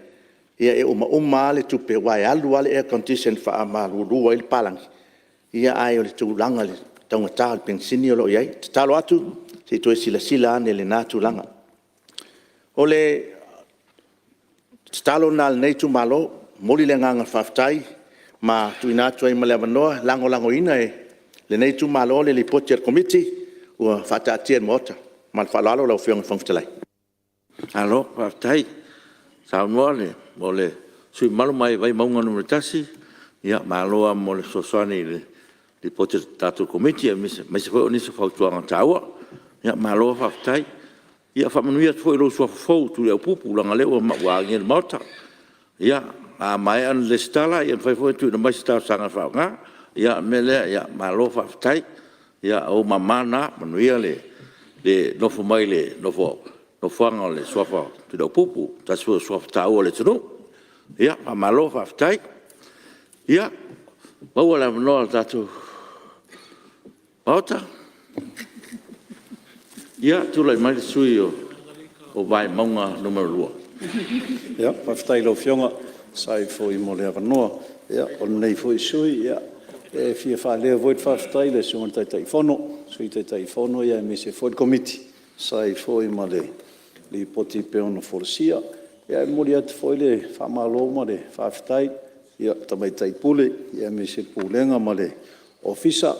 e uma uma lava le tupe aua e alu lava le air condition e faamalulu ai le palagi, ae o le tulaga i le taugata o le penisini o lo o i ai. E tatalo atu, se i toe silasila ane i lena tulaga. O le tatalo lena a lenei itumalo. E momoli le agaga faafetai ma tuuina atu ai ma le avanoa e lagolagoina e lenei itumalo le Lipoti a le Komiti ua faataatia i le Maota. Ma le faaaloalo lau Afioga i le Fofoga Fetalai. Malo faafetai saunoa mo le sui usufono mamalu mai Vaimauga 1. Malo lava mo le fesoasoani i le Lipoti a le tatou Komiti aemaise foi o nisi o fautuaga taua. Malo faafetai. Ia faamanuia atu foi i lou suafa fou Tuliaupupu leaga o lea ua agia i le Maota. Ia, a maea ona resitala e mafai foi ona tuuina mai se talosaga e faaaoga. Ia o le mea lea, malo faafetai. O ou mama na, manuia le nofo mai i le nofoaga o le suafa o Tuliaupupu, o se tasi foi o suafa taua o le atunuu. Ia faamalo faafetai. Ia, maua le avanoa o le tatou Maota. Ia tulai mai le sui usufono o Vaimauga 2. Faafetai i lau Afioga e tusa ai foi mo le avanoa. O lenei foi sui usufono e fia faaleo foi le faafetai i le Susuga i le Taitaifono, Sui Taitaifono aemaise foi le Komiti e tusa ai foi ma le Lipoti e pei ona folasia. E momoli atu foi le faamalo ma le faafetai i le Tamaitai Pule aemaise le Pulega ma le Ofisa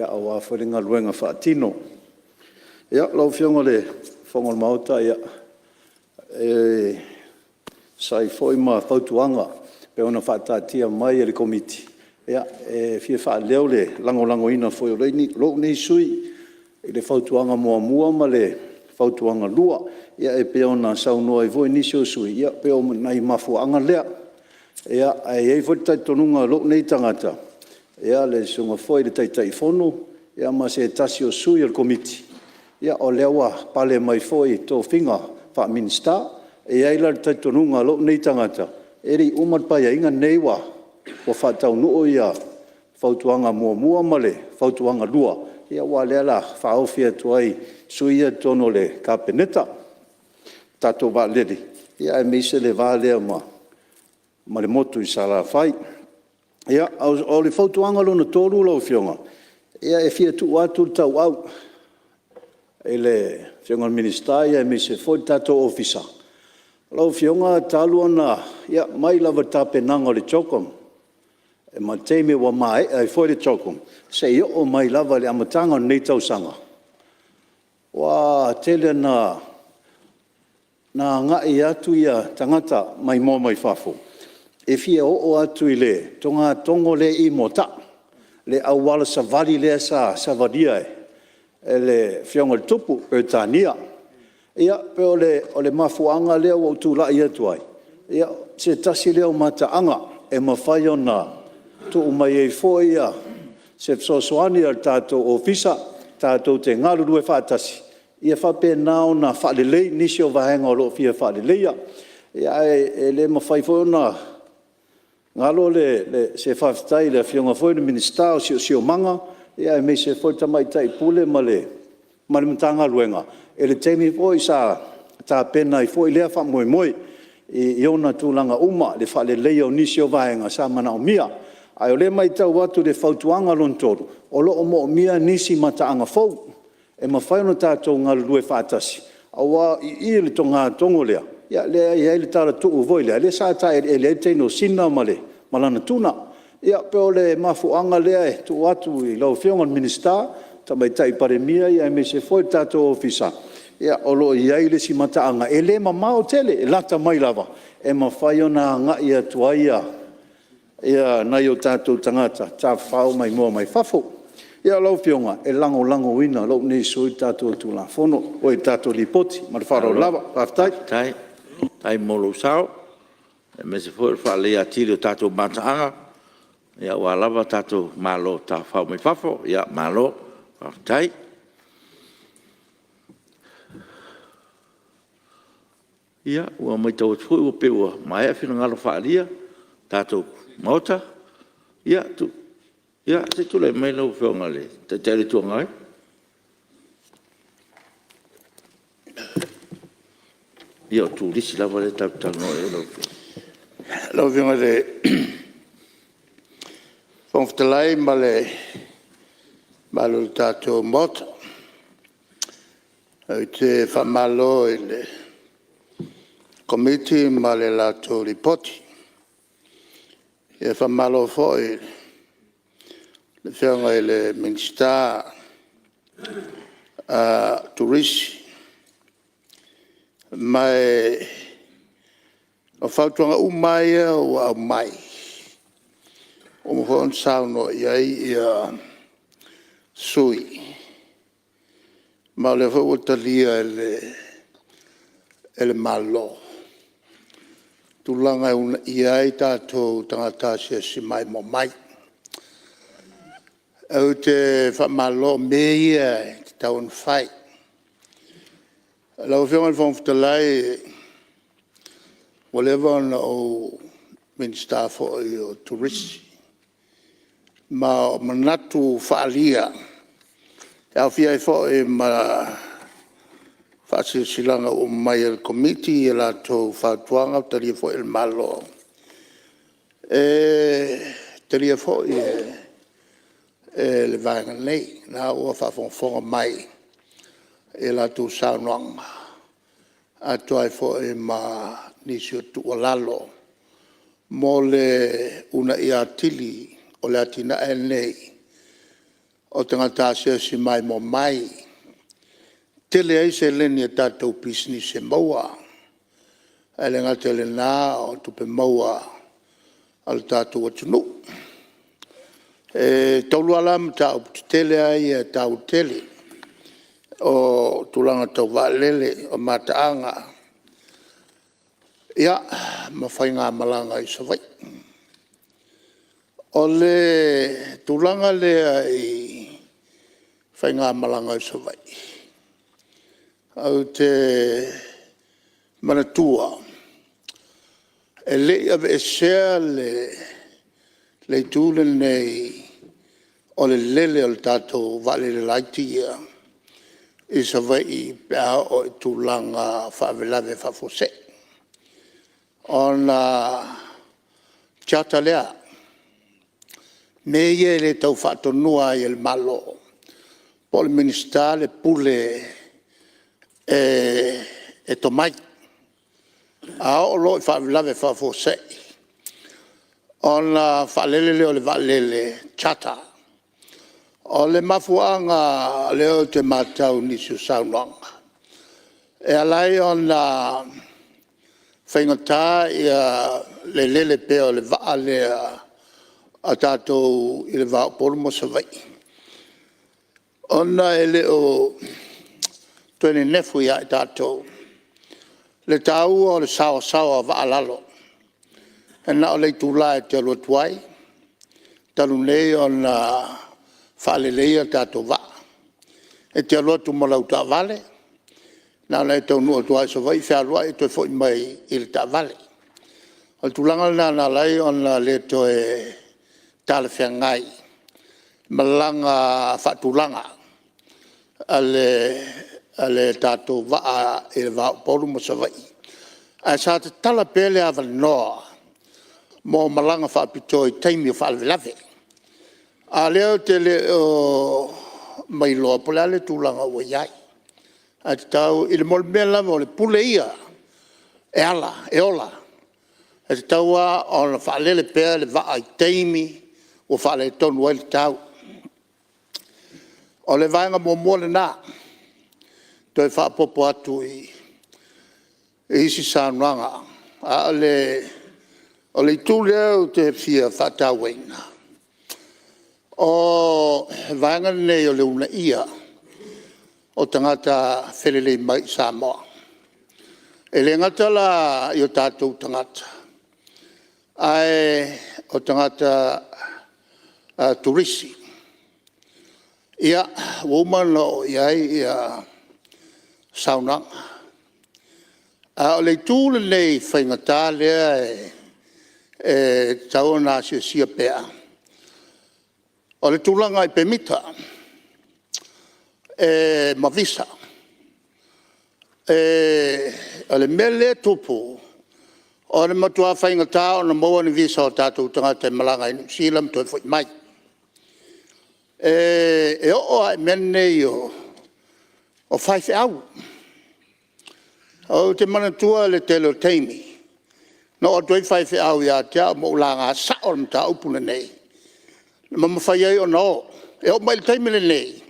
aua foi le galuega faatino. Lau Afioga i le Fofoga o le Maota, e tusa ai foi ma fautuaga e pei ona faataatia mai e le Komiti, e fia faaleo le lagolagoina foi e lou nei sui usufono i le Fautuaga 1 ma le Fautuaga 2. E pei ona saunoa ai foi nisi o sui usufono, e pei o nai mafuaaga lea. Ae i ai foi le talitonuga o lou nei tagata, le Susuga foi i le Taitaifono ma se tasi o sui o le Komiti, o lea ua pale mai foi i tofiga faa-Minisita. E i ai la le talitonuga o lou nei tagata, e le i uma le Paeaiga lenei ua faataunuu Fautuaga 1 ma le Fautuaga 2, aua o lea o le a faaofi atu ai i sui ia i totonu o le Kapeneta, le tatou vaalele, aemaise le va lea ma le motu i Salafai. O le fautuaga lona 3 lau Afioga, e fia tuu atu le tauau i le Afioga i le Minisita aemaise foi le tatou Ofisa. Lau Afioga talu ona… ia mai lava i le tapenaga o le CHOGM ma le taimi ua maea ai foi le CHOGM seia oo mai lava i le amataga o lenei tausaga, ua tele ina agai atu tagata maimoa mai fafo e fia oo atu i le togatogo lea i Moataa, le auala savali lea sa savalia e le Afioga i le Tupu o Peretania. Ia pei o le mafuaaga lea ua ou tulai atu ai, o se tasi lea o mataaga e mafai ona tuu mai ai foi se fesoasoani a le tatou Ofisa tatou te galulue faatasi ia faapena ona faalelei nisi o vaega o lo o fia faaleleia. Ae le mafai foi ona galo se faafetai i le Afioga foi i le Minisita o le Siosiomaga, aemaise foi le Tamaitai Pule ma le Matagaluega i le taimi foi sa tapena ai foi lea faamoemoe i ona tulaga uma i le faaleleia o nisi o vaega sa manaomia. A o lea e matau atu i le fautuaga lona 3, o lo o moomia nisi mataaga fou e mafai ona tatou galulue faatasi, aua o i i le togatogo lea, lea e i ai le talatuu foi lea sa taeleele ai le teine o Sina ma lana tuna. Ia pei o le mafuaaga lea e tuu atu i lau Afioga i le Minisita, Tamaitai Palemia aemaise foi le tatou Ofisa, o lo o i ai le isi mataaga e le mamao tele, e lata mai lava e mafai ona agai atu ai nai o tatou tagata tafafao maimoa mai fafo. Ia lau Afioga, e lagolagoina e lou nei sui usufono le tatou Tulafono, oi le tatou Lipoti. Ma le faaaloalo lava. Faafetai. Faafetai. Faafetai mo lou sao aemaise foi o le faaleleia atili o tatou mataaga aua lava tatou malo tafafao mai fafo. Malo faafetai. Ia, ua matau atu foi pei ua maea finagalo faaalia o le tatou Maota. Ia, se i tulai mai lau Afioga i le Taitai o le Itu Agai. Ia o turisi lava lea tatou te talanoa i ai lau Afioga. Lau Afioga i le Fofoga Fetalai ma le mamalu o le tatou Maota, ou te faamalo i le Komiti ma le latou Lipoti. E faamalo foi i le Afioga i le Minisita o Turisi. Ma o fautuaga uma lava ia ua aumai, ua uma foi ona saunoa i ai sui usufono, ma o lea foi ua talia e le Malo tulaga e uunaia ai tatou tagata asiasi maimoa mai. Ou te faamalo o mea ia e tatau ona fai. Lau Afioga i le Fofoga Fetalai, ua leva ona ou Minisita foi o Turisi. Ma o manatu faaalia e aofia ai foi ma faasilasilaga ua aumai e le Komiti i latou fautuaga ua talia foi e le Malo, e talia foi e le Vaega nei. O lena ua faafogafoga mai i a latou saunoaga atoa ai foi ma nisi o tuualalo mo le uunaia atili o le atinae lenei o tagata asiasi maimoa mai. E tele ai seleni a tatou pisinisi e maua, ae le gata i lena o tupe maua a le tatou atunuu. E taulu lava la mataupu tetele lava ia e taua tele, o tulaga tau vaalele, o mataaga ia ma faigamalaga i Savaii. O le tulaga lea i faigamalaga i Savaii, ou te manatua e le i aveesea le itu lenei o le lele o le tatou vaalele laiti ia i Savaii pe a oo i tulaga o faalavelave faafuasei, ona charter lea. O mea ia e le tau faatonuina ai e le Malo po o le Minisita le pule e tomai. A oo loa i faalavelave faafuasei ona faalele lea o le vaalele charter. O le mafuaaga lea ou te matau i nisi o saunoaga e ala ai ona faigata le lele pea o le vaa lea a tatou i le va o Upolu ma Savaii, ona e le o toe nenefu ia i tatou le taua o le saoasaoa o vaa a lalo. E na o le itula e te alu atu ai, talu nei ona faaleleia tatou vaa. E te alu atu ma lau taavale, na ona e taunuu atu lava i Savaii fealuai e toe foi mai i le taavale. O le tulaga lena na ala ai ona le toe talafeagai malaga faatulaga a le tatou vaa i le va o Upolu ma Savaii, ae sa tatala pea le avanoa mo malaga faapitoa i taimi o faalavelave. A o lea ou te le o mailoa po o le a le tulaga ua i ai, ae tatau i le mea lava o le pule ia e ala, e ola. E tatau lava ona faalele pea le vaa i taimi ua faaletonu ai le tau. O le vaega muamua lena, toe faaopoopo atu i isi saunoaga. A o le itu lea ou te fia faatauaina, o le vaega lenei o le uunaia o tagata felelei mai i Samoa. E le gata la i o tatou tagata, ae o tagata turisi. Ia, ua uma ona oo i ai saunoaga, a o le itu lenei faigata lea e tatau ona asiasia pea, o le tulaga i pemita ma visa. O le mea lea e tupu, o le matua faigata ona maua ni visa o tatou tagata e malaga ai i Niu Sila ma toe foi mai. E oo lava i mea nei o faifeau. Ou te manatua le tele o taimi na oo atu ai faifeau ia te au ma ou laga sao le mataupu lenei ma mafai ai ona o. E oo mai i le taimi lenei,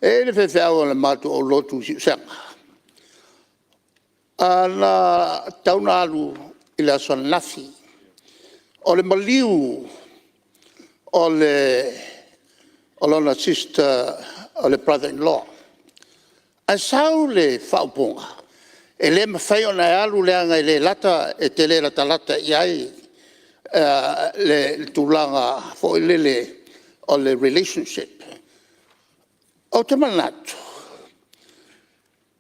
e i ai le faifeau o le matou aulotu i Siusega, na tatau ona alu i le aso ananafi. O le maliu o lona sister o le brother in law, ae sau le faaupuga, e le mafai ona e alu leaga e te le latalata i ai le tulaga foi lele o le relationship. Ou te manatu,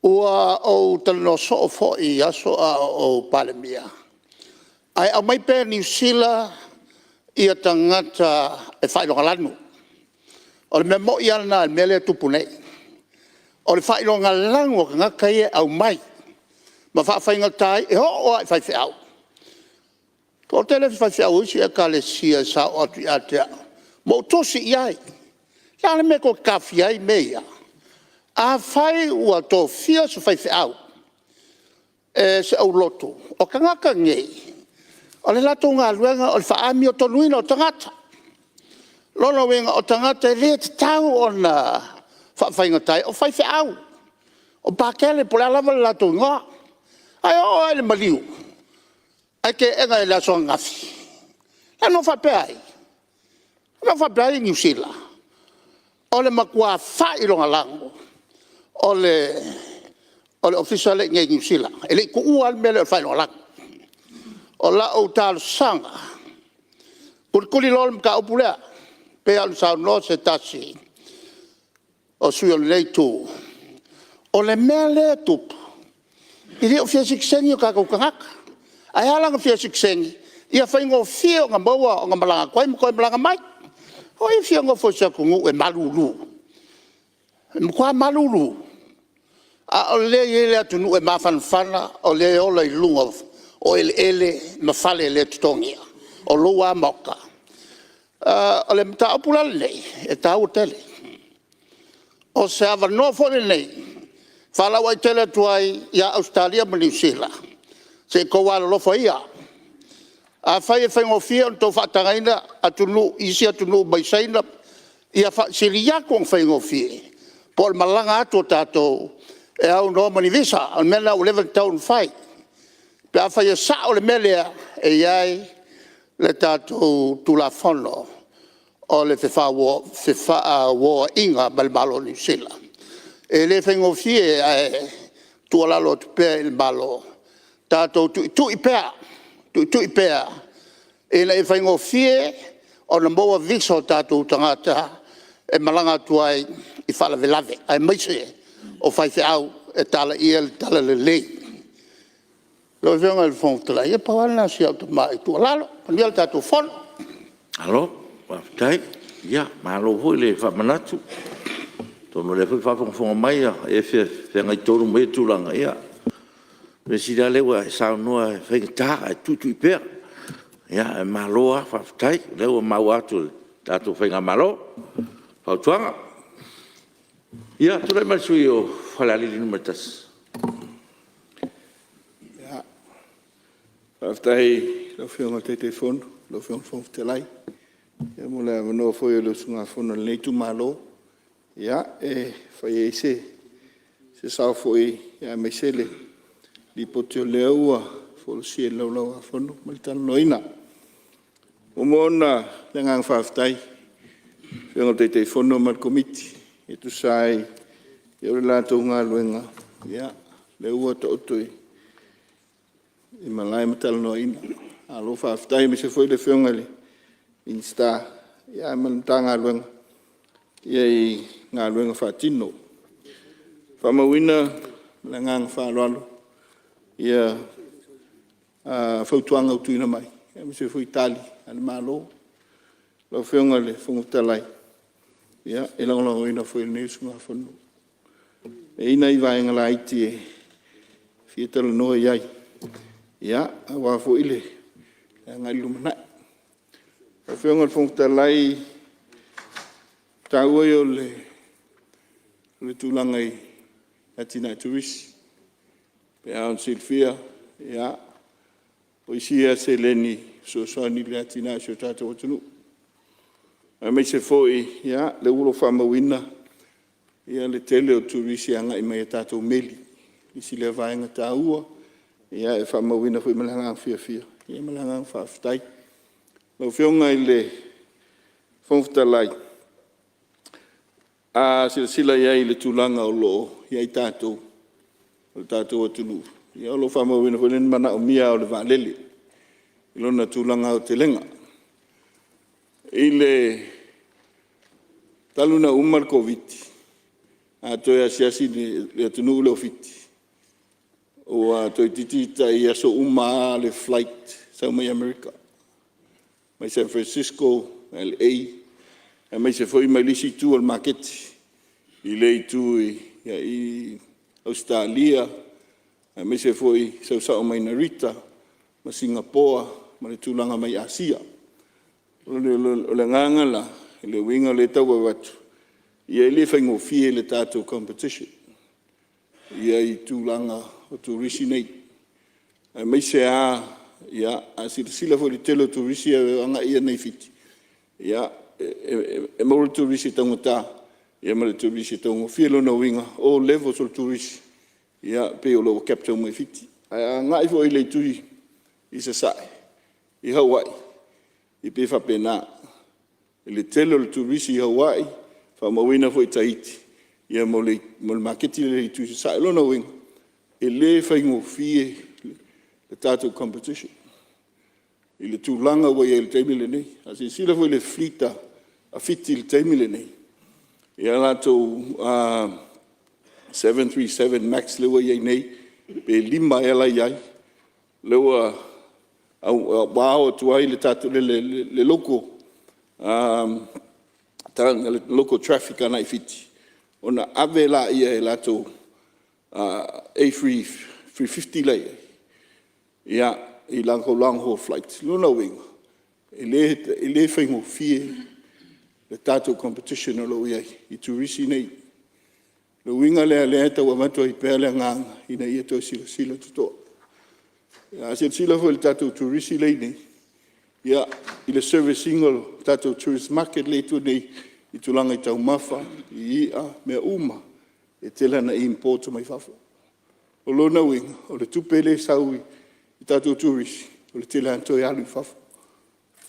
ua ou talanoa soo foi i aso a o ou Palemia Ae aumai pea e Niu Sila tagata e faailogalanu. O le mea moi lava lena i le mea lea e tupu nei, o le faailogalanu o tagata ia e aumai ma faafaigata ai, e oo lava i faifeau. E toatele faifeau o isi Ekalesia sa oo atu ia te au ma ou tusi i ai. O le a le mea tou te taofia ai mea ia? Afai ua tofia se faifeau e se aulotu, o tagata nei o le latou galuega o le faaamiotonuina o tagata. O lona uiga o tagata e le tatau ona faafaigata ai, o faifeau, o Pakele po o le a lava le latou igoa. Ae oo lava i le maliu ae teena i le aso ananafi. O le a le mea ua faapea ai? O le a le mea ua faapea ai Niu Sila? O le matua faailogalanu o le Ofisa lea i inei i Niu Sila. E le i tuua lava le mea lea o le faailogalanu. O lau talosaga, tulituli loa le mataupu lea, pei lava ona saunoa se tasi o sui usufono o lenei Itu, o le mea lea e tupu, e le o fia sitiseni o tatou tagata. Ae ala ona fia sitiseni, ia faigofie ona maua ona malaga atu ai ma toe malaga mai. O ai e fia nofo i se atunuu e malulu? E matua malulu, a o lea e i ai le atunuu e mafanafana o lea e ola i luga o eleele ma fale le totogia, o lou lava maota. O le mataupu la lenei, e taua tele. O se avanoa foi lenei e faalauaitele atu ai ia Ausetalia ma Niu Sila, se i outou alolofa ia, afai e faigofie ona outou faatagaina atunuu i isi atunuu mai Saina, ia sili atu ona faigofie po o le malaga atu o tatou e aunoa ma ni visa. O le mea lena ua leva ona tatau ona fai pe afai e sao le mea lea e i ai le tatou Tulafono o le Fefaauoaiga ma le Malo o Niu Sila. E le faigofie ae tuualalo atu pea i le Malo, tatou tuitui pea, tuitui pea ina ia faigofie ona maua visa o tatou tagata e malaga atu ai i faalavelave aemaise o faifeau e talaiina le talalelei. Lau Afioga i le Fofoga Fetalai, ia pau lava lena o si au tamai tuualalo. Manuia le tatou Fono. Malo faafetai. Ia, malo foi le faamanatu. Atonu o lea foi e faafogafoga mai e feagai tonu ma ia tulaga, ia o le mea sili lava lea ua e saunoa e faigata ae tuitui pea. Ae malo lava faafetai o lea ua maua atu e le tatou faigamalo fautuaga. Ia, tulai mai le sui usufono mo Falealili 1. Faafetai i lau Afioga i le Taitaifono lau Afioga i le Fofoga Fetalai mo le avanoa foi o le usugafono a lenei itumalo e fai ai se sao foi aemaise le Lipoti o lea ua folasia i le Laulau-a-Fono mo le talanoaina. E muamua ona le agaga faafetai i le Afioga i le Taitaifono ma le Komiti e tusa ai o le latou galuega lea ua taoto i malae ma talanoaina. Malo faafetai aemaise foi le Afioga i le Minisita ma le Matagaluega i galuega faatino. E faamauina ma le agaga faaaloalo fautuaga ua tuuina mai aemaise foi Tali a le Malo. Lau Afioga i le Fofoga Fetalai, e lagolagoina foi e lenei usugafono. E i ai nai vaega laiti e fia talanoa i ai aua foi le agai i le lumanai. Lau Afioga i le Fofoga Fetalai, o le taua ia o le tulaga i atinae turisi. E pei lava ona silafia o isi ia seleni e fesoasoani i le atinae o si o tatou atunuu, aemaise foi o lea ua faamauina le tele o turisi e agai mai i tatou meli. O le isi lea vaega taua e faamauina foi ma le agaga fiafia ma le agaga faafetai. Lau Afioga i le Fofoga Fetalai, a silasila i ai i le tulaga o lo o i ai tatou, o le tatou atunuu, o lo o faamauina foi le manaomia o le vaalele i lona tulaga aotelega. Talu ona uma le Koviti, a toe asiasi i le atunuu lea o Fiti, ua toeitiiti tai aso uma lava le flight. sau mai Amerika, mai San Francisco, LA aemaise foi mai le isi itu o le maketi i le itu i Ausetalia aemaise foi sau sao mai Narita ma Sigapoa ma le tulaga mai Asia. O le agaga la, o le uiga lea e tau avatu, e le faigofie le tatou competition i tulaga o Turisi nei, aemaise lava, a silasila foi i le tele o Turisi e agai nei i Fiti, e maua le Turisi taugata ma le Turisi e taugofie. O lona uiga o levels o Turisi e pei o lo o capture uma e Fiti. Ae a agai foi i le itu i Sasae i Hawaii, e pei e faapena i le tele o le Turisi i Hawaii, faamauina foi i Tahiti ma le maketi lea i le itu i Sasae. O lona uiga e le faigofie le tatou competition i le tulaga ua i ai i le taimi lenei. A silasila foi i le fleet a Fiti i le taimi lenei i a latou 737 Max lea ua i ai nei, pe 5 ea la e i ai, lea ua ao atu ai le local traffic agai Fiti ona ave lea e latou A350 la e i ai i latou long haul flights. O lona uiga e le faigofie le tatou competition o lo o i ai i Turisi nei. O le uiga lea o lea e tau avatu ai pea le agaga ina ia toe silasila totoa. A silasila foi i le tatou Turisi lea e i inei i le service ina o le tatou tourist market lea e i tua nei i tulaga i taumafa, i i'a, mea uma, e tele lava ina import mai fafo. O lona uiga o le tupe lea e sau i tatou Turisi o le tele lava ina toe alu i fafo.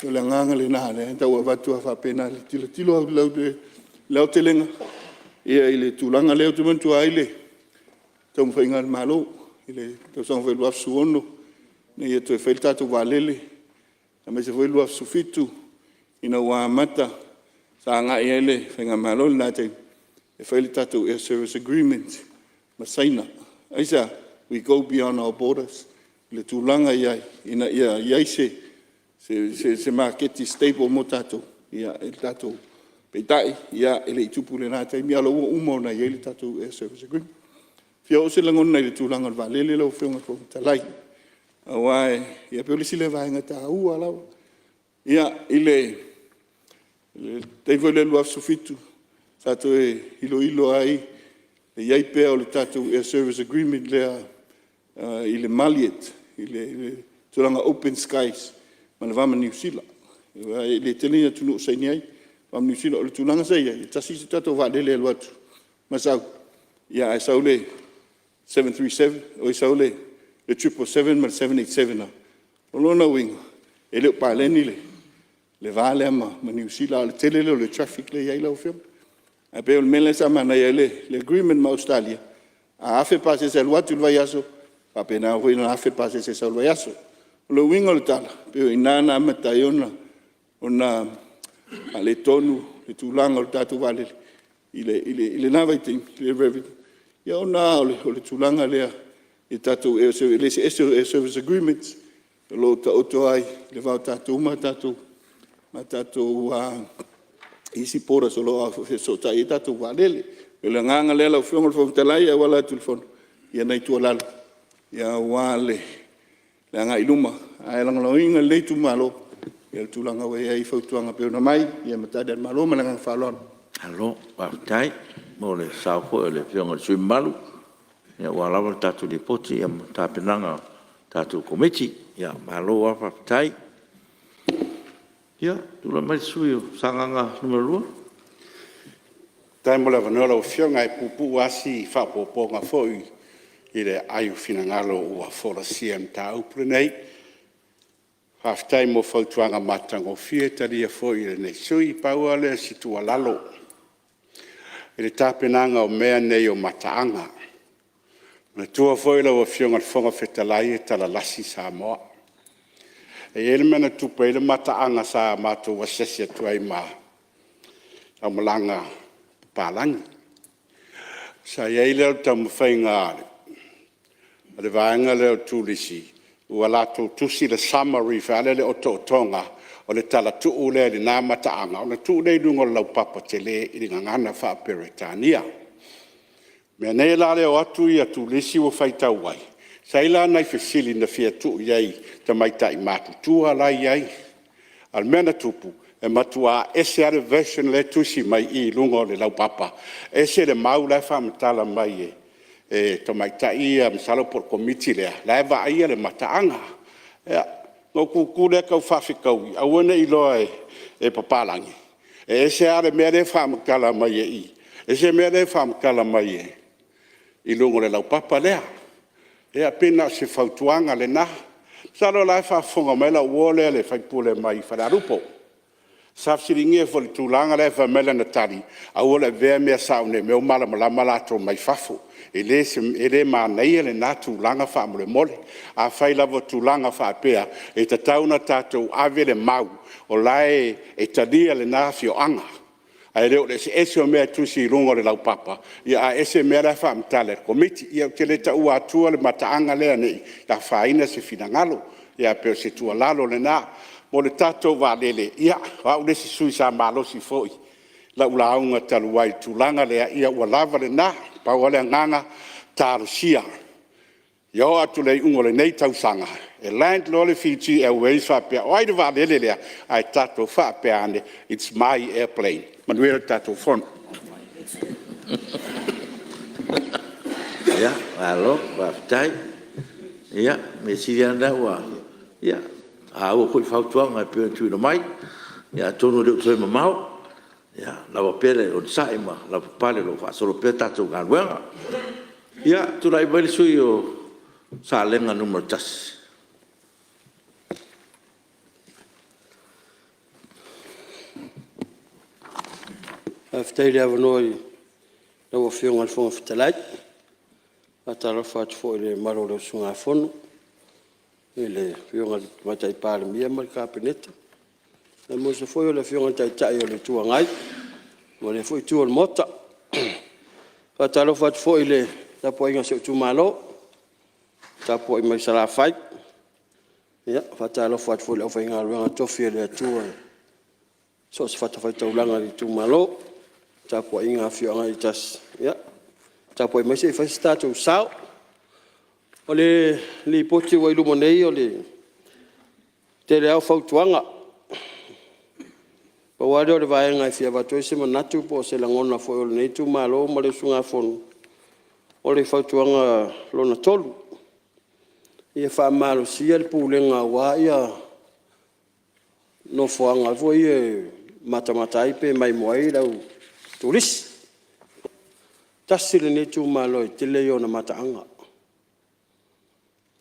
O le agaga lena o lea e tau avatu ai faapena i le tilotilo i le aotelega i le tulaga lea. Ou te manatua ai le taumafaiga a le Malo i le tausaga foi 2016 ina ia toe fai le tatou vaalele aemaise foi le 2017 ina ua amata, sa agai ai le Faigamalo i lena taimi e fai le tatou Air Service Agreement ma Saina. Aisea? We go beyond our borders i le tulaga i ai ina ia i ai se maketi stable mo tatou i le tatou… Peitai e le i tupu i lena taimi a o la ua uma ona i ai le tatou Air Service Agreement. E fia oo se lagona i le tulaga o le vaalele lau Afioga i le Fofoga Fetalai, aua e pei o le isi lea vaega taua lava. I le taimi foi lea i le 2017 sa toe iloilo ai le i ai pea o le tatou Air Service Agreement lea i le Maliot i le tulaga open skies ma le va ma Niu Sila aua e le tele ni atunuu o saini ai, le va ma Niu Sila. O le tulaga sa i ai, e tasi se tatou vaalele e alu atu ma sau, ae sau le 777 ma le 787 lava. O lona uiga e le o paleni le va lea ma Niu Sila a o le tele lea o le traffic lea e i ai lau Afioga. Ae pei o le mea lea sa manaia ai le agreement ma Ausetalia, a $1,000 pasese e alu atu i le vaiaso, e faapena foi ona $1,000 pasese e sau i le vaiaso. O le uiga o le tala, pei o i ina na amata ai ona faaletonu le tulaga o le tatou vaalele i lena vaitaimi i le revenue ona o le tulaga lea i tatou i le eseese o Air Service Agreements o lo o taoto ai le va o tatou ma tatou isi borders o lo o fesootai i ai tatou vaalele. O le agaga lea lau Afioga i le Fofoga Fetalai e auala atu i le Fono, ia o nai tuualalo aua le agai i luma ae lagolagoina e lenei Itumalo le tulaga ua i ai fautuaga e pei ona aumai ma Tali a le Malo ma le agaga faaaloalo. Malo faafetai mo le sao foi o le Afioga i le sui usufono mamalu aua lava le tatou Lipoti ma tapenaga a le tatou Komiti. Malo lava faafetai. Ia tulai mai le sui usufono mo Sagaga 2. Faafetai mo le avanoa lau Afioga. E puupuu lava si faaopoopoga foi i le aai o finagalo ua folasia i le mataupu lenei. Faafetai mo fautuaga matagofie, e talia foi e lenei sui usufono. Pau lava lea o si tuualalo i le tapenaga o mea nei o mataaga. Manatua foi lau Afioga i le Fofoga Fetalai e talalasi Samoa. E i ai le mea na tupu ai le mataaga sa matou asiasi atu ai ma aumalaga papalagi. Sa i ai lea o le taumafaiga a le vaega lea o le Turisi Ua latou tusi le summary foi lea o le otootoga o le talatuu lea i lena mataaga ona tuu lea i luga o le laupapa tele i le Gagana Faa-Peretania. Meaane la le o atu turisi ua faitau ai, sa i ai la nai fesili na fia tuu i ai i tamaitai matutua la e i ai. A o le mea na tupu, e matua ese lava le version lea e tusi mai i i luga o le laupapa, ese le mau la e faamatala mai e tamaitai ia masalo po o le Komiti lea la e vaaia le mataaga. Ia, ona ou tutu lea tau faafetaui aua ne i iloa e papalagi, e ese lava le mea lea e faamatala mai i i, ese le mea lea e faamatala mai i luga o le laupapa lea. Ia pei na o se fautuaga lena. Masalo o la e faafofoga mai lau uo lea le sui usufono mai Falealupo. Sa fesiligia foi i le tulaga lea ae fai mai lana tali, aua le avea mea sao ne i mea ua malamalama latou mai fafo. E le manaia lena tulaga faamolemole. Afai lava o tulaga faapea, e tatau ona tatou ave le mau o la e talia lena afioaga, ae le o le eseese o mea e tusi i luga o le laupapa ae ese mea la e faamatala e le Komiti. Ia ou te le taua atua le mataaga lea ne i afaina se finagalo, ae pei o se tuualalo lena. O le tatou vaalele, ia o au le isi sui usufono sa malosi foi i lau lauga talu ai i le tulaga lea, ia ua lava lena. Pau lava le agaga, talosia ia oo atu i le iuga o lenei tausaga e land loa le Fiji Airways faapea, o ai le vaalele lea? Ae tatou faapea ane, its my airplane. Manuia le tatou Fono. Malo faafetai. Ia, o le mea sili lava lena ua taua foi fautuaga e pei ona tuuina mai. Ia atonu e le o toe mamao, ia lava pea le onosai ma lavapapale o lo o faasolo pea le tatou galuega. Ia, tulai mai le sui usufono mo Salega 1. Faafetai i le avanoa i lau Afioga i le Fofoga Fetalai. E faatalofa atu foi i le mamalu o le usugafono i le Afioga i le Tamaitai Palemia ma le Kapeneta, aemaise foi o le Afioga i le Taitai o le Itu Agai ma lea foi Itu o le Maota. E faatalofa atu foi i le tapuaiga a si ou Itumalo o tapuai mai Salafai. E faatalofa atu foi i le aufaigaluega totofi a le Atua i so o se fatafaitaulaga o le Itumalo, tapuaiga a afioaga taitasi, ia tapuai mai se i fai so tatou sao. O le Lipoti ua i luma nei o le tele lava o fautuaga. Pau lava lea o le vaega e fia avatu ai se manatu po o se lagona foi o lenei Itumalo ma le usugafono, o le fautuaga lona 3, ia faamalosia le pulega aua nofoaga foi ia e matamata ai pe maimoa ai le au turisi. Tasi lenei Itumalo e tele ia ona mataaga.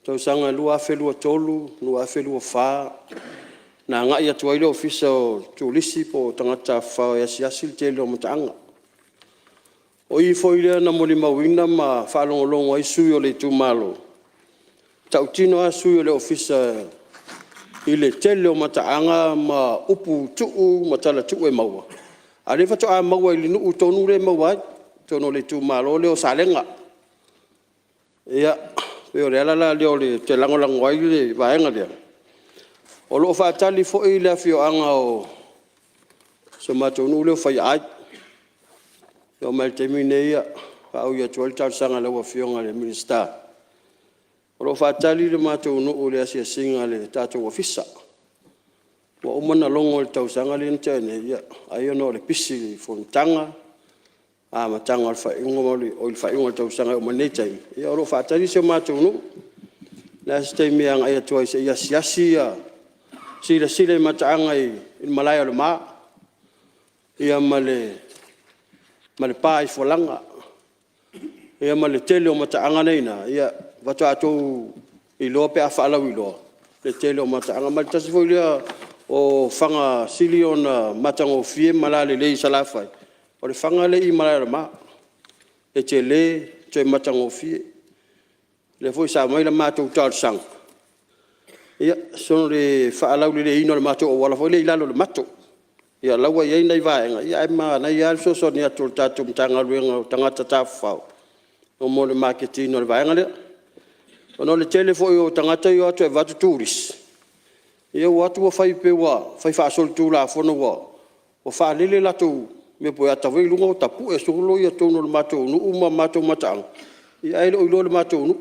I le tausaga 2023, 2024 na agai atu ai le Ofisa o Turisi po o Tagata Tafafao e asiasi le tele o mataaga. O i foi lea na molimauina ma faalogologo ai sui usufono o le Itumalo, e tautino lava sui o le Ofisa i le tele o mataaga ma upu tuu ma tala tuu e maua, a o lea faatoa maua i le nuu tonu lea e maua ai i totonu o le itumalo lea o Salega. Ia, pei o le ala la lea ou te lagolago ai le vaega lea. O lo o faatali foi le afioaga o si o matou nuu lea o Faiaai. E oo mai lava i le taimi lenei e faaui atu ai le talosaga i lau Afioga i le Minisita, o lo o faatali le matou nuu i le asiasiga a le tatou Ofisa. Ua uma ona logo i le tausaga lea na tea nei, ai ona o le pisi i fonotaga, amataga o le faaiuga o le tausaga e oo mai i lenei taimi, ia o lo o faatali si o matou nuu. O le a se taimi e agai atu ai se i asiasi silasila i mataaga i le Malae o le Ma ma le pa i Fualaga ma le tele o mataaga la e i ina faatoa outou iloa pe a faalauiloa le tele o mataaga. Ma o le tasi foi lea o fana sili ona matagofie ma lalelei i Salafai, o le fana lea e i Malae o le Ma, e tele toe matagofie. O lea foi sa aumai la matou talosaga, o le faalauleleiina o le matou auala foi lea i lalo o le mato. Ia o la ua i ai nai vaega ae manaia lava le fesoasoani atu o le tatou Matagaluega o Tagata Tafafao mo le maketiina o le vaega lea. Ona o le tele foi o tagata ia e o atu e avatu turisi, ia ua o atu ua fai pei ua fai faasolitulafono ua faalele latou mea po o ata foi lea i luga ua tapue solo totonu o le matou nuu ma matou mataaga, ae le o iloa e le matou nuu.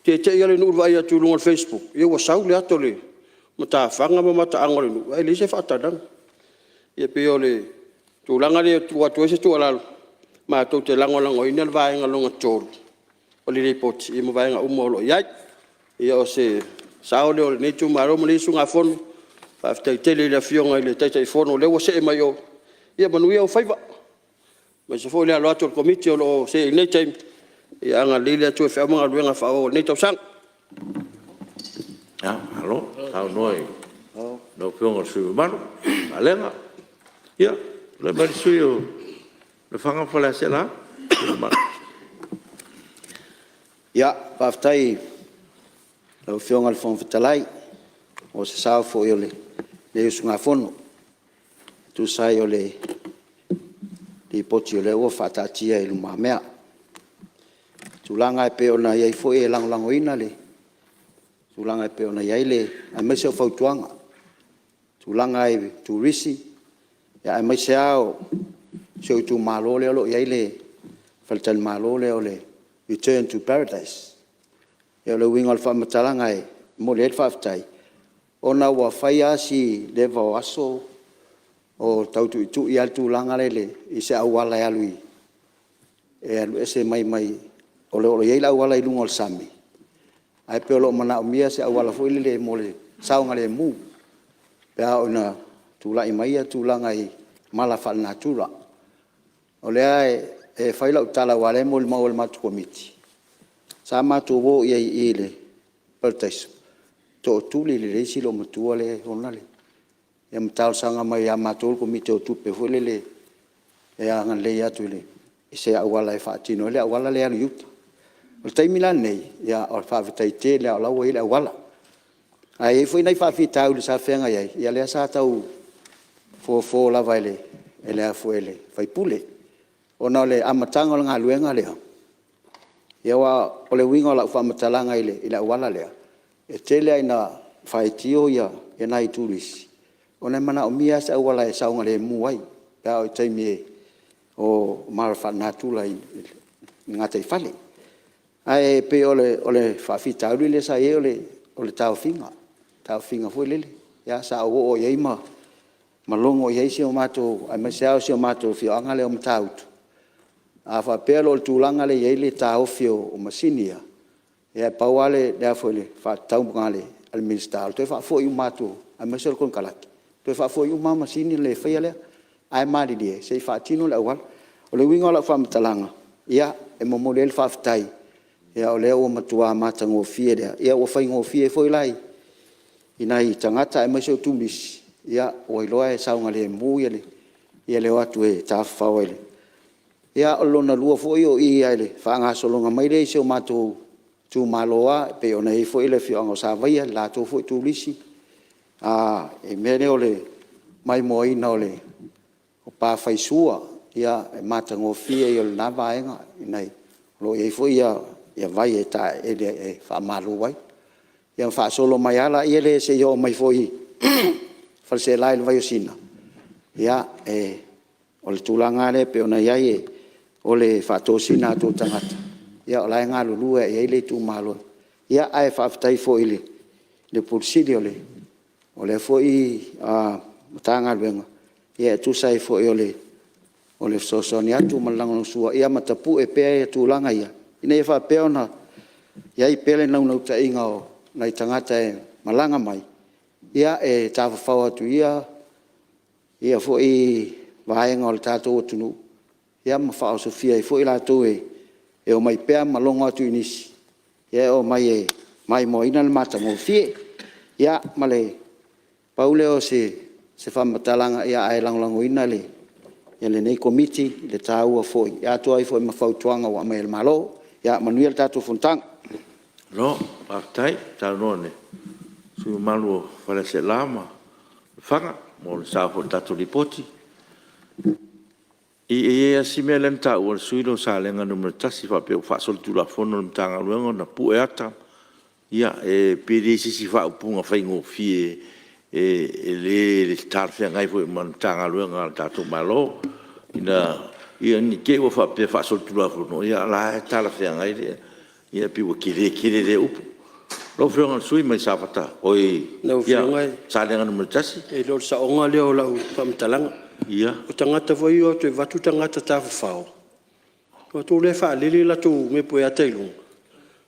E te'i lava le nuu i le vaai atu i luga o le facebook ua sau le ata o le matafaga ma mataaga o le nuu ae leai se faatalaga. Ia pei o le tulaga lea e tuu atu ai se tuualalo, matou te lagolagoina le vaega lona tolu o le Lipoti ma vaega uma o lo o i ai. Ia o se sao lea o lenei itumalo ma lenei usugafono. Faafetai tele i le Afioga i le Taitaifono o lea ua see mai o, ia manuia ou faiva aemaise foi le alo atu o le Komiti o lo o seei i lenei taimi. Ia agalelei le Atua i feau ma galuega faaauau o lenei tausaga. Malo saunoa i lau Afioga i le sui usufono mamalu Salega. Ia, tulai mai le sui usufono mo Lefaga ma Faleaseela. Faafetai i lau Afioga i le Fofoga Fetalai mo se sao foi o lenei usugafono e tusa ai o le Lipoti o lea ua faataatia i lumamea. I tulaga e pei ona i ai foi, e lagolagoina le tulaga e pei ona i ai le… aemaise o fautuaga i tulaga i turisi, aemaise lava o si ou itumalo lea o lo o i ai le faletalimalo lea o le Return to Paradise. O le uiga o le faamatalaga e momoli ai le faafetai, ona ua fai lava si leva o aso o tau tuitui lava le tulaga lea i se auala e alu e alu ese mai o lo o i ai le auala i luga o le sami, ae pei o lo o manaomia se auala foi lele mo le saogalemu pe a oo ina tulai mai tulaga i mala faalenatura. O lea e fai lau tala aua o lea e molimau e le matou Komiti, sa matou o i ai i i le Parataiso, tootuli le isi loomatua lea e ona le… ia ma talosaga mai ia matou le Komiti o Tupe foi lele e agalelei atu i se auala e faatino ai le auala lea e alu i uta. O le taimi la lenei, faafetai tele lava o la e ua i ai le auala. Ae i ai foi nai faafitauli sa feagai ai, ia lea sa tau fofo lava e le sui usufono. Ona o le amataga o le galuega lea, aua o le uiga o lau faamatalaga i le auala lea, e tele lava ina faitio nai turisi, ona e manaomia lava se auala e saogalemu ai pe a oo i taimi o mala faalenatura i le gataifale. Ae pei o le faafitauli lea sa i ai o le taofiga, taofiga foi lele. Ia sa ou oo i ai ma logo i ai si o matou… aemaise lava si o matou afioaga lea o Matautu, a faapea la o le tulaga lea e i ai le taofi o masini ia, ia e pau lava le faatatauga a le Minisita, o le toe faafoi uma atu aemaise o le konekarate, toe faafoi uma lava masini ona le faia lea, ae malilie se i faatino le auala. O le uiga o lau faamatalaga, ia e momoli ai le faafetai o lea ua matua matagofie lea, ia ua faigofie foi la i nai tagata aemaise o turisi, ua iloa e saogalemu le o atu e tafafao. Ia o lona lua foi o i lava i le faagasologa mai lea i si o matou itumalo lava e pei ona i ai foi le afioaga o Savaia i le latou foi turisi i le mea lea o le maimoaina o pa faisua, o le matagofie ia o lena vaega, o lo o i ai foi vai e taeele e faamalu ai. Ia ona faasolo mai lava lea seia oo mai foi i Faleaseela i le Vaiosina, ia, o le tulaga lava lea e pei ona i ai o le faatosina atu o tagata, o la e galulue lava i ai le itumalo. Ae faafetai foi i le Ofisa Sili o lea foi Matagaluega e tusa ai foi o le fesoasoani atu ma le lagolagosua ma tapue pea tulaga ia, ina ia faapea ona i ai pea le naunautaiga o nai tagata e malaga mai, e tafafao atu i ia foi vaega o le tatou atunuu ma faaosofia ai foi latou e omai pea ma logo atu i nisi, e omai e maimoaina le matagofie. Ia ma le pau lea o se faamatalaga, ae lagolagoina e lenei Komiti le taua foi, atoa ai foi ma fautuaga ua aumai e le Malo. Ia manuia le tatou fonotaga. Malo faafetai saunoa i le sui usufono mamalu o Faleaseela ma Lefaga mo le sao foi i le tatou Lipoti. E i ai lava si mea lea na taua e le sui usufono lea o Salega 1 faapea ua faasolitulafono e le Matagaluega ona pue ata. Ia, pe leai se isi faaupuga faigofie e le talafeagai foi ma le Matagaluega a le tatou Malo ina ne i te i ua faapea e faasolitulafono a o la e talafeagai. Ia pei ua tele tele lea upu. Lau Afioga i le sui usufono mo Lau Afioga Salega 1. E le o le saoga lea o lau faamatalaga. O tagata foi ia e o atu e vaeatu tagata tafafao, o latou la e faalele latou pepe e ata i luga.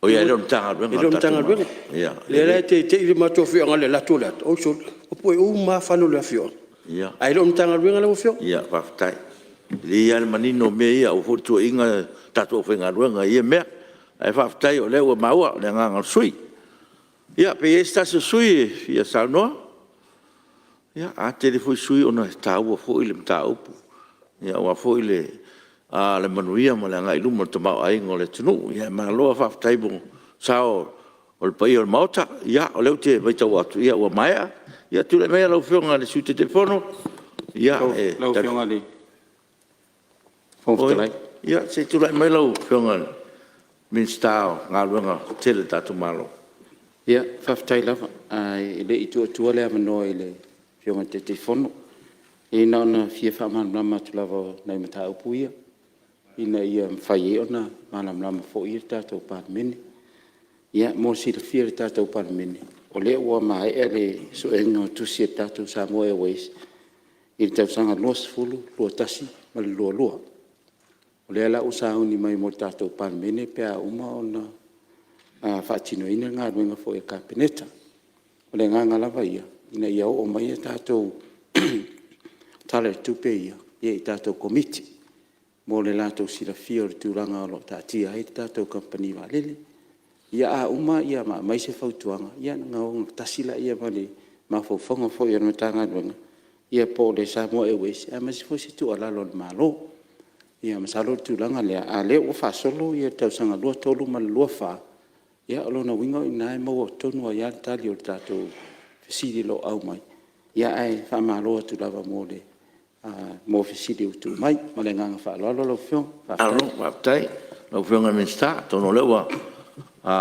Oi ae le o le Matagaluega E le o le Matagaluega. Lea la e teitei le matou afioaga i le alu atu o le ata, oi sole, ua pue uma lava fale o le afioaga, ae le o le Matagaluega lau Afioga. Ia faafetai. E lelei lava le manino o mea ia, aua foi le tuuaiina le tatou aufaigaluega i ia mea. Ae faafetai o lea ua maua le agaga o le sui usufono. Ia pe i ai se tasi o sui usufono e fia saunoa? Ia, a tele foi sui usufono ona e taua foi le mataupu aua foi le manuia ma le agai i luma o le tamaoaiga o le atunuu. Ia malo lava faafetai mo sao o le paia o le Maota. Ia o lea ou te matau atu ua maea. Ia tulai maia lau Afioga i le Sui Taitaifono. Lau Afioga i le Fofoga Fetalai. Ia se i tulai mai lau Afioga i le Minisita o Galuega Tetele a le tatou Malo. Ia, faafetai lava. Ae le i tuu atua le avanoa i le Afioga i le Taitaifono, ia na ona fia faamalamalama atu lava o nai mataupu ia ina ia mafai ai ona malamalama foi le tatou Palemene. Ia mo le silafia e le tatou Palemene, o lea ua maea le suega o tusi a le tatou Samoa Airways i le tausaga 20, 21 ma le 22. O lea la ua sauni mai mo le tatou Palemene pe a uma ona faatinoina le galuega foi a le Kapeneta. O le agaga lava ia ina ia oo mai a tatou Tala o le Tupe ia i tatou Komiti mo le latou silafia o le tulaga o lo o taatia ai le tatou Kamupani Vaalele. Ia a uma ma aumai se fautuaga, ia ona ogatasi lea ma le mafaufauga foi o le Matagaluega ia po o le Samoa Airways aemaise foi se tuualalo a le Malo. Ia masalo o le tulaga lea, a o lea ua faasolo le tausaga 23 ma le 24, ia o lona uiga o i ina e maua tonu ai lava le tali o le tatou fesili o lo o aumai. Ae faamalo atu lava mo fesili ua tuu mai. Ma le agaga faaaloalo lau Afioga. Faafetai. Malo faafetai i lau Afioga i le Minisita. Atonu o lea ua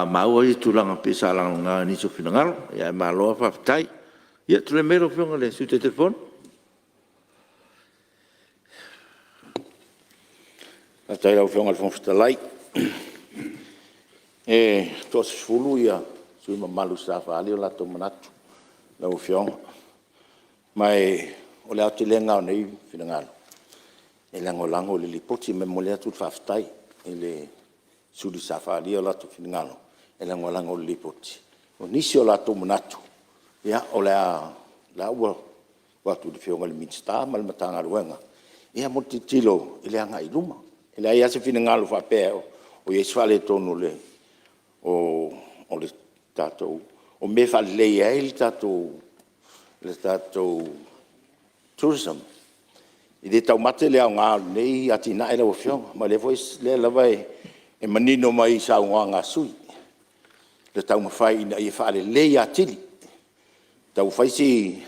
maua ia tulaga pei sa lagalagala i nisi o finagalo, ae malo lava faafetai. Ia tulai mai lau Afioga i le Sui Taitaifono. Faafetai i lau Afioga i le Fofoga Fetalai. E toa-10 sui usufono mamalu sa faaali o latou manatu lau Afioga, ma o le aotelega lava o nei finagalo, e lagolago i le Lipoti. Ma e momoli atu le faafetai i sui usufono sa faaalia o latou finagalo e lagolago i le Lipoti. O nisi o latou manatu, o la ua tuu atu i le Afioga i le Minisita ma le Matagaluega mo le tilotilo i le agai i luma. E leai lava se finagalo faapea o i ai se faaletonu o le tatou… o mea e faalelei ai le tatou Tourism. E le taumate le aoga o lenei atinae lau Afioga, ma o lea lava e manino mai i saunoaga a sui usufono le taumafai ina ia faalelei atili. Tau fai si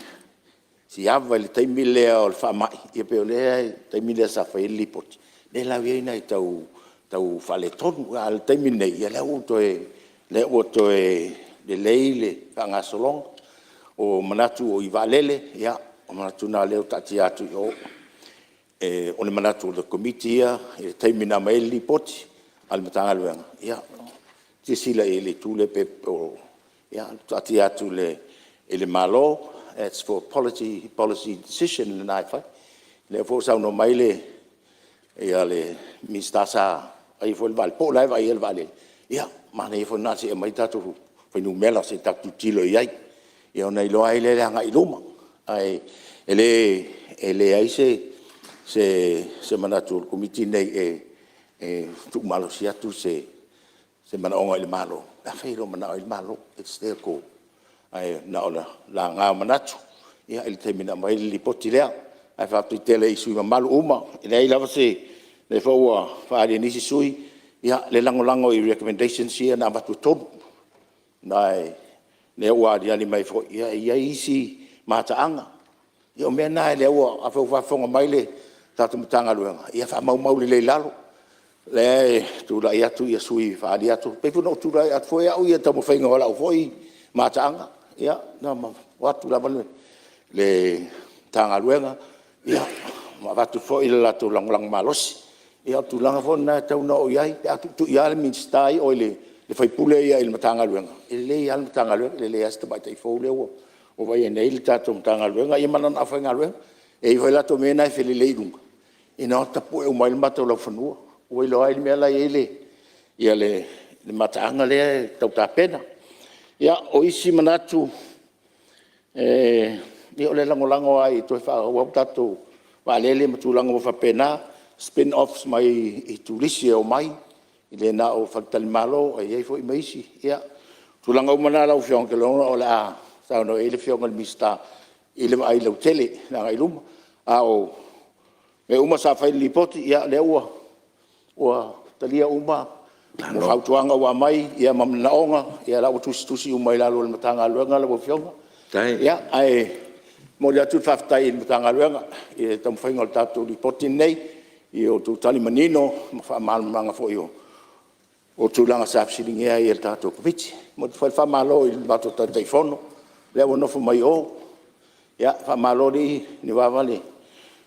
ava i le taimi lea o le faamai, ia pei o le taimi lea sa fai ai le Lipoti, lea la ua i ai nai tau faaletonu. A o le taimi lenei, ia lea ua toe lelei le faagasologa. O manatu i vaalele, ia o manatu na o lea ua taatia atu i o. O le manatu o le Komiti ia i le taimi na aumai ai le Lipoti a le Matagaluega, ia silasila i ai i le itu lea pe o… Ia taatia atu i le Malo as for Policy Decision lena e fai. O lea foi ua saunoa mai le Minisita sa vaaia foi le vaalele, po o la e vaaia le vaalele, ia manaia foi lena se i aumai tatou fuainumera se i tatou tilotilo i ai, ia ona iloa ai lea i le agai i luma. Ae leai se manatu o le Komiti lenei e tuumalosi atu se manaoga i le Malo, pe afai e le o manao i ai le Malo, it's their call. Ae na o le laga o manatu i le taimi na aumai ai le Lipoti lea. Ae faafetai tele i sui usufono mamalu uma, e leai lava se… o lea foi ua faaali e nisi sui usufono le lagolago i recommendations ia na avatu e 3. Ma o lea ua aliali mai foi, e i ai isi mataaga. Ia o mea na afai o faafofoga mai le tatou Matagaluega, ia faamaumau lelei i lalo. lea e tulai atu sui usufono e faaali atu, e pei foi ona ou tulai atu foi au ia i le taumafaiga o lau foi mataaga, ia na o atu lava le Matagaluega ma avatu foi le latou lagolago malosi. Ia o le tulaga foi lena e tatau ona oo i ai pe a tuitui lava le sui usufono ia i le Matagaluega, e lelei lava le Matagaluega, e lelei lava si tamaitai fou lea ua vaaia nei le tatou Matagaluega ia ma lana aufaigaluega. E i ai foi latou mea na e felelei i luga ina o atu tapue uma ai le matou laufanua, ua iloa ai le mea la e i ai le mataaga lea e tau tapena. Ia, o isi manatu, ia o le lagolago lava e toe faaauau tatou vaalele ma tulaga uma faapena, spin offs mai turisi e omai, e le na o faletalimalo ae i ai foi ma isi. Ia, o tulaga uma na lau Afioga, ou te iloa o le a saunoa i ai le Afioga i le Minisita i le vaai lautele i le agai i luma. A o mea uma sa fai i le Lipoti, ia o lea ua talia uma fautuaga ua aumai ma manaoga, ia o la ua tusitusi uma i lalo e le Matagaluega lau Afioga. Ae momoli atu le faafetai i le Matagaluega i le taumafaiga o le tatou Lipoti lenei i a outou tali manino ma faamalamalamaga foi o tulaga sa fesiligia ai e le tatou Komiti. E momoli atu foi le faamalo i le matou Taitaifono lea ua nofo mai o, ia faamalo alii Niuava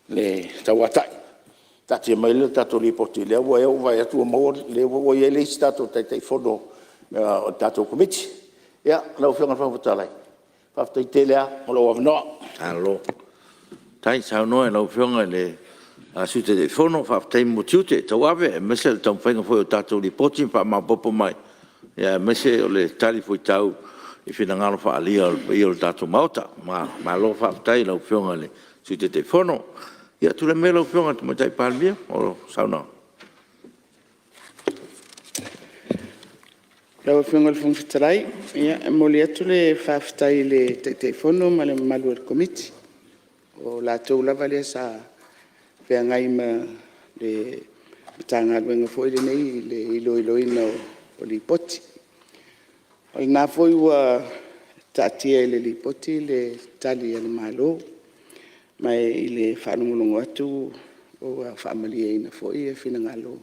le tauatai, taatia mai le tatou Lipoti lea ua ou vaai atu ua maua, lea foi ua i ai le isi tatou Taitaifono o le tatou Komiti. Ia, lau Afioga i le Fofoga Fetalai, faafetai tele lava mo lou avanoa. Malo faafetai saunoa i lau Afioga i le Sui Taitaifono, faafetai mo tiute tauave aemaise o le taumafaiga foi o tatou Lipoti ma faamaopoopo mai, aemaise o le talifuaitau i finagalo faaalia o le paia o le tatou Maota. Malo faafetai i lau Afioga i le Sui Taitaifono. Ia tulai mai lau Afioga i le Tamaitai Palemia mo lau saunoaga. Lau Afioga i le Fofoga Fetalai, e momoli atu le faafetai i le Taitaifono ma le mamalu o le Komiti, o latou lava lea sa feagai ma le Matagaluega foi lenei i le iloiloina o Lipoti. O lena foi ua taatia i le Lipoti le Tali a le Malo, ma i le faalogologo atu ua faamalieina foi finagalo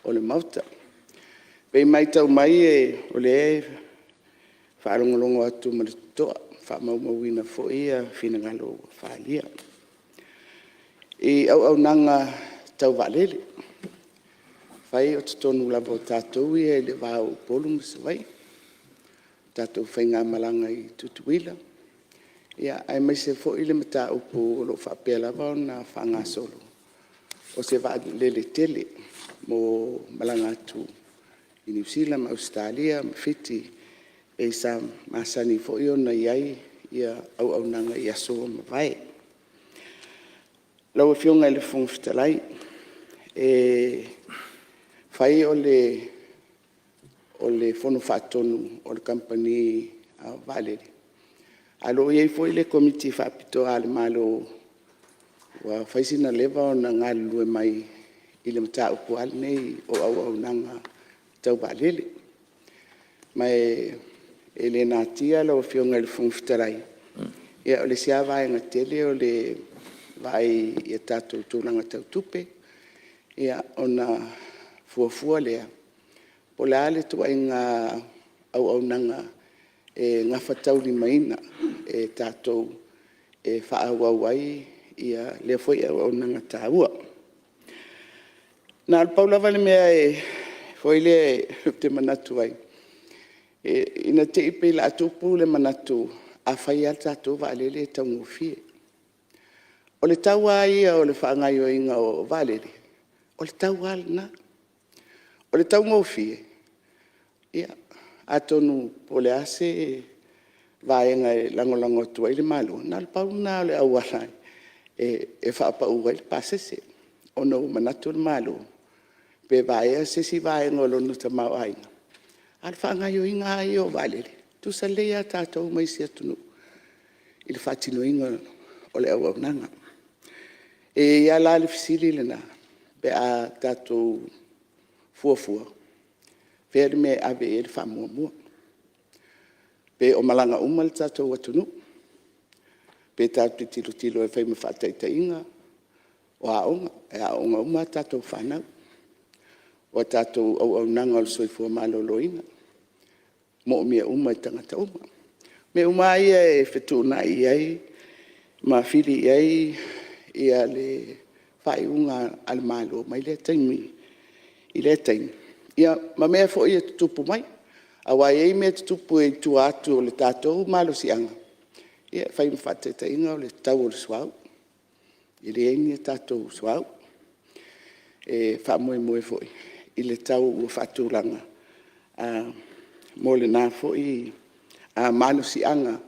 o le Maota. E pei e matau mai o lea e faalogologo atu ma le totoa, faamaumauina foi finagalo ua faaalia. I auaunaga tau vaalele, e fai o totonu lava o tatou ia i le va o Upolu ma Savaii, tatou faigamalaga i Tutuila, aemaise foi le mataupu o lo o faapea lava ona faagasolo, o se vaalele tele mo malaga atu i Niu Sila ma Ausetalia ma Fiti e pei sa masani foi ona i ai auaunaga i aso ua mavae. Lau Afioga i le Fofoga Fetalai, e fai o le Fono Faatonu o le Kamupani Vaalele, ae o lo o i ai foi le Komiti Faapitoa a le Malo ua fai sina leva ona galulue mai i le mataupu lava lenei o auaunaga tau vaalele. Ma e le natia lau Afioga i le Fofoga Fetalai, o le isi lava vaega tele o le vaai i a tatou tulaga tau tupe, ona fuafua lea po o le a le ituaiga auaunaga e gafataulimaina e tatou e faaauau ai lea foi auaunaga taua. Na o le pau lava le mea foi lea ou te manatu ai, ina ne i te i pei o le a tupu le manatu a fai lava le tatou vaalele e taugofie. O le tau lava ia o le faagaoioiga o vaalele, o le tau lava lena. O le taugofie, ia, atonu po o le a se vaega e lagolago atu ai le Malo, na o le pau lena o le auala e faapau ai le pasese, ona ua manatu le Malo pe vaea se isi vaega o lona tamaoaiga. A o le faagaoioiga lava ia o vaalele, e tutusa lelei lava tatou ma isi atunuu i le faatinoina o le auaunaga. E i ai lava la le fesili lena pe a tatou fuafua, o fea le mea e ave i ai le faamuamua? Pe o malaga uma le tatou atunuu, pe tatou te tilotilo e fai ma faataitaiga, o aoga, e aooga uma a tatou fanau. o a tatou auaunaga o le soifua maloloina, e manaomia uma e tagata uma. O mea uma lava ia e fetuunai i ai ma fili i ai le faaiuga a le Malo mai lea taimi i lea taimi, ia ma mea foi e tutupu mai. Aua e i ai mea e tutupu i tua atu o le tatou malosiaga, ia e fai ma faataitaiga o le tau o le suauu, e leai ni tatou suauu. E faamoemoe foi i le tau ua faatulaga mo lena foi malosiaga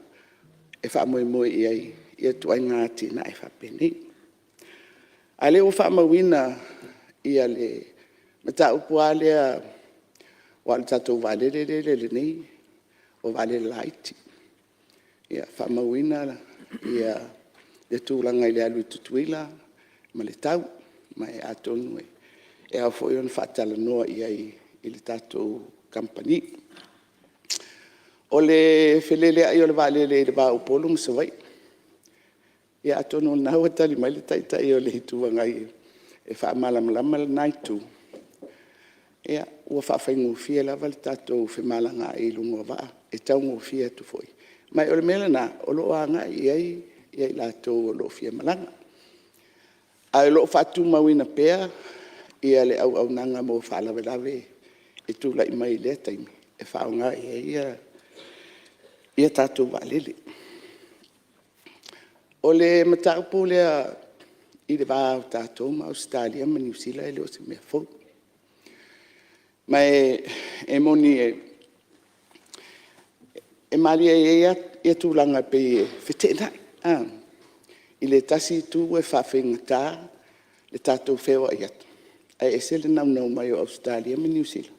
e faamoemoe i ai ituaiga atinae faapenei. A o lea ua faamauina le mataupu lava lea aua o le tatou vaalele lea e lele nei, o vaalele laiti. Ia faamauina le tulaga i le alu i Tutuila ma le tau, ma atonu e ao foi ona faatalanoa i ai i le tatou kamupani. O le feleleai o le vaalele i le va o Upolu ma Savaii, ia atonu o lena ua tali mai le Taitai o le Itu Agai e faamalamalama lena itu, ia ua faafaigofie lava le tatou femalagaai i luga o vaa, e taugofie atu foi. Ma o le mea lena o lo o agai i ai i latou o lo o fia malaga. Ae o lo o faatumauina pea le auaunaga mo faalavelave e tulai mai i lea taimi e faaaoga i ai tatou vaalele. O le mataupu lea i le va o tatou ma Ausetalia ma Niu Sila e le o se mea fou. Ma e moni e malie e i ai lava tulaga e pei e feteenai i le tasi itu e faafaigata le tatou feoai atu, ae ese le naunau mai o Ausetalia ma Niu Sila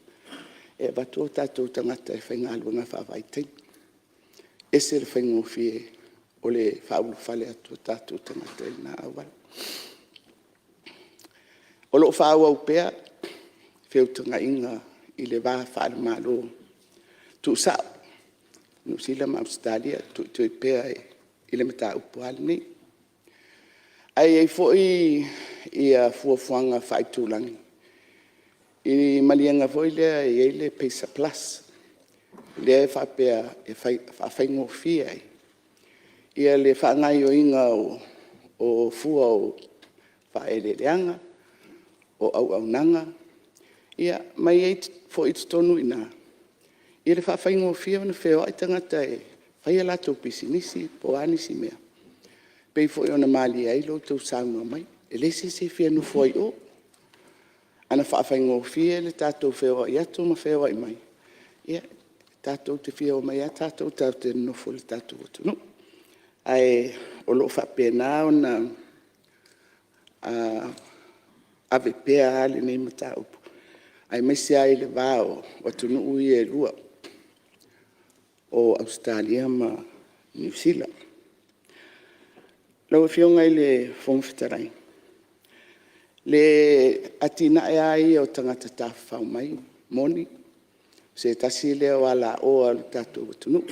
e avatu o tatou tagata e faigaluega faavaitaimi. E ese le faigofie o le faaulufale atu o tatou tagata i lena auala. O lo o faaauau pea feutagaiga i le va faale-Malo tuusao, Niu Sila ma Ausetalia, tuitui pea i le mataupu lava lenei. Ae i ai foi fuafuaga faaitulagi i maliega foi lea e i ai le PACER Plus, lea e faapea e faafaigofie ai le faagaoioiga o fua o faaeleeleaga, o auaunaga, ia ma e i ai foi i totonu i ina le faafaigofie ona feoai tagata e fai a latou pisinisi po o a nisi mea, e pei foi ona malie ai lo outou saunoa mai. E leai se isi e fia nofo ai i o. A na faafaigofie le tatou feoai atu ma feoai mai, ia, tatou te fia omai lava tatou tatou te nonofo i le tatou atunuu. Ae o lo o faapena ona ave pea lenei mataupu, aemaise lava i le va o atunuu ia e lua o Ausetalia ma Niu Sila. Lau Afioga i le Fofoga Fetalai, le atinae lava ia o tagata tafafao mai, e moni, o se tasi lea o alaoa o le tatou atunuu.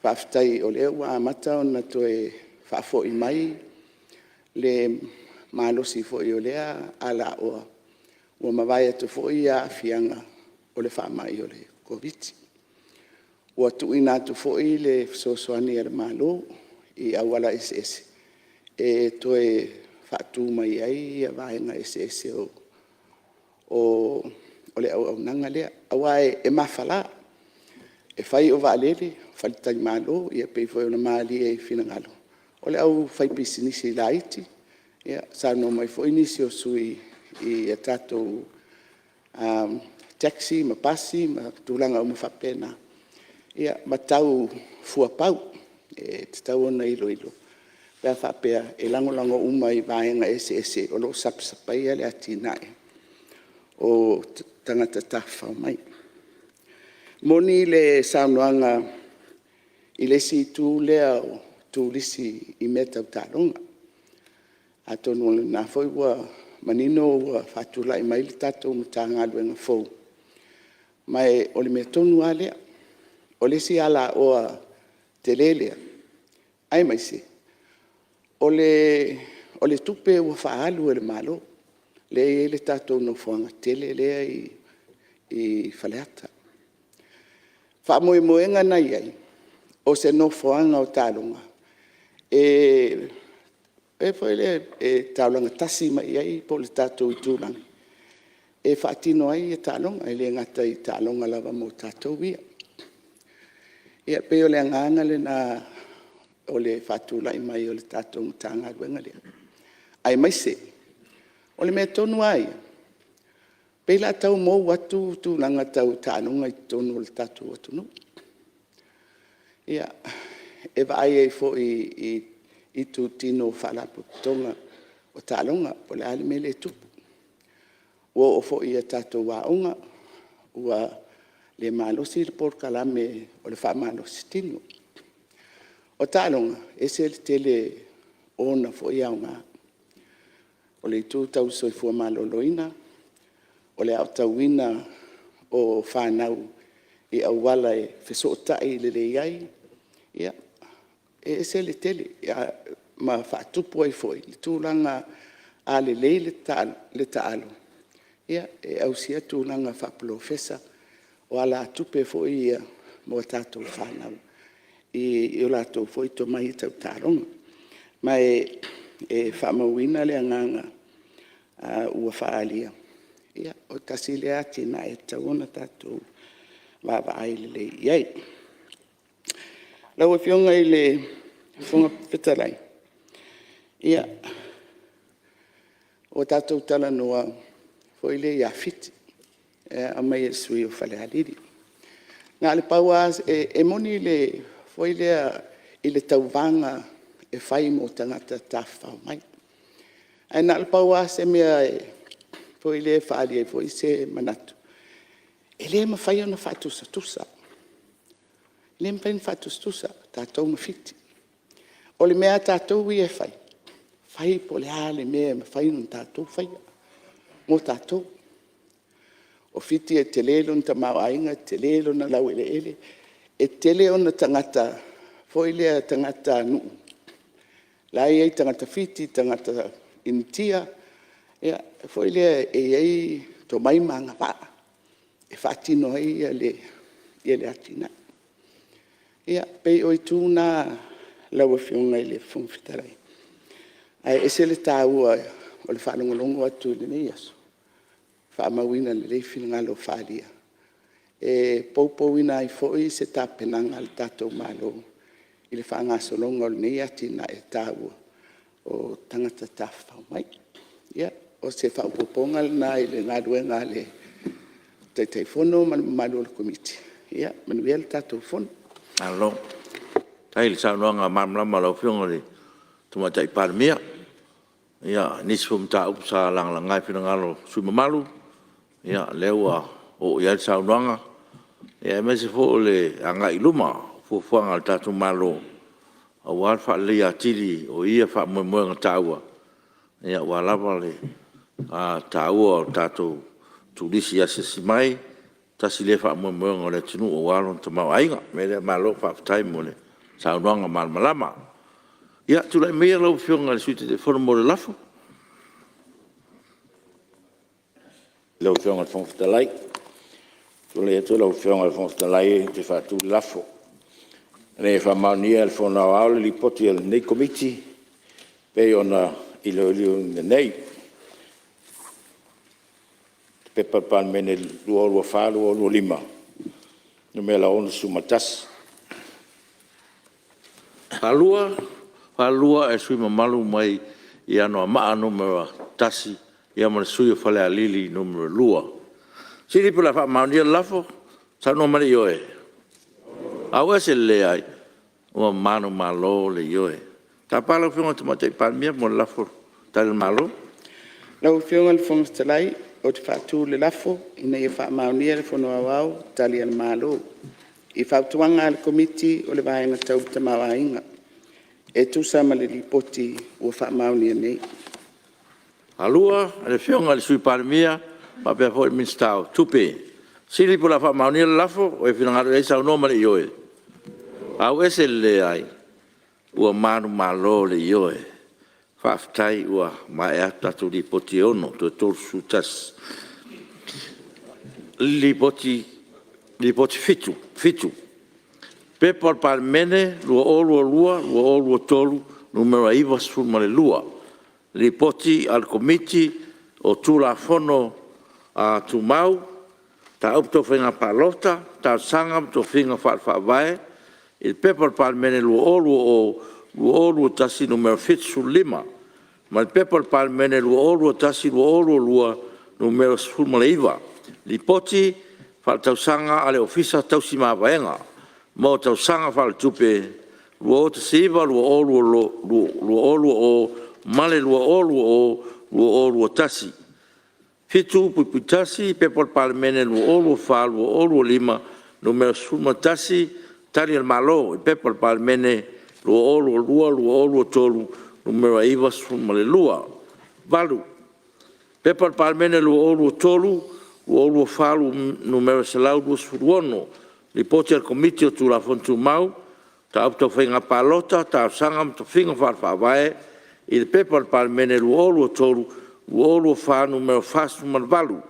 Faafetai o lea ua amata ona toe faafoi mai le malosi foi o lea alaoa ua mavae atu foi aafiaga o le faamai o le Koviti-19. Ua tuuina atu foi le fesoasoani a le Malo i auala eseese e toe faatu mai ai vaega eseese o le auaunaga lea, aua e mafala. E fai o vaalele, o faletalimalo, e pei foi ona malie i finagalo, o le aufaipisinisi laiti, saunoa mai foi nisi o sui usufono i a tatou taxi ma pasi ma tulaga uma faapena, ia ma tau fuapau e tatau ona iloilo pe a faapea e lagolago uma i vaega eseese o lo o sapasapaia le atinae o tagata tafafao mai. E moni le saunoaga i le isi itu lea o turisi i mea tau taaloga. Atonu o lena foi ua manino ua faatulai mai le tatou Matagaluega fou, ma o le mea tonu lava lea. O le isi alaoa tele lea, aemaise o le tupe ua faaalu e le Malo. lea e i ai le tatou nofoaga tele lea e i Faleata. O faamoemoega na i ai, o se nofoaga o taaloga e taulaga tasi mai i ai po o le tatou itulagi e faatino ai taaloga, e le gata i taaloga lava mo tatou ia. E pei o le agaga lena o le faatulai mai o le tatou Matagaluega lea, aemaise o le mea tonu lava ia, e pei o le a tau mou atu tulaga tau taaloga i totonu o le tatou atunuu. E vaai ai foi i itutino o Faalapotopotoga o taaloga po o le a le mea lea e tupu. Ua oo foi i a tatou aoga ua le malosi le polokalame o le faamalositino. O taaloga, e ese le tele o ona foi aoga. O le itu tau le soifua maloloina, o le aotauina o fanau i auala e fesootai lelei ai, e ese le tele ma faatupu ai foi le tulaga a lelei le taalo, e ausia tulaga faapolofesa, o alatupe foi ia mo a tatou fanau i o latou foi tomai tau taaloga. Ma e faamauina le agaga ua faaalia, o le tasi lea atinae e tatau ona tatou vaavaai lelei i ai. Lau Afioga i le Fofoga Fetalai, ua tatou talanoa foi lea ia Fiti, lea e aumai e le sui usufono mo Falealili. Na o le pau lava, e moni foi lea i le tauvaga e fai mo tagata tafafao mai. Ae na o le pau lava se mea e faaali ai foi se manatu, e le mafai ona faatusatusa, e le mafai ona faatusatusa tatou ma Fiti. O le mea a tatou ia e fai, fai po o le a le mea e mafai ona tatou faia mo tatou. O Fiti e tele lona tamaoaiga, tele lona laueleele, e tele ona tagata foi lea tagatanuu la e i ai tagata Fiti, tagata Initia, foi lea e i ai tomai ma agavaa e faatino ai le atinae. Ia, pei o itu na lau Afioga i le Fofoga Fetalai, ae ese le taua o le faalogologo atu i lenei aso, faamauina lelei finagalo faaalia e poupouina ai foi se tapenaga a le tatou Malo i le faagasologa o lenei atinae taua o tagata tafafao mai. Ia, o se faaopoopoga lena i le galuega a le Taitaifono ma le mamalu o le Komiti. Ia manuia le tatou Fono. Malo. Faafetai i le saunoaga malamalama a lau Afioga i le Tamaitai Palemia. Ia, o nisi foi o mataupu sa lagalaga i finagalo o sui usufono mamalu, ia lea ua oo i ai le saunoaga, aemaise foi o le agai i luma o fuafuaga a le tatou Malo aua le faaleleia atili o ia faamoemoega taua aua lava le taua o tatou turisi asiasi mai, tasi lea faamoemoega o le atunuu aua lona tamaoaiga. O le mea lea malo faafetai mo le saunoaga malamalama. Ia, tulai maia lau Afioga i le Sui Taitaifono mo le lafo. Lau Afioga i le Fofoga Fetalai. Ou te tulai atu lau Afioga i le Fofoga Fetalai ou te faatu le lafo, Ina ia faamaonia e le Fono Aoao le Lipoti a lenei Komiti e pei ona iloiloina nei. P.P.2024/2025 Nu.61. 42 e le sui usufono mamalu mai Anoamaa 1 ma le sui usufono o Falealili 2. Fesili po o le a faamaonia le lafo. Saunoa mai le ioe. Auese le leai. Ua manumalo le Ioe. Tapa lau Afioga i le Tamaitai Palemia mo le lafo Tali a le Malo. Lau Afioga i le Fofoga Fetalai ou te faatu le lafo, Ina ia faamaonia e le Fono Aoao Tali a le Malo i Fautuaga a le Komiti o le Vaega Tau le Tamaoaiga e tusa ma le Lipoti ua faamaonia nei. 2. Le Afioga i le Sui Palemia faapea foi le Minisita o Tupe. Fesili po o le a faamaonia le lafo. O e finagalo ai saunoa ma le ioe. Auese le leai. Ua manumalo le Ioe. Faafetai ua maea atu tatou Lipoti e 6, toe 31. Lipoti 7: P.P.2022/2023 Nu.92, Lipoti a le Komiti o Tulafono Tumau, Mataupu Tau Faiga Palota, Talosaga ma Tofiga Faale-Faavae i le P.P.2020/2021 Nu.75 ma le P.P.2021/2022 Nu.19, Lipoti Faaletausaga a le Ofisa Tausi Mavaega mo Tausaga Faaletupe 2019/2020 ma le 2020/2021. 7.1 P.P.2024/2025 Nu.11, Tali a le Malo i Pepa a le Palemene 2022/2023 Nu.92. 8. P.P.2023/2024 Nu.126, Lipoti a le Komiti o Tulafono Tumau, Mataupu Tau Faiga Palota, Talosaga ma Tofiga Faale-Faavae i le P.P.2023/2024 Nu.48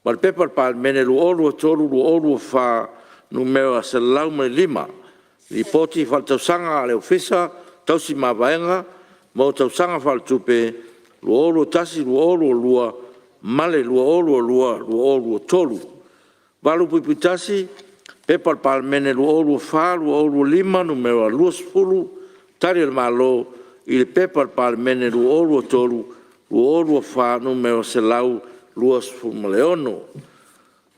ma le P.P.2023/2024 Nu.105, Lipoti Faaletausaga a le Ofisa Tausi Mavaega mo Tausaga Faaletupe 2021/2022 ma le 2022/2023. 8.1 P.P.2024/2025 Nu.20, Tali a le Malo i le P.P.2023/2024 Nu.126.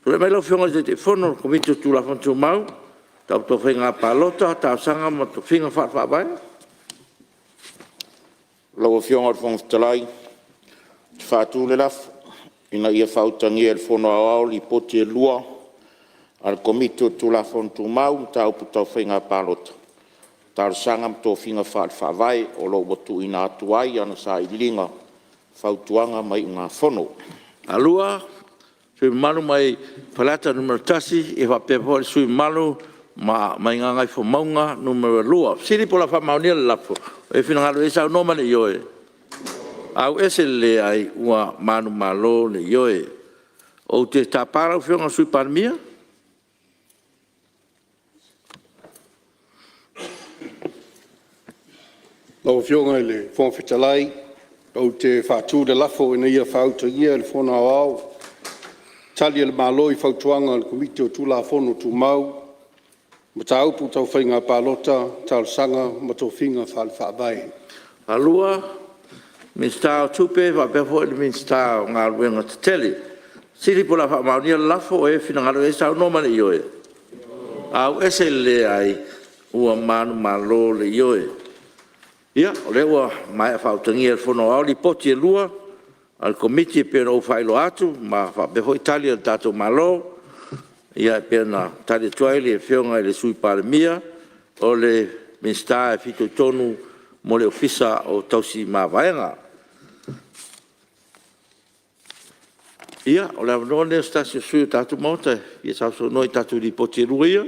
Tulai mai lau Afioga i le Taitaifono o le Komiti o Tulafono Tumau, Mataupu Tau Faiga Palota, Talosaga ma Tofiga Faale-Faavae. Lau Afioga i le Fofoga Fetalai, ou te faatu le lafo, Ina ia faautagia e le Fono Aoao Lipoti e lua a le Komiti o Tulafono Tumau, Mataupu Tau Faiga Palota, Talosaga ma Tofiga Faale-Faavae o lo o ua tuuina atu ai ana Sailiiliga, Fautuaga ma Iugafono. 2. Sui usufono mamalu mai Faleata 1 ia faapea foi le sui usufono mamalu mai Gagaifomauga 2. O le fesili po o le a faamaonia le lafo. O e finagalo i ai saunoa mai i le ioe. Auese le leai ua manumalo le ioe. Ou te tapa lau Afioga i le Sui Palemia. Lau Afioga i le Fofoga Fetalai, ou te faatu le lafo, Ina ia faautagia e le Fono Aoao Tali a le Malo i Fautuaga a le Komiti o Tulafono Tumau, Mataupu Tau Faiga Palota, Talosaga ma Tofiga Faale-Faavae. 2. Minisita o Tupe faapea foi le Minisita o Galuega Tetele. O le fesili po o le a faamaonia le lafo. O ai e finagalo i ai saunoa mai i le ioe. Auese le leai ua manumalo le ioe. Ia o lea ua maea faautagia e le Fono Aoao Lipoti e lua a le Komiti e pei ona ou faailoa atu ma faapea foi Tali a le tatou Malo e pei ona tali atu ai le Afioga i le Sui Palemia, o le Minisita e fitoitonu mo le Ofisa o Tausi Mavaega. Ia o le avanoa lenei o se tasi o sui usufono o le tatou Maota e fia sausaunoa i tatou Lipoti e lua ia.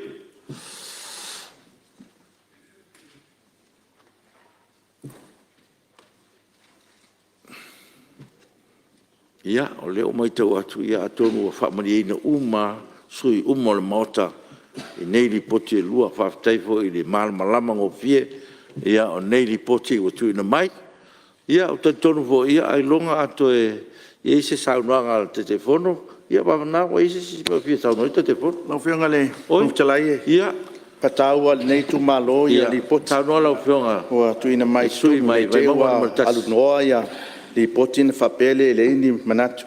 Ia o lea ua matau atu atonu ua faamalieina uma lava sui usufono uma o le Maota i nei Lipoti e lua. Faafetai foi i le malamalama gofie o nei Lipoti ua tuuina mai. Ia ou te talitonu foi ailoga a toe i ai se saunoaga a le Taitaifono, ia vagana ua i ai se isi mea o fia saunoa i ai le Taitaifono. Lau Afioga i le Fofoga Fetalai, e faataua e lenei itumalo Lipoti Saunoa lau Afioga ua tuuina mai i le sui usufono ne mai i te i Vaimauga ua 1. alunoa Lipoti ona faapea lea e leai ni manatu.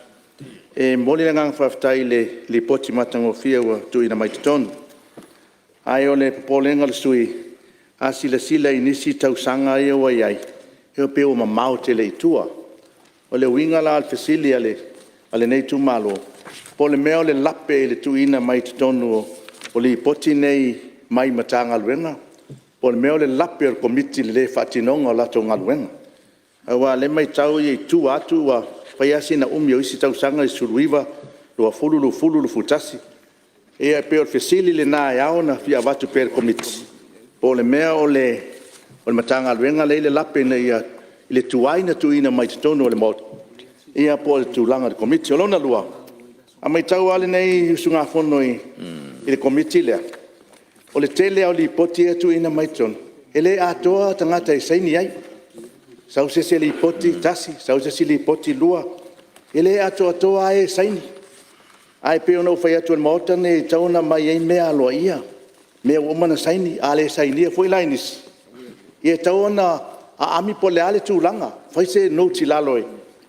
E momoli le agaga faafetai i le Lipoti matagofie ua tuuina mai totonu. Ae o le popolega o le sui usufono, a silasila i nisi tausaga ia ua i ai, e pei ua mamao tele i tua. O le uiga la o le fesili a lenei itumalo, po o le mea o le lape i le tuuina mai totonu o Lipoti nei mai Matagaluega, po o le mea o le lape o le Komiti i le le faatinoga o latou galuega. Aua o lea e matau i tua atu ua fai lava sina umi o isi tausaga e 19, 20, 20, 21. Ia e pei o le fesili lena e ao ona fia avatu pea i le Komiti, po o le mea o le Matagaluega lea e i ai le lape ina ia i le tuai ona tuuina mai totonu o le Maota ia po o le tulaga i le Komiti. O lona lua, a matau lava lenei usugafono i le Komiti lea, o le tele lava o Lipoti ia e tuuina mai totonu, e le atoa tagata e saini ai. Sau se isi lipoti tasi, sau se isi lipoti lua, e le atoatoa lava e e saini. Ae pei ona ou fai atu o le Maota lenei e tatau ona aumai ai mea aloaia, mea ua uma ona saini. A le sainia foi la e nisi, ia e tatau ona aami po o le a le tulaga, fai se note i lalo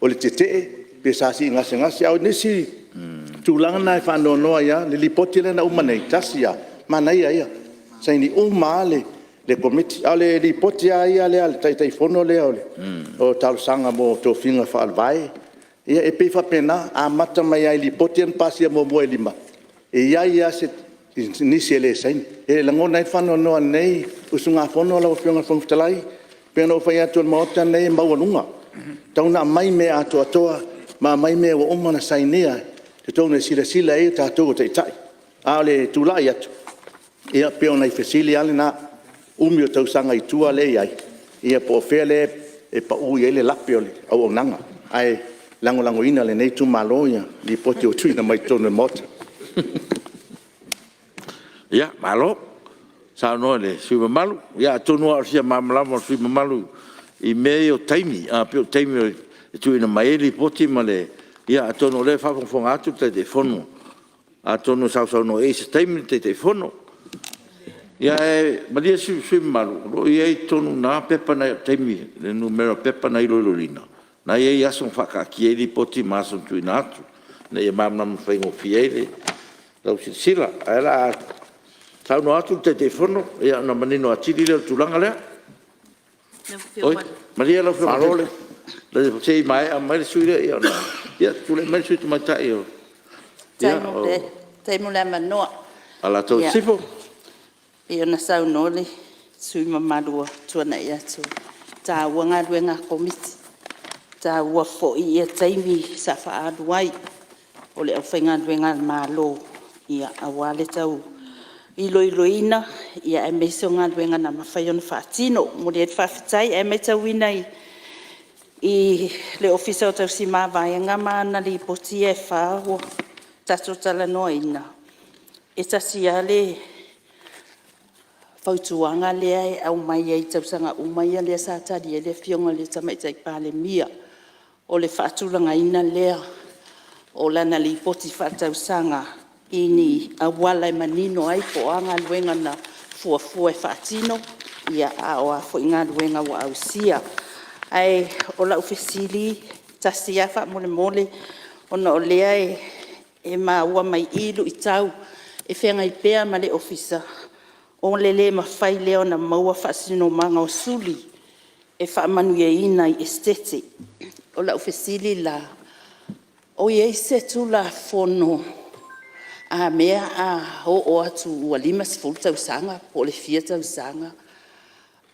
o le tetee pe sa sii gasegase. A o nisi tulaga na e faanoanoa ai lava, le Lipoti lea na uma nei, tasi lava, manaia ia, saini uma lava le Komiti. A o le Lipoti lava ia a le Taitaifono lea o talosaga mo tofiga faale-Vae, ia e pei e faapena, amata mai lava i Lipoti ia na pasia muamua e 5, e i ai lava nisi e le saini. E lagona ai le faanoanoa o lenei usugafono lau Afioga i le Fofoga Fetalai. E pei ona ou fai atu o le Maota lenei e maualuga, e tatau ona aumai mea atoatoa ma aumai mea ua uma ona sainia i totonu e silasila i ai tatou o Taitai. A o le tulai atu, ia pei o nai fesili lava na, umi o tausaga i tua lea e i ai, ia po o fea lea e pau i ai le lape o le auaunaga. Ae lagolagoina e lenei itumalo Lipoti ua tuuina mai totonu o le Maota. Ia, malo saunoa i le sui usufono mamalu. Ia atonu lava o le fia malamalama o le sui usufono mamalu i mea ia o taimi, pei o taimi e tuuina mai ai Lipoti ma le… Ia atonu o lea e faafogafoga atu le Taitaifono, atonu e sausaunoa i ai i se taimi le Taitaifono. Ae malie le sui usufono mamalu, o lo o i ai i totonu i ina pepa na o taimi, le numera o pepa na iloiloina, na e i ai aso na faataatia ai Lipoti ma aso na tuuina atu ina ia malamalama faigofie ai lau silasila. Ae o le a saunoa atu le Taitaifono ona manino atili lea o le tulaga lea. Oi, malie lau Afioga se i maea mai le sui usufono lea ona… Ia, tulai mai le sui usufono tamaitai mo Faafetai mo le avanoa. Alataua Sisifo. E pei ona saunoa le sui usufono mamalu ua tuanai atu, e taua galuega a Komiti, e taua foi taimi sa faaalu ai o le aufaigaluega a le Malo aua le tau iloiloina aemaise o galuega na mafai ona faatino. E momoli ai le faafetai. Ae matauina i le Ofisa o Tausi Mavaega ma ana Lipoti ia e 4 ua tatou talanoaina, e tasi lava le fautuaga lea e aumai ai i tausaga uma ia lea sa tali ai le Afioga i le Tamaitai Palemia, o le faatulagaina lea o lana Lipoti Faaletausaga i ni auala e manino ai po o a galuega na fuafua e faatino, a o a foi galuega ua ausia. Ae o lau fesili tasi lava faamolemole, ona o lea e maua mai i i luitau e feagai pea ma le Ofisa, o le le mafai lea ona maua faasinomaga o suli e faamanuiaina i Esetete. O lau fesili la; o i ai se Tulafono a mea a oo atu ua 50 tausaga po o le fia tausaga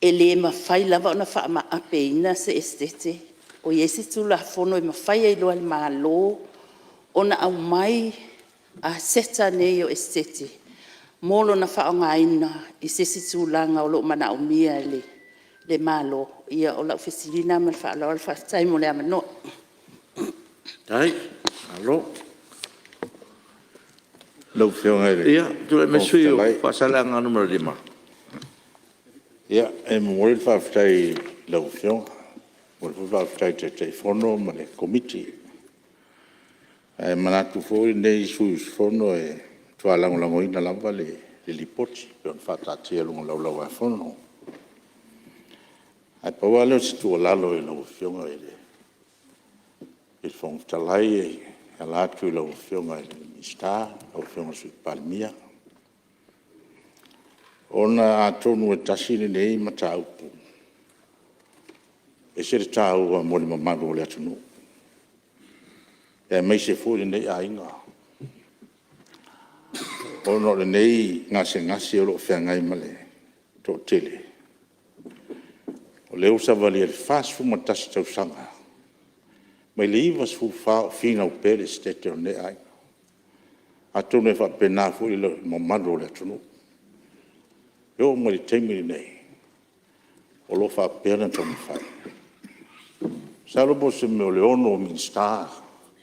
e le mafai lava ona faamaapeina se Esetete? O i ai se Tulafono e mafai ai loa e le Malo ona aumai aseta nei o Esetete mo lona faaaogaina i se isi tulaga o lo o manaomia e le Malo? Ia, o lau fesili lena ma le faaaloalo, faafetai mo le avanoa. Faafetai. Malo. Lau Afioga i le Ia, tulai mai le Fofoga sui usufono Fetalai… mo Faasaleleaga 5. Ia, e momoli le faafetai i lau Afioga, momoli foi le faafetai i le Taitaifono ma le Komiti. Ae manatu foi lenei sui usufono e matua lagolagoina lava le Lipoti e pei ona faataatia i luga o le Laulau-a-Fono. Ae pau lava lea o se tuualalo i lau Afioga i le Fofoga Fetalai e ala atu i lau Afioga i le Minisita lau Afioga i le Sui Palemia, ona atonu e tasi lenei mataupu e ese le taua mo le mamalu o le atunuu, aemaise foi lenei aiga, ona o lenei gasegase o lo o feagai ma le toatele, o lea ua savalia i le 41 tausaga, mai le 1994 o finau pea le Esetete o lenei aiga. Atonu e faapena foi le mamalu o le atunuu. E oo mai i le taimi lenei, o lo o faapea ona taumafai. Masalo po o se mea o le 6 Minisita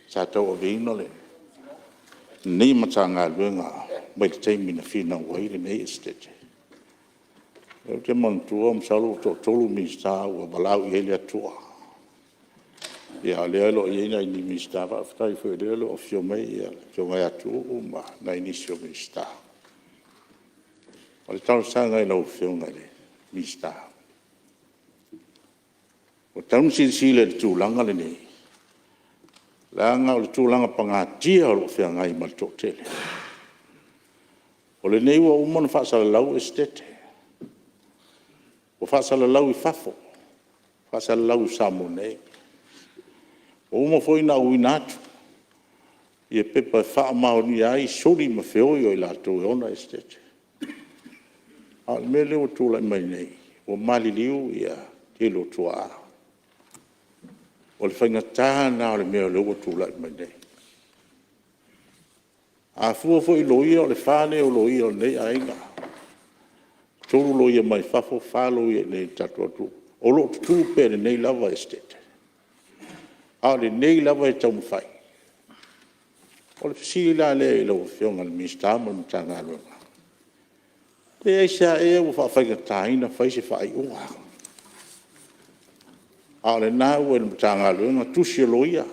sa tauaveina lenei Matagaluega mai le taimi na finau ai lenei Esetete. O lea ou te manatua masalo ua toatolu Minisita ua valaau i ai le Atua, a o lea o lo o i ai nai Minisita. Faafetai foi o lea o lo o afio mai le Afioga ia Tuuu ma nai nisi o Minisita. O le talosaga i lau Afioga i le Minisita, ua tatau ona silasila i le tulaga lenei, leaga o le tulaga pagatia o lo o feagai ma le toatele. O lenei ua uma ona faasalalau Esetete, ua faasalalau i fafo, faasalalau i Samoa nei. Ua uma foi ona auina atu ia pepa e faamaonia ai suli ma feoi o i latou e ona Esetete. A o le mea lea ua tulai mai nei, ua maliliu le tele o tuaa. O le faigata lena o le mea o lea ua tulai mai nei. A fua foi i loia, o le 4 lenei o loia o lenei aiga, e 3 loia mai fafo, 4 loia i inei i le tatou atunuu, o lo o tutu pea i lenei lava Esetete, a o lenei lava e taumafai. O le fesili la lea i lau Afioga i le Minisita ma le Matagaluega, pe aisea ea ua faafaigata ai ona fai se faaiuga, a o lena ua i le Matagaluega tusi a loia,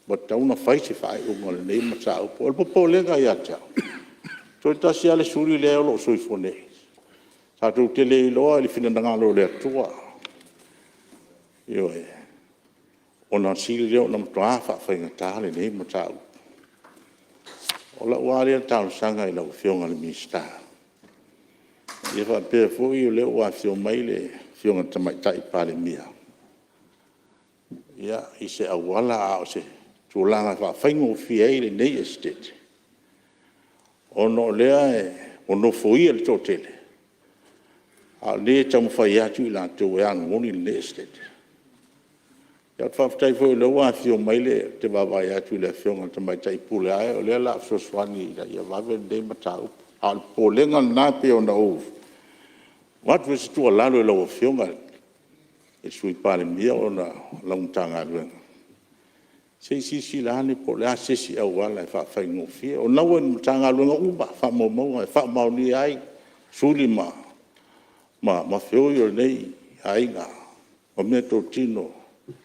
ua tatau ona fai se faaiuga o lenei mataupu. O le popolega ia te au, toe tasi lava le suli lea o lo o soifua nei, tatou te le iloa i le finagalo o le Atua, ioe, ona sili lea ona matua faafaigata lenei mataupu. O lau lava lea talosaga i lau Afioga i le Minisita, ia faapea foi o lea ua afio mai le Afioga i le Tamaitai Palemia, ia, i se auala a o se tulaga e faafaigofie ai lenei Esetete, ona o lea ua nofoia e le toatele, a o lea e taumafai atu i latou e anogoni lenei Esetete. Ou te faafetai foi o lea ua afio mai le… ou te vaavaai atu i le Afioga i le Tamaitai Pule Ae o lea o le a fesoasoani ina ia vave lenei mataupu. A o le popolega lena pei ona ou avatu ai se tuualalo i lau Afioga i le Sui Palemia ona o lau Matagaluega, se i silasila ane po o le a se isi auala e faafaigofie. O lena ua i Matagaluega uma lava faamaumauga e faamaonia ai suli ma feoi o lenei aiga ma meatotino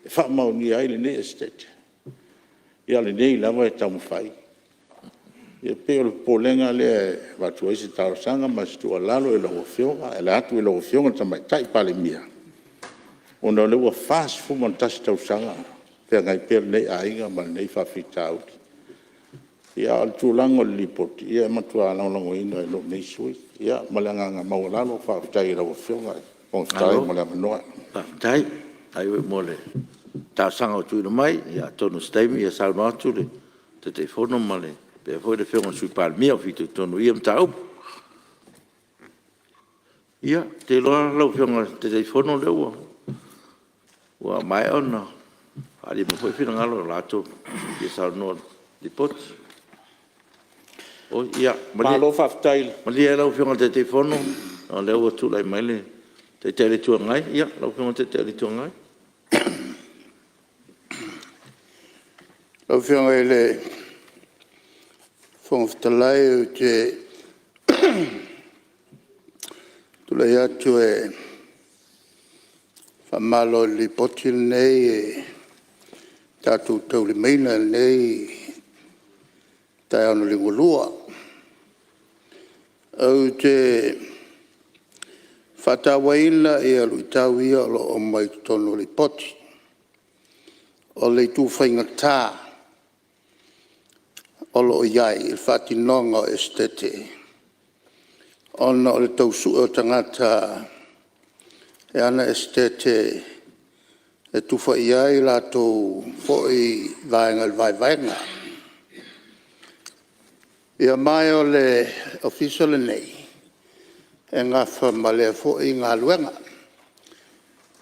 e faamaonia ai lenei Esetete, a o lenei lava e taumafai. E pei o le popolega lea e avatu ai se talosaga ma se tuualalo i lau Afioga e ala atu i lau Afioga i le Tamaitai Palemia, ona o lea ua 41 tausaga o feagai pea lenei aiga ma lenei faafitauli. Ia a o le tulaga o le Lipoti, ia e matua lagolagoina e lou nei sui usufono. Ma le agaga maualalo, faafetai i lau Afioga i le Fofoga Fetalai mo le avanoa. Malo faafetai, faafetai foi mo le talosaga ua tuuina mai. Atonu o se taimi saunoa atu le Taitaifono faapea foi le Afioga i le Sui Palemia o fitoitonu i ia mataupu. Ia, ou te iloa lau Afioga i le Taitaifono o lea ua maea ona faaalia mai foi finagalo o latou e fia saunoa i le Lipoti. Oi, ia, malie lau Afioga i le Taitaifono ona o lea ua tulai mai le Taitai o le Itu Agai. Ia, lau Afioga i le Taitai o le Itu Agai. Lau Afioga i le Fofoga Fetalai ou te tulai atu e faamalo i le Lipoti lenei e tatou te taulimaina i lenei taeao na liugalua. Ou te faatauaina luitau ia o lo o aumai i totonu o le Lipoti. O le itu faigata o lo o i ai i le faatinoga o Esetete ona o le tau sue o tagata e ana Esetete e tufa i ai latou foi vaega i le vaevaega. Ia ma o le Ofisa lenei e nafa ma lea foi galuega.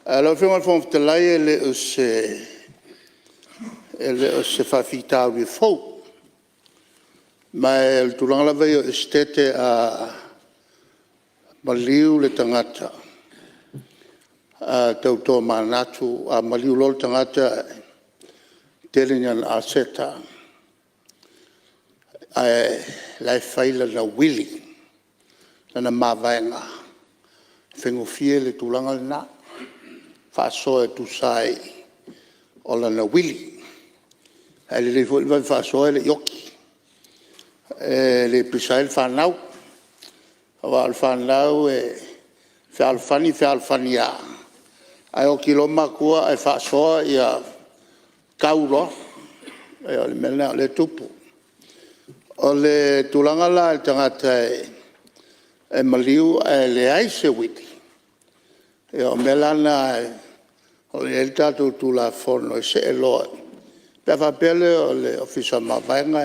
Lau Afioga i le Fofoga Fetalai e le o se faafitauli fou. Ma o le tulaga lava ia o Esetete a maliu le tagata tau tomanatu, a maliu loa le tagata e tele ni ana aseta ae o la e fai lana uili, lana mavaega, e faigofie le tulaga lena, faasoa e tusa ai o lana uili. Ae lelei foi le vave faasoa e le i oti, e le pisa ai le fanau. Aua o le fanau e fealofani e fealofani lava, ae oti loa matua ae faasoa tau loa. O le mea lena o lea e tupu. O le tulaga la i le tagata e maliu ae leai se uili, ia o mea la na o lo o i ai le tatou Tulafono e see loa pe a faapea la o le Ofisa o Mavaega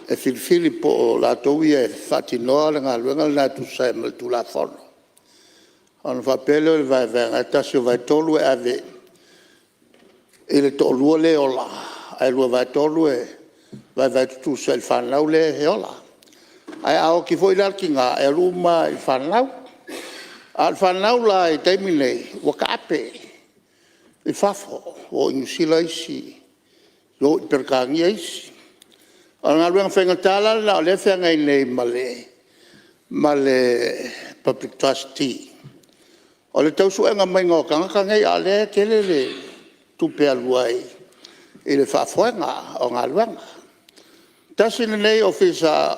e filifili po o latou ia e faatinoa le galuega lena e tusa ai ma le Tulafono, ona faapea lea o le vaevaega e 1/3 e ave i le toalua lea e ola, ae 2/3 e vaevae tutusa i le fanau lea e ola. Ae a oti foi la le tina e alu uma lava i le fanau. A o le fanau la i le taimi lenei ua taape i fafo, ua o i Niu Sila isi, ua o i Peretania isi. O le galuega faigata la lena o lea e feagai nei ma le Public Trustee, o le tau suega maiga o tagata nei, a o lea e tele le tupe e alu ai i le faafoega o galuega. Tasi lenei Ofisa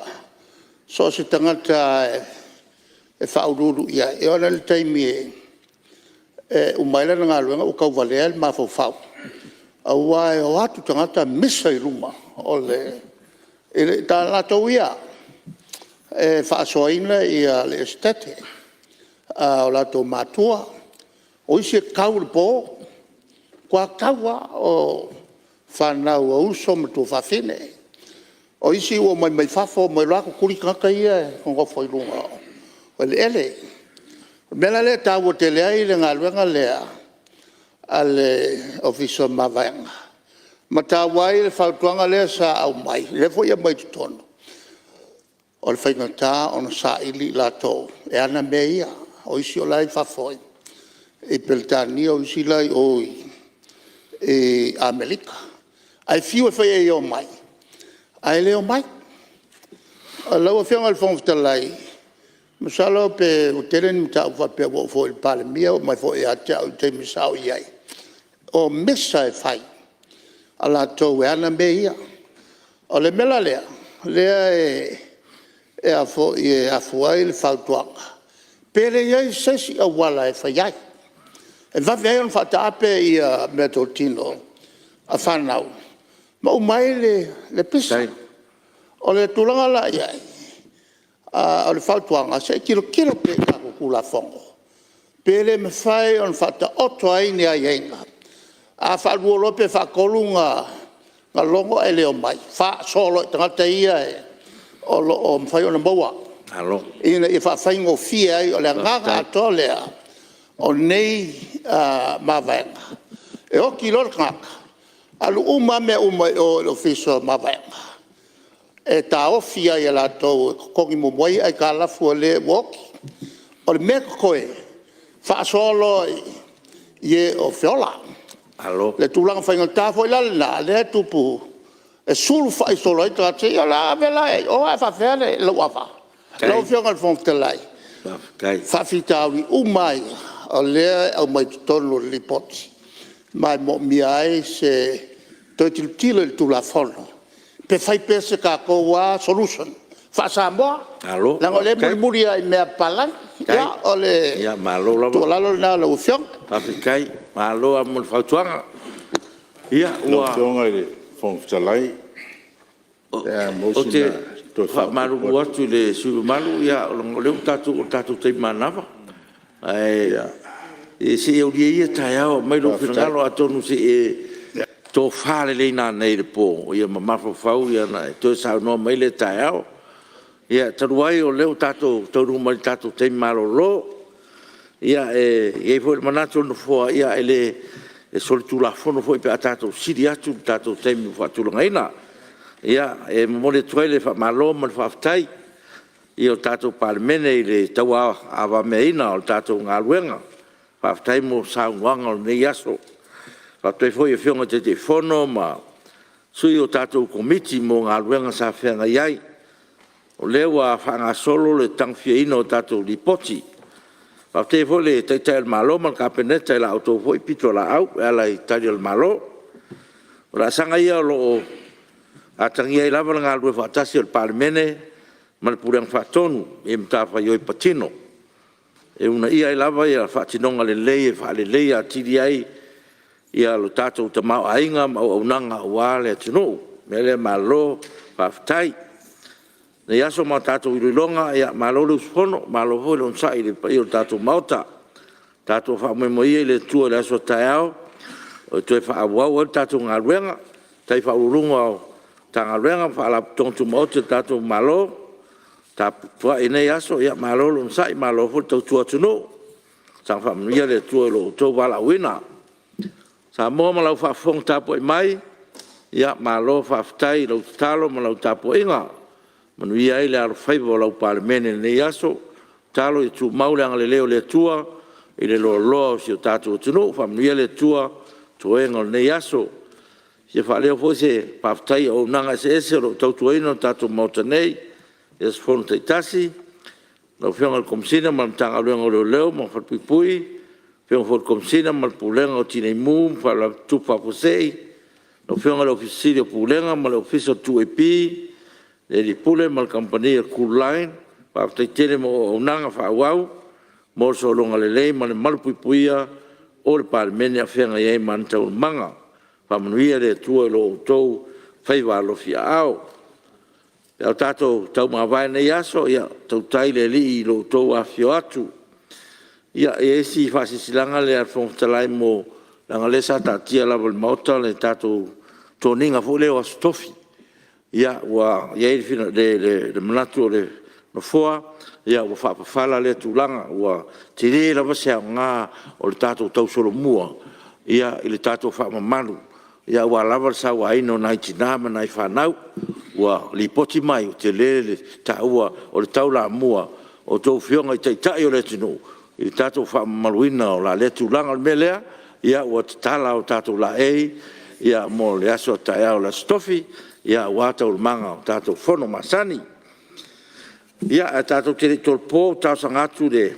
so o se tagata lava e faauluulu i ai, e oo la i le taimi e uma ai lana galuega ua tauvalea le mafaufau aua e o atu tagata misa i luma o latou ia e faasoaina le Esetete a o latou matua. O isi e tau i le po, matua tau lava, o fanau a uso ma tuafafine. O isi ua omai mai fafo omai loa tutuli tagata ia e nonofo i luga o eleele. O le mea la lea e taua tele ai le galuega lea a le Ofisa o Mavaega, ma taua ai le fautuaga lea sa aumai, lea foi e aumai i totonu, o le faigata ona saili i latou e ana mea ia. O isi o la e i fafo i Peretania o isi la e i o i Amerika. Ae fiu e fai i ai e omai, ae le omai. Lau Afioga i le Fofoga Fetalai, masalo pe ua tele ni mataupu faapea ua oo foi i le Palemia, oo mai foi ia te au i le taimi sa ou i ai, o misa e fai a latou e ana mea ia. O le mea la lea o lea e afua ai le fautuaga, pe leai se isi auala e fai ai e vave ai ona faataape meatotino a fanau ma uma ai le pisa. O le tulaga la i ai, o le fautuaga, se i tilotilo pea i tatou Tulafono pe le mafai ona faataoto ai ni aiaiga. A faalua loa pe faatolu ona logo ae le omai, faasoa loa i tagata ia o lo o mafai ona maua ina ia faafaigofie ai. O le agaga atoa lea o nei mavaega, e oti loa le tagata, alu uma lava mea uma i o i le Ofisa o Mavaega e taofi ai e latou e totogi muamua ai aitalafu a le ua oti. O le mea e totoe, faasoa loa i e o feola. Le tulaga faigata foi la lena lea e tupu e sulufai solo ai tagata ia, o le a ave la i o ae faafefea lou ava? Lau Afioga i le Fofoga Fetalai, o faafitauli uma lava ia o lea e aumai totonu o le Lipoti ma e moomia ai se toe tilotilo i le Tulafono pe fai pea se tatou lava solution faa-Samoa leaga o lea e mulimuli lava i mea a papalagi. Ia, o le tuualalo lena lau Afioga. Faafetai. Malo lava mo le fautuaga. Lau Afioga i le Fofoga Fetalai, pe a maua Ou te sina toe faamalulu atu i le sui usufono mamalu, ona o lea ua tatou oo i le tatou taimi manava. Ae se i aulia ia taeao aumai lou finagalo, atonu se i e tofa lelei nanei i le po ma mafaufau ona e toe saunoa mai lea taeao. Ia, talu ai o lea ua tatou taunuu mai i le tatou taimi malolo, e i ai foi le manatu o le Nofoa, e solitulafono foi pe a tatou sili atu i le tatou taimi ua faatulagaina. E momoli atu ai le faamalo ma le faafetai i le tatou Palemene i le tauavameaina o le tatou galuega. Faafetai mo saunoaga o lenei aso. Faafetai foi i Afioga i Taitaifono ma sui o tatou Komiti mo galuega sa feagai ai. O lea ua faagasolo le tagofiaina o tatou Lipoti. Faafetai foi i le Taitai o le Malo ma le Kapeneta i la outou foi pitolaau e ala i Tali a le Malo. O laasaga ia o lo o atagia ai lava le galulue faatasi o le Palemene ma le Pulega Faatonu i matafaioi patino e uunaia ai lava le faatinoga lelei e faaleleia atili ai lo tatou tamaoaiga ma auaunaga aua le atunuu. O le mea lea malo faafetai. O lenei aso ma tatou iloiloga, malo le usufono, malo foi le onosai i le paia o le tatou Maota. Tatou faamoemoe ia i le Atua i le aso a taeao e toe faaauau ai le tatou galuega. Faafetai i Ofisa Sili o Pulega o Matagaluega ma Faalapotopotoga Tumaoti a le tatou Malo le tapuai i lenei aso, malo le onosai malo foi le tautua atunuu. Saga faamanuia le Atua i lo outou valaauina. Samoa ma lau faafofoga tapuai mai, malo faafetai i lau tatalo ma lau tapuaiga, ua manuia ai le alofaiva o lau Palemene i lenei aso. Tatalo ia tumau le agalelei o le Atua i le loaloa o si o tatou atunuu. Faamanuia le Atua i toega o lenei aso. E fia faaleo foi se faafetai i auaunaga eseese o lo o tautuaina le tatou Maota nei i aso fono taitasi, lau Afioga i le Komesina ma le Matagaluega o Leoleo ma Falepuipui, afioga foi i le Komesina ma le Pulega o Tinei Mu ma Faalavelave Tutupu Faafuasei, lau Afioga i le Ofisa Sili o Pulega ma le Ofisa o le 2AP, le alii Pule ma le Kamupani a le Kooline, faafetai tele mo auaunaga faaauau mo le sologa lelei ma le malupuipuia o le Palemene a o feagai ai ma ana taualumaga. Faamanuia le Atua i lo outou faiva alofiaao. Pe a o tatou taumavae i lenei aso, ia tautai le Alii i lo outou afifio atu. Ia, e i ai si faasilasilaga lea a le Fofoga Fetalai leaga o lea sa taatia lava i le Maota le tatou toniga foi lea o Aso Tofi. Ua i ai le manatu o le Nofoa, ua faapafala lea tulaga, ua tele lava se aoga o le tatou tausolomua i le tatou faamamalu aua lava le sauaina o nai tina ma nai fanau. Ua lipoti mai, ua tele le taua o le taulamua a outou Afioga i Taitai o le atunuu i le tatou faamamaluina o la lea tulaga. O le mea lea, ua tatala o tatou laei mo le aso a taeao le Aso Tofi aua taualumaga o tatou fono masani. Ia, ae tatou te le i tolopo ou te talosaga atu i le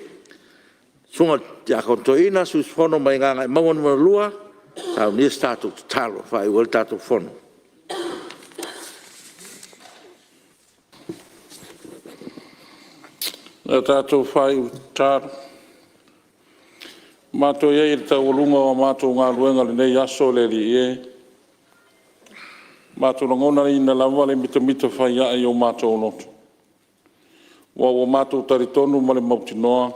Susuga i le Tiakono Toeaina, sui usufono mai Gagaemauga 2 e saunia se tatou tatalo e faaiu ai le tatou fono. O le a tatou faaiu i le tatalo. Ua matou i ai i le taualuga o a matou galuega i lenei aso le Alii e, ua matou lagonaina lava le mitamita faiae i o matou loto, aua ua matou talitonu ma le mautinoa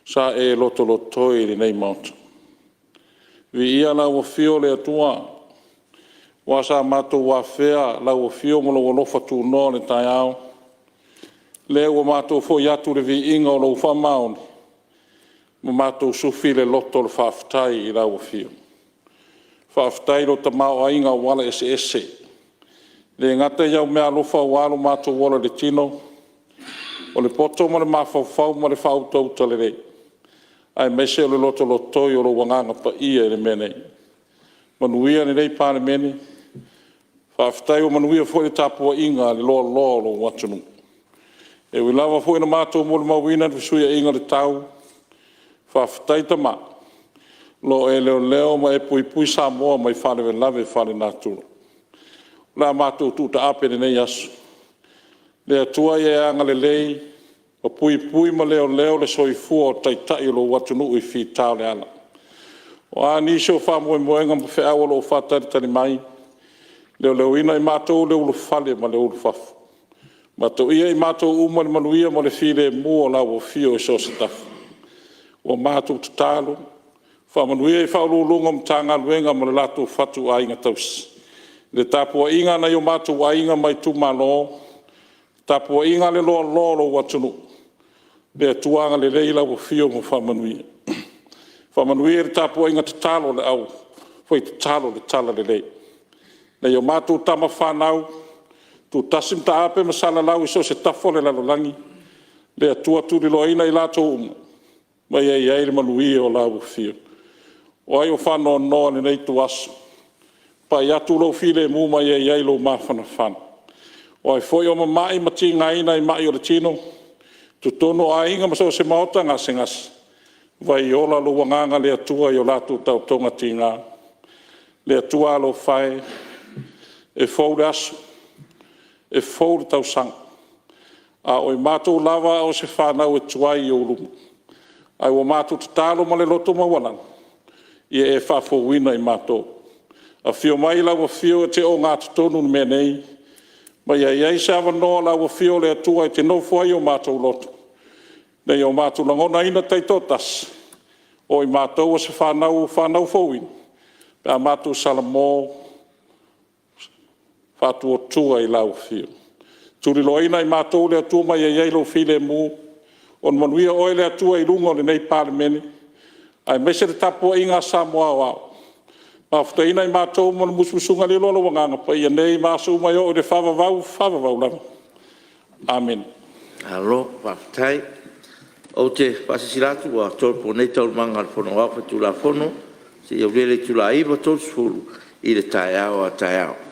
sa e lotolotoi i lenei Maota. Viia lau Afio le Atua aua sa matou afea lau Afio ma lou alofa tunoa o le taeao, lea ua matou foi atu i le viiga o lou faamaoni ma matou sufi le loto o le faafetai i lau Afio. Faafetai i lou tamaoaiga o auala eseese, e le gata i au meaalofa aua lo matou ola i le tino, o le poto ma le mafaufau ma le faautauta lelei, aemaise o le lotolotoi o lou Agaga Paia i le mea nei. Manuia lenei Palemene, faafetai ua manuia foi le tapuaiga a le loaloa o lou atunuu. E ui lava foi ina matou molimauina le fesuiaiga o le tau, faafetai Tama o lo o e leoleo ma e puipui Samoa mai faalavelave faalenatura. O le a matou tuu taape i lenei aso, le Atua ia e agalelei ma puipui ma leoleo le soifua o Taitai o lou atunuu i fita o le ala. O a nisi o faamoemoega ma feau o lo o faatalitali mai, leoleoina i matou le ulufale ma le ulufafo, vatoia i matou uma le manuia ma le filemu o lau Afio i so o se tafa. Ua matou tatalo, faamanuia i Ofisa Sili o Pulega o Matagaluega ma le latou fatuaiga tausi. Le tapuaiga a nai o matou aiga ma itumalo, tapuaiga a le loaloa o lou atunuu, le Atua agalelei lau Afio ma faamanuia. Faamanuia i le tapuaiga tatalo a le aufai tatalo i le talalelei. Nai a matou tama fanau, tutasi ma taape ma salalau i so o se tafa o le lalolagi, le Atua tuliloaina i latou uma, ma ia i ai le manuia o lau Afio. O ai o faanoanoa i lenei ituaso, pai atu lou filemu ma ia i ai lou mafanafana. O ai foi o mamai ma tigaina i mai o le tino i totonu o aiga ma so o se maota gasegase, vaai ola lou Agaga le Atua i o latou taotoga tiga. Le Atua alofa e, e fou le aso, e fou le tausaga, a o i matou lava o se fanau e tuai i ou luma, ae ua matou tatalo ma le loto maualalo, ia e faafouina i matou. Afio mai lau Afio e te ogatotonu i le mea nei, ma ia i ai se avanoa o lau Afio le Atua e te nofo ai o matou loto, ina ia matou lagonaina taitoatasi, o i matou o se fanau ua fanau fouina pe a matou salamo faatuatua i lau Afio. Tuliloaina i matou le Atua ma ia i ai lou filemu, ona manuia oe le Atua i luga o lenei Palemene, aemaise le tapuaiga a Samoa aoao. Mafutaina i matou ma le musumusuga lilo a lou Agaga Paia nei ma aso uma e oo i le faavavau, faavavau lava. Amene. Malo faafetai. Ou te faasilasila atu ua tolopo nei Taualumaga a le Fono Aoao Faitulafono seia aulia le itula e 9:30 i le taeao a taeao.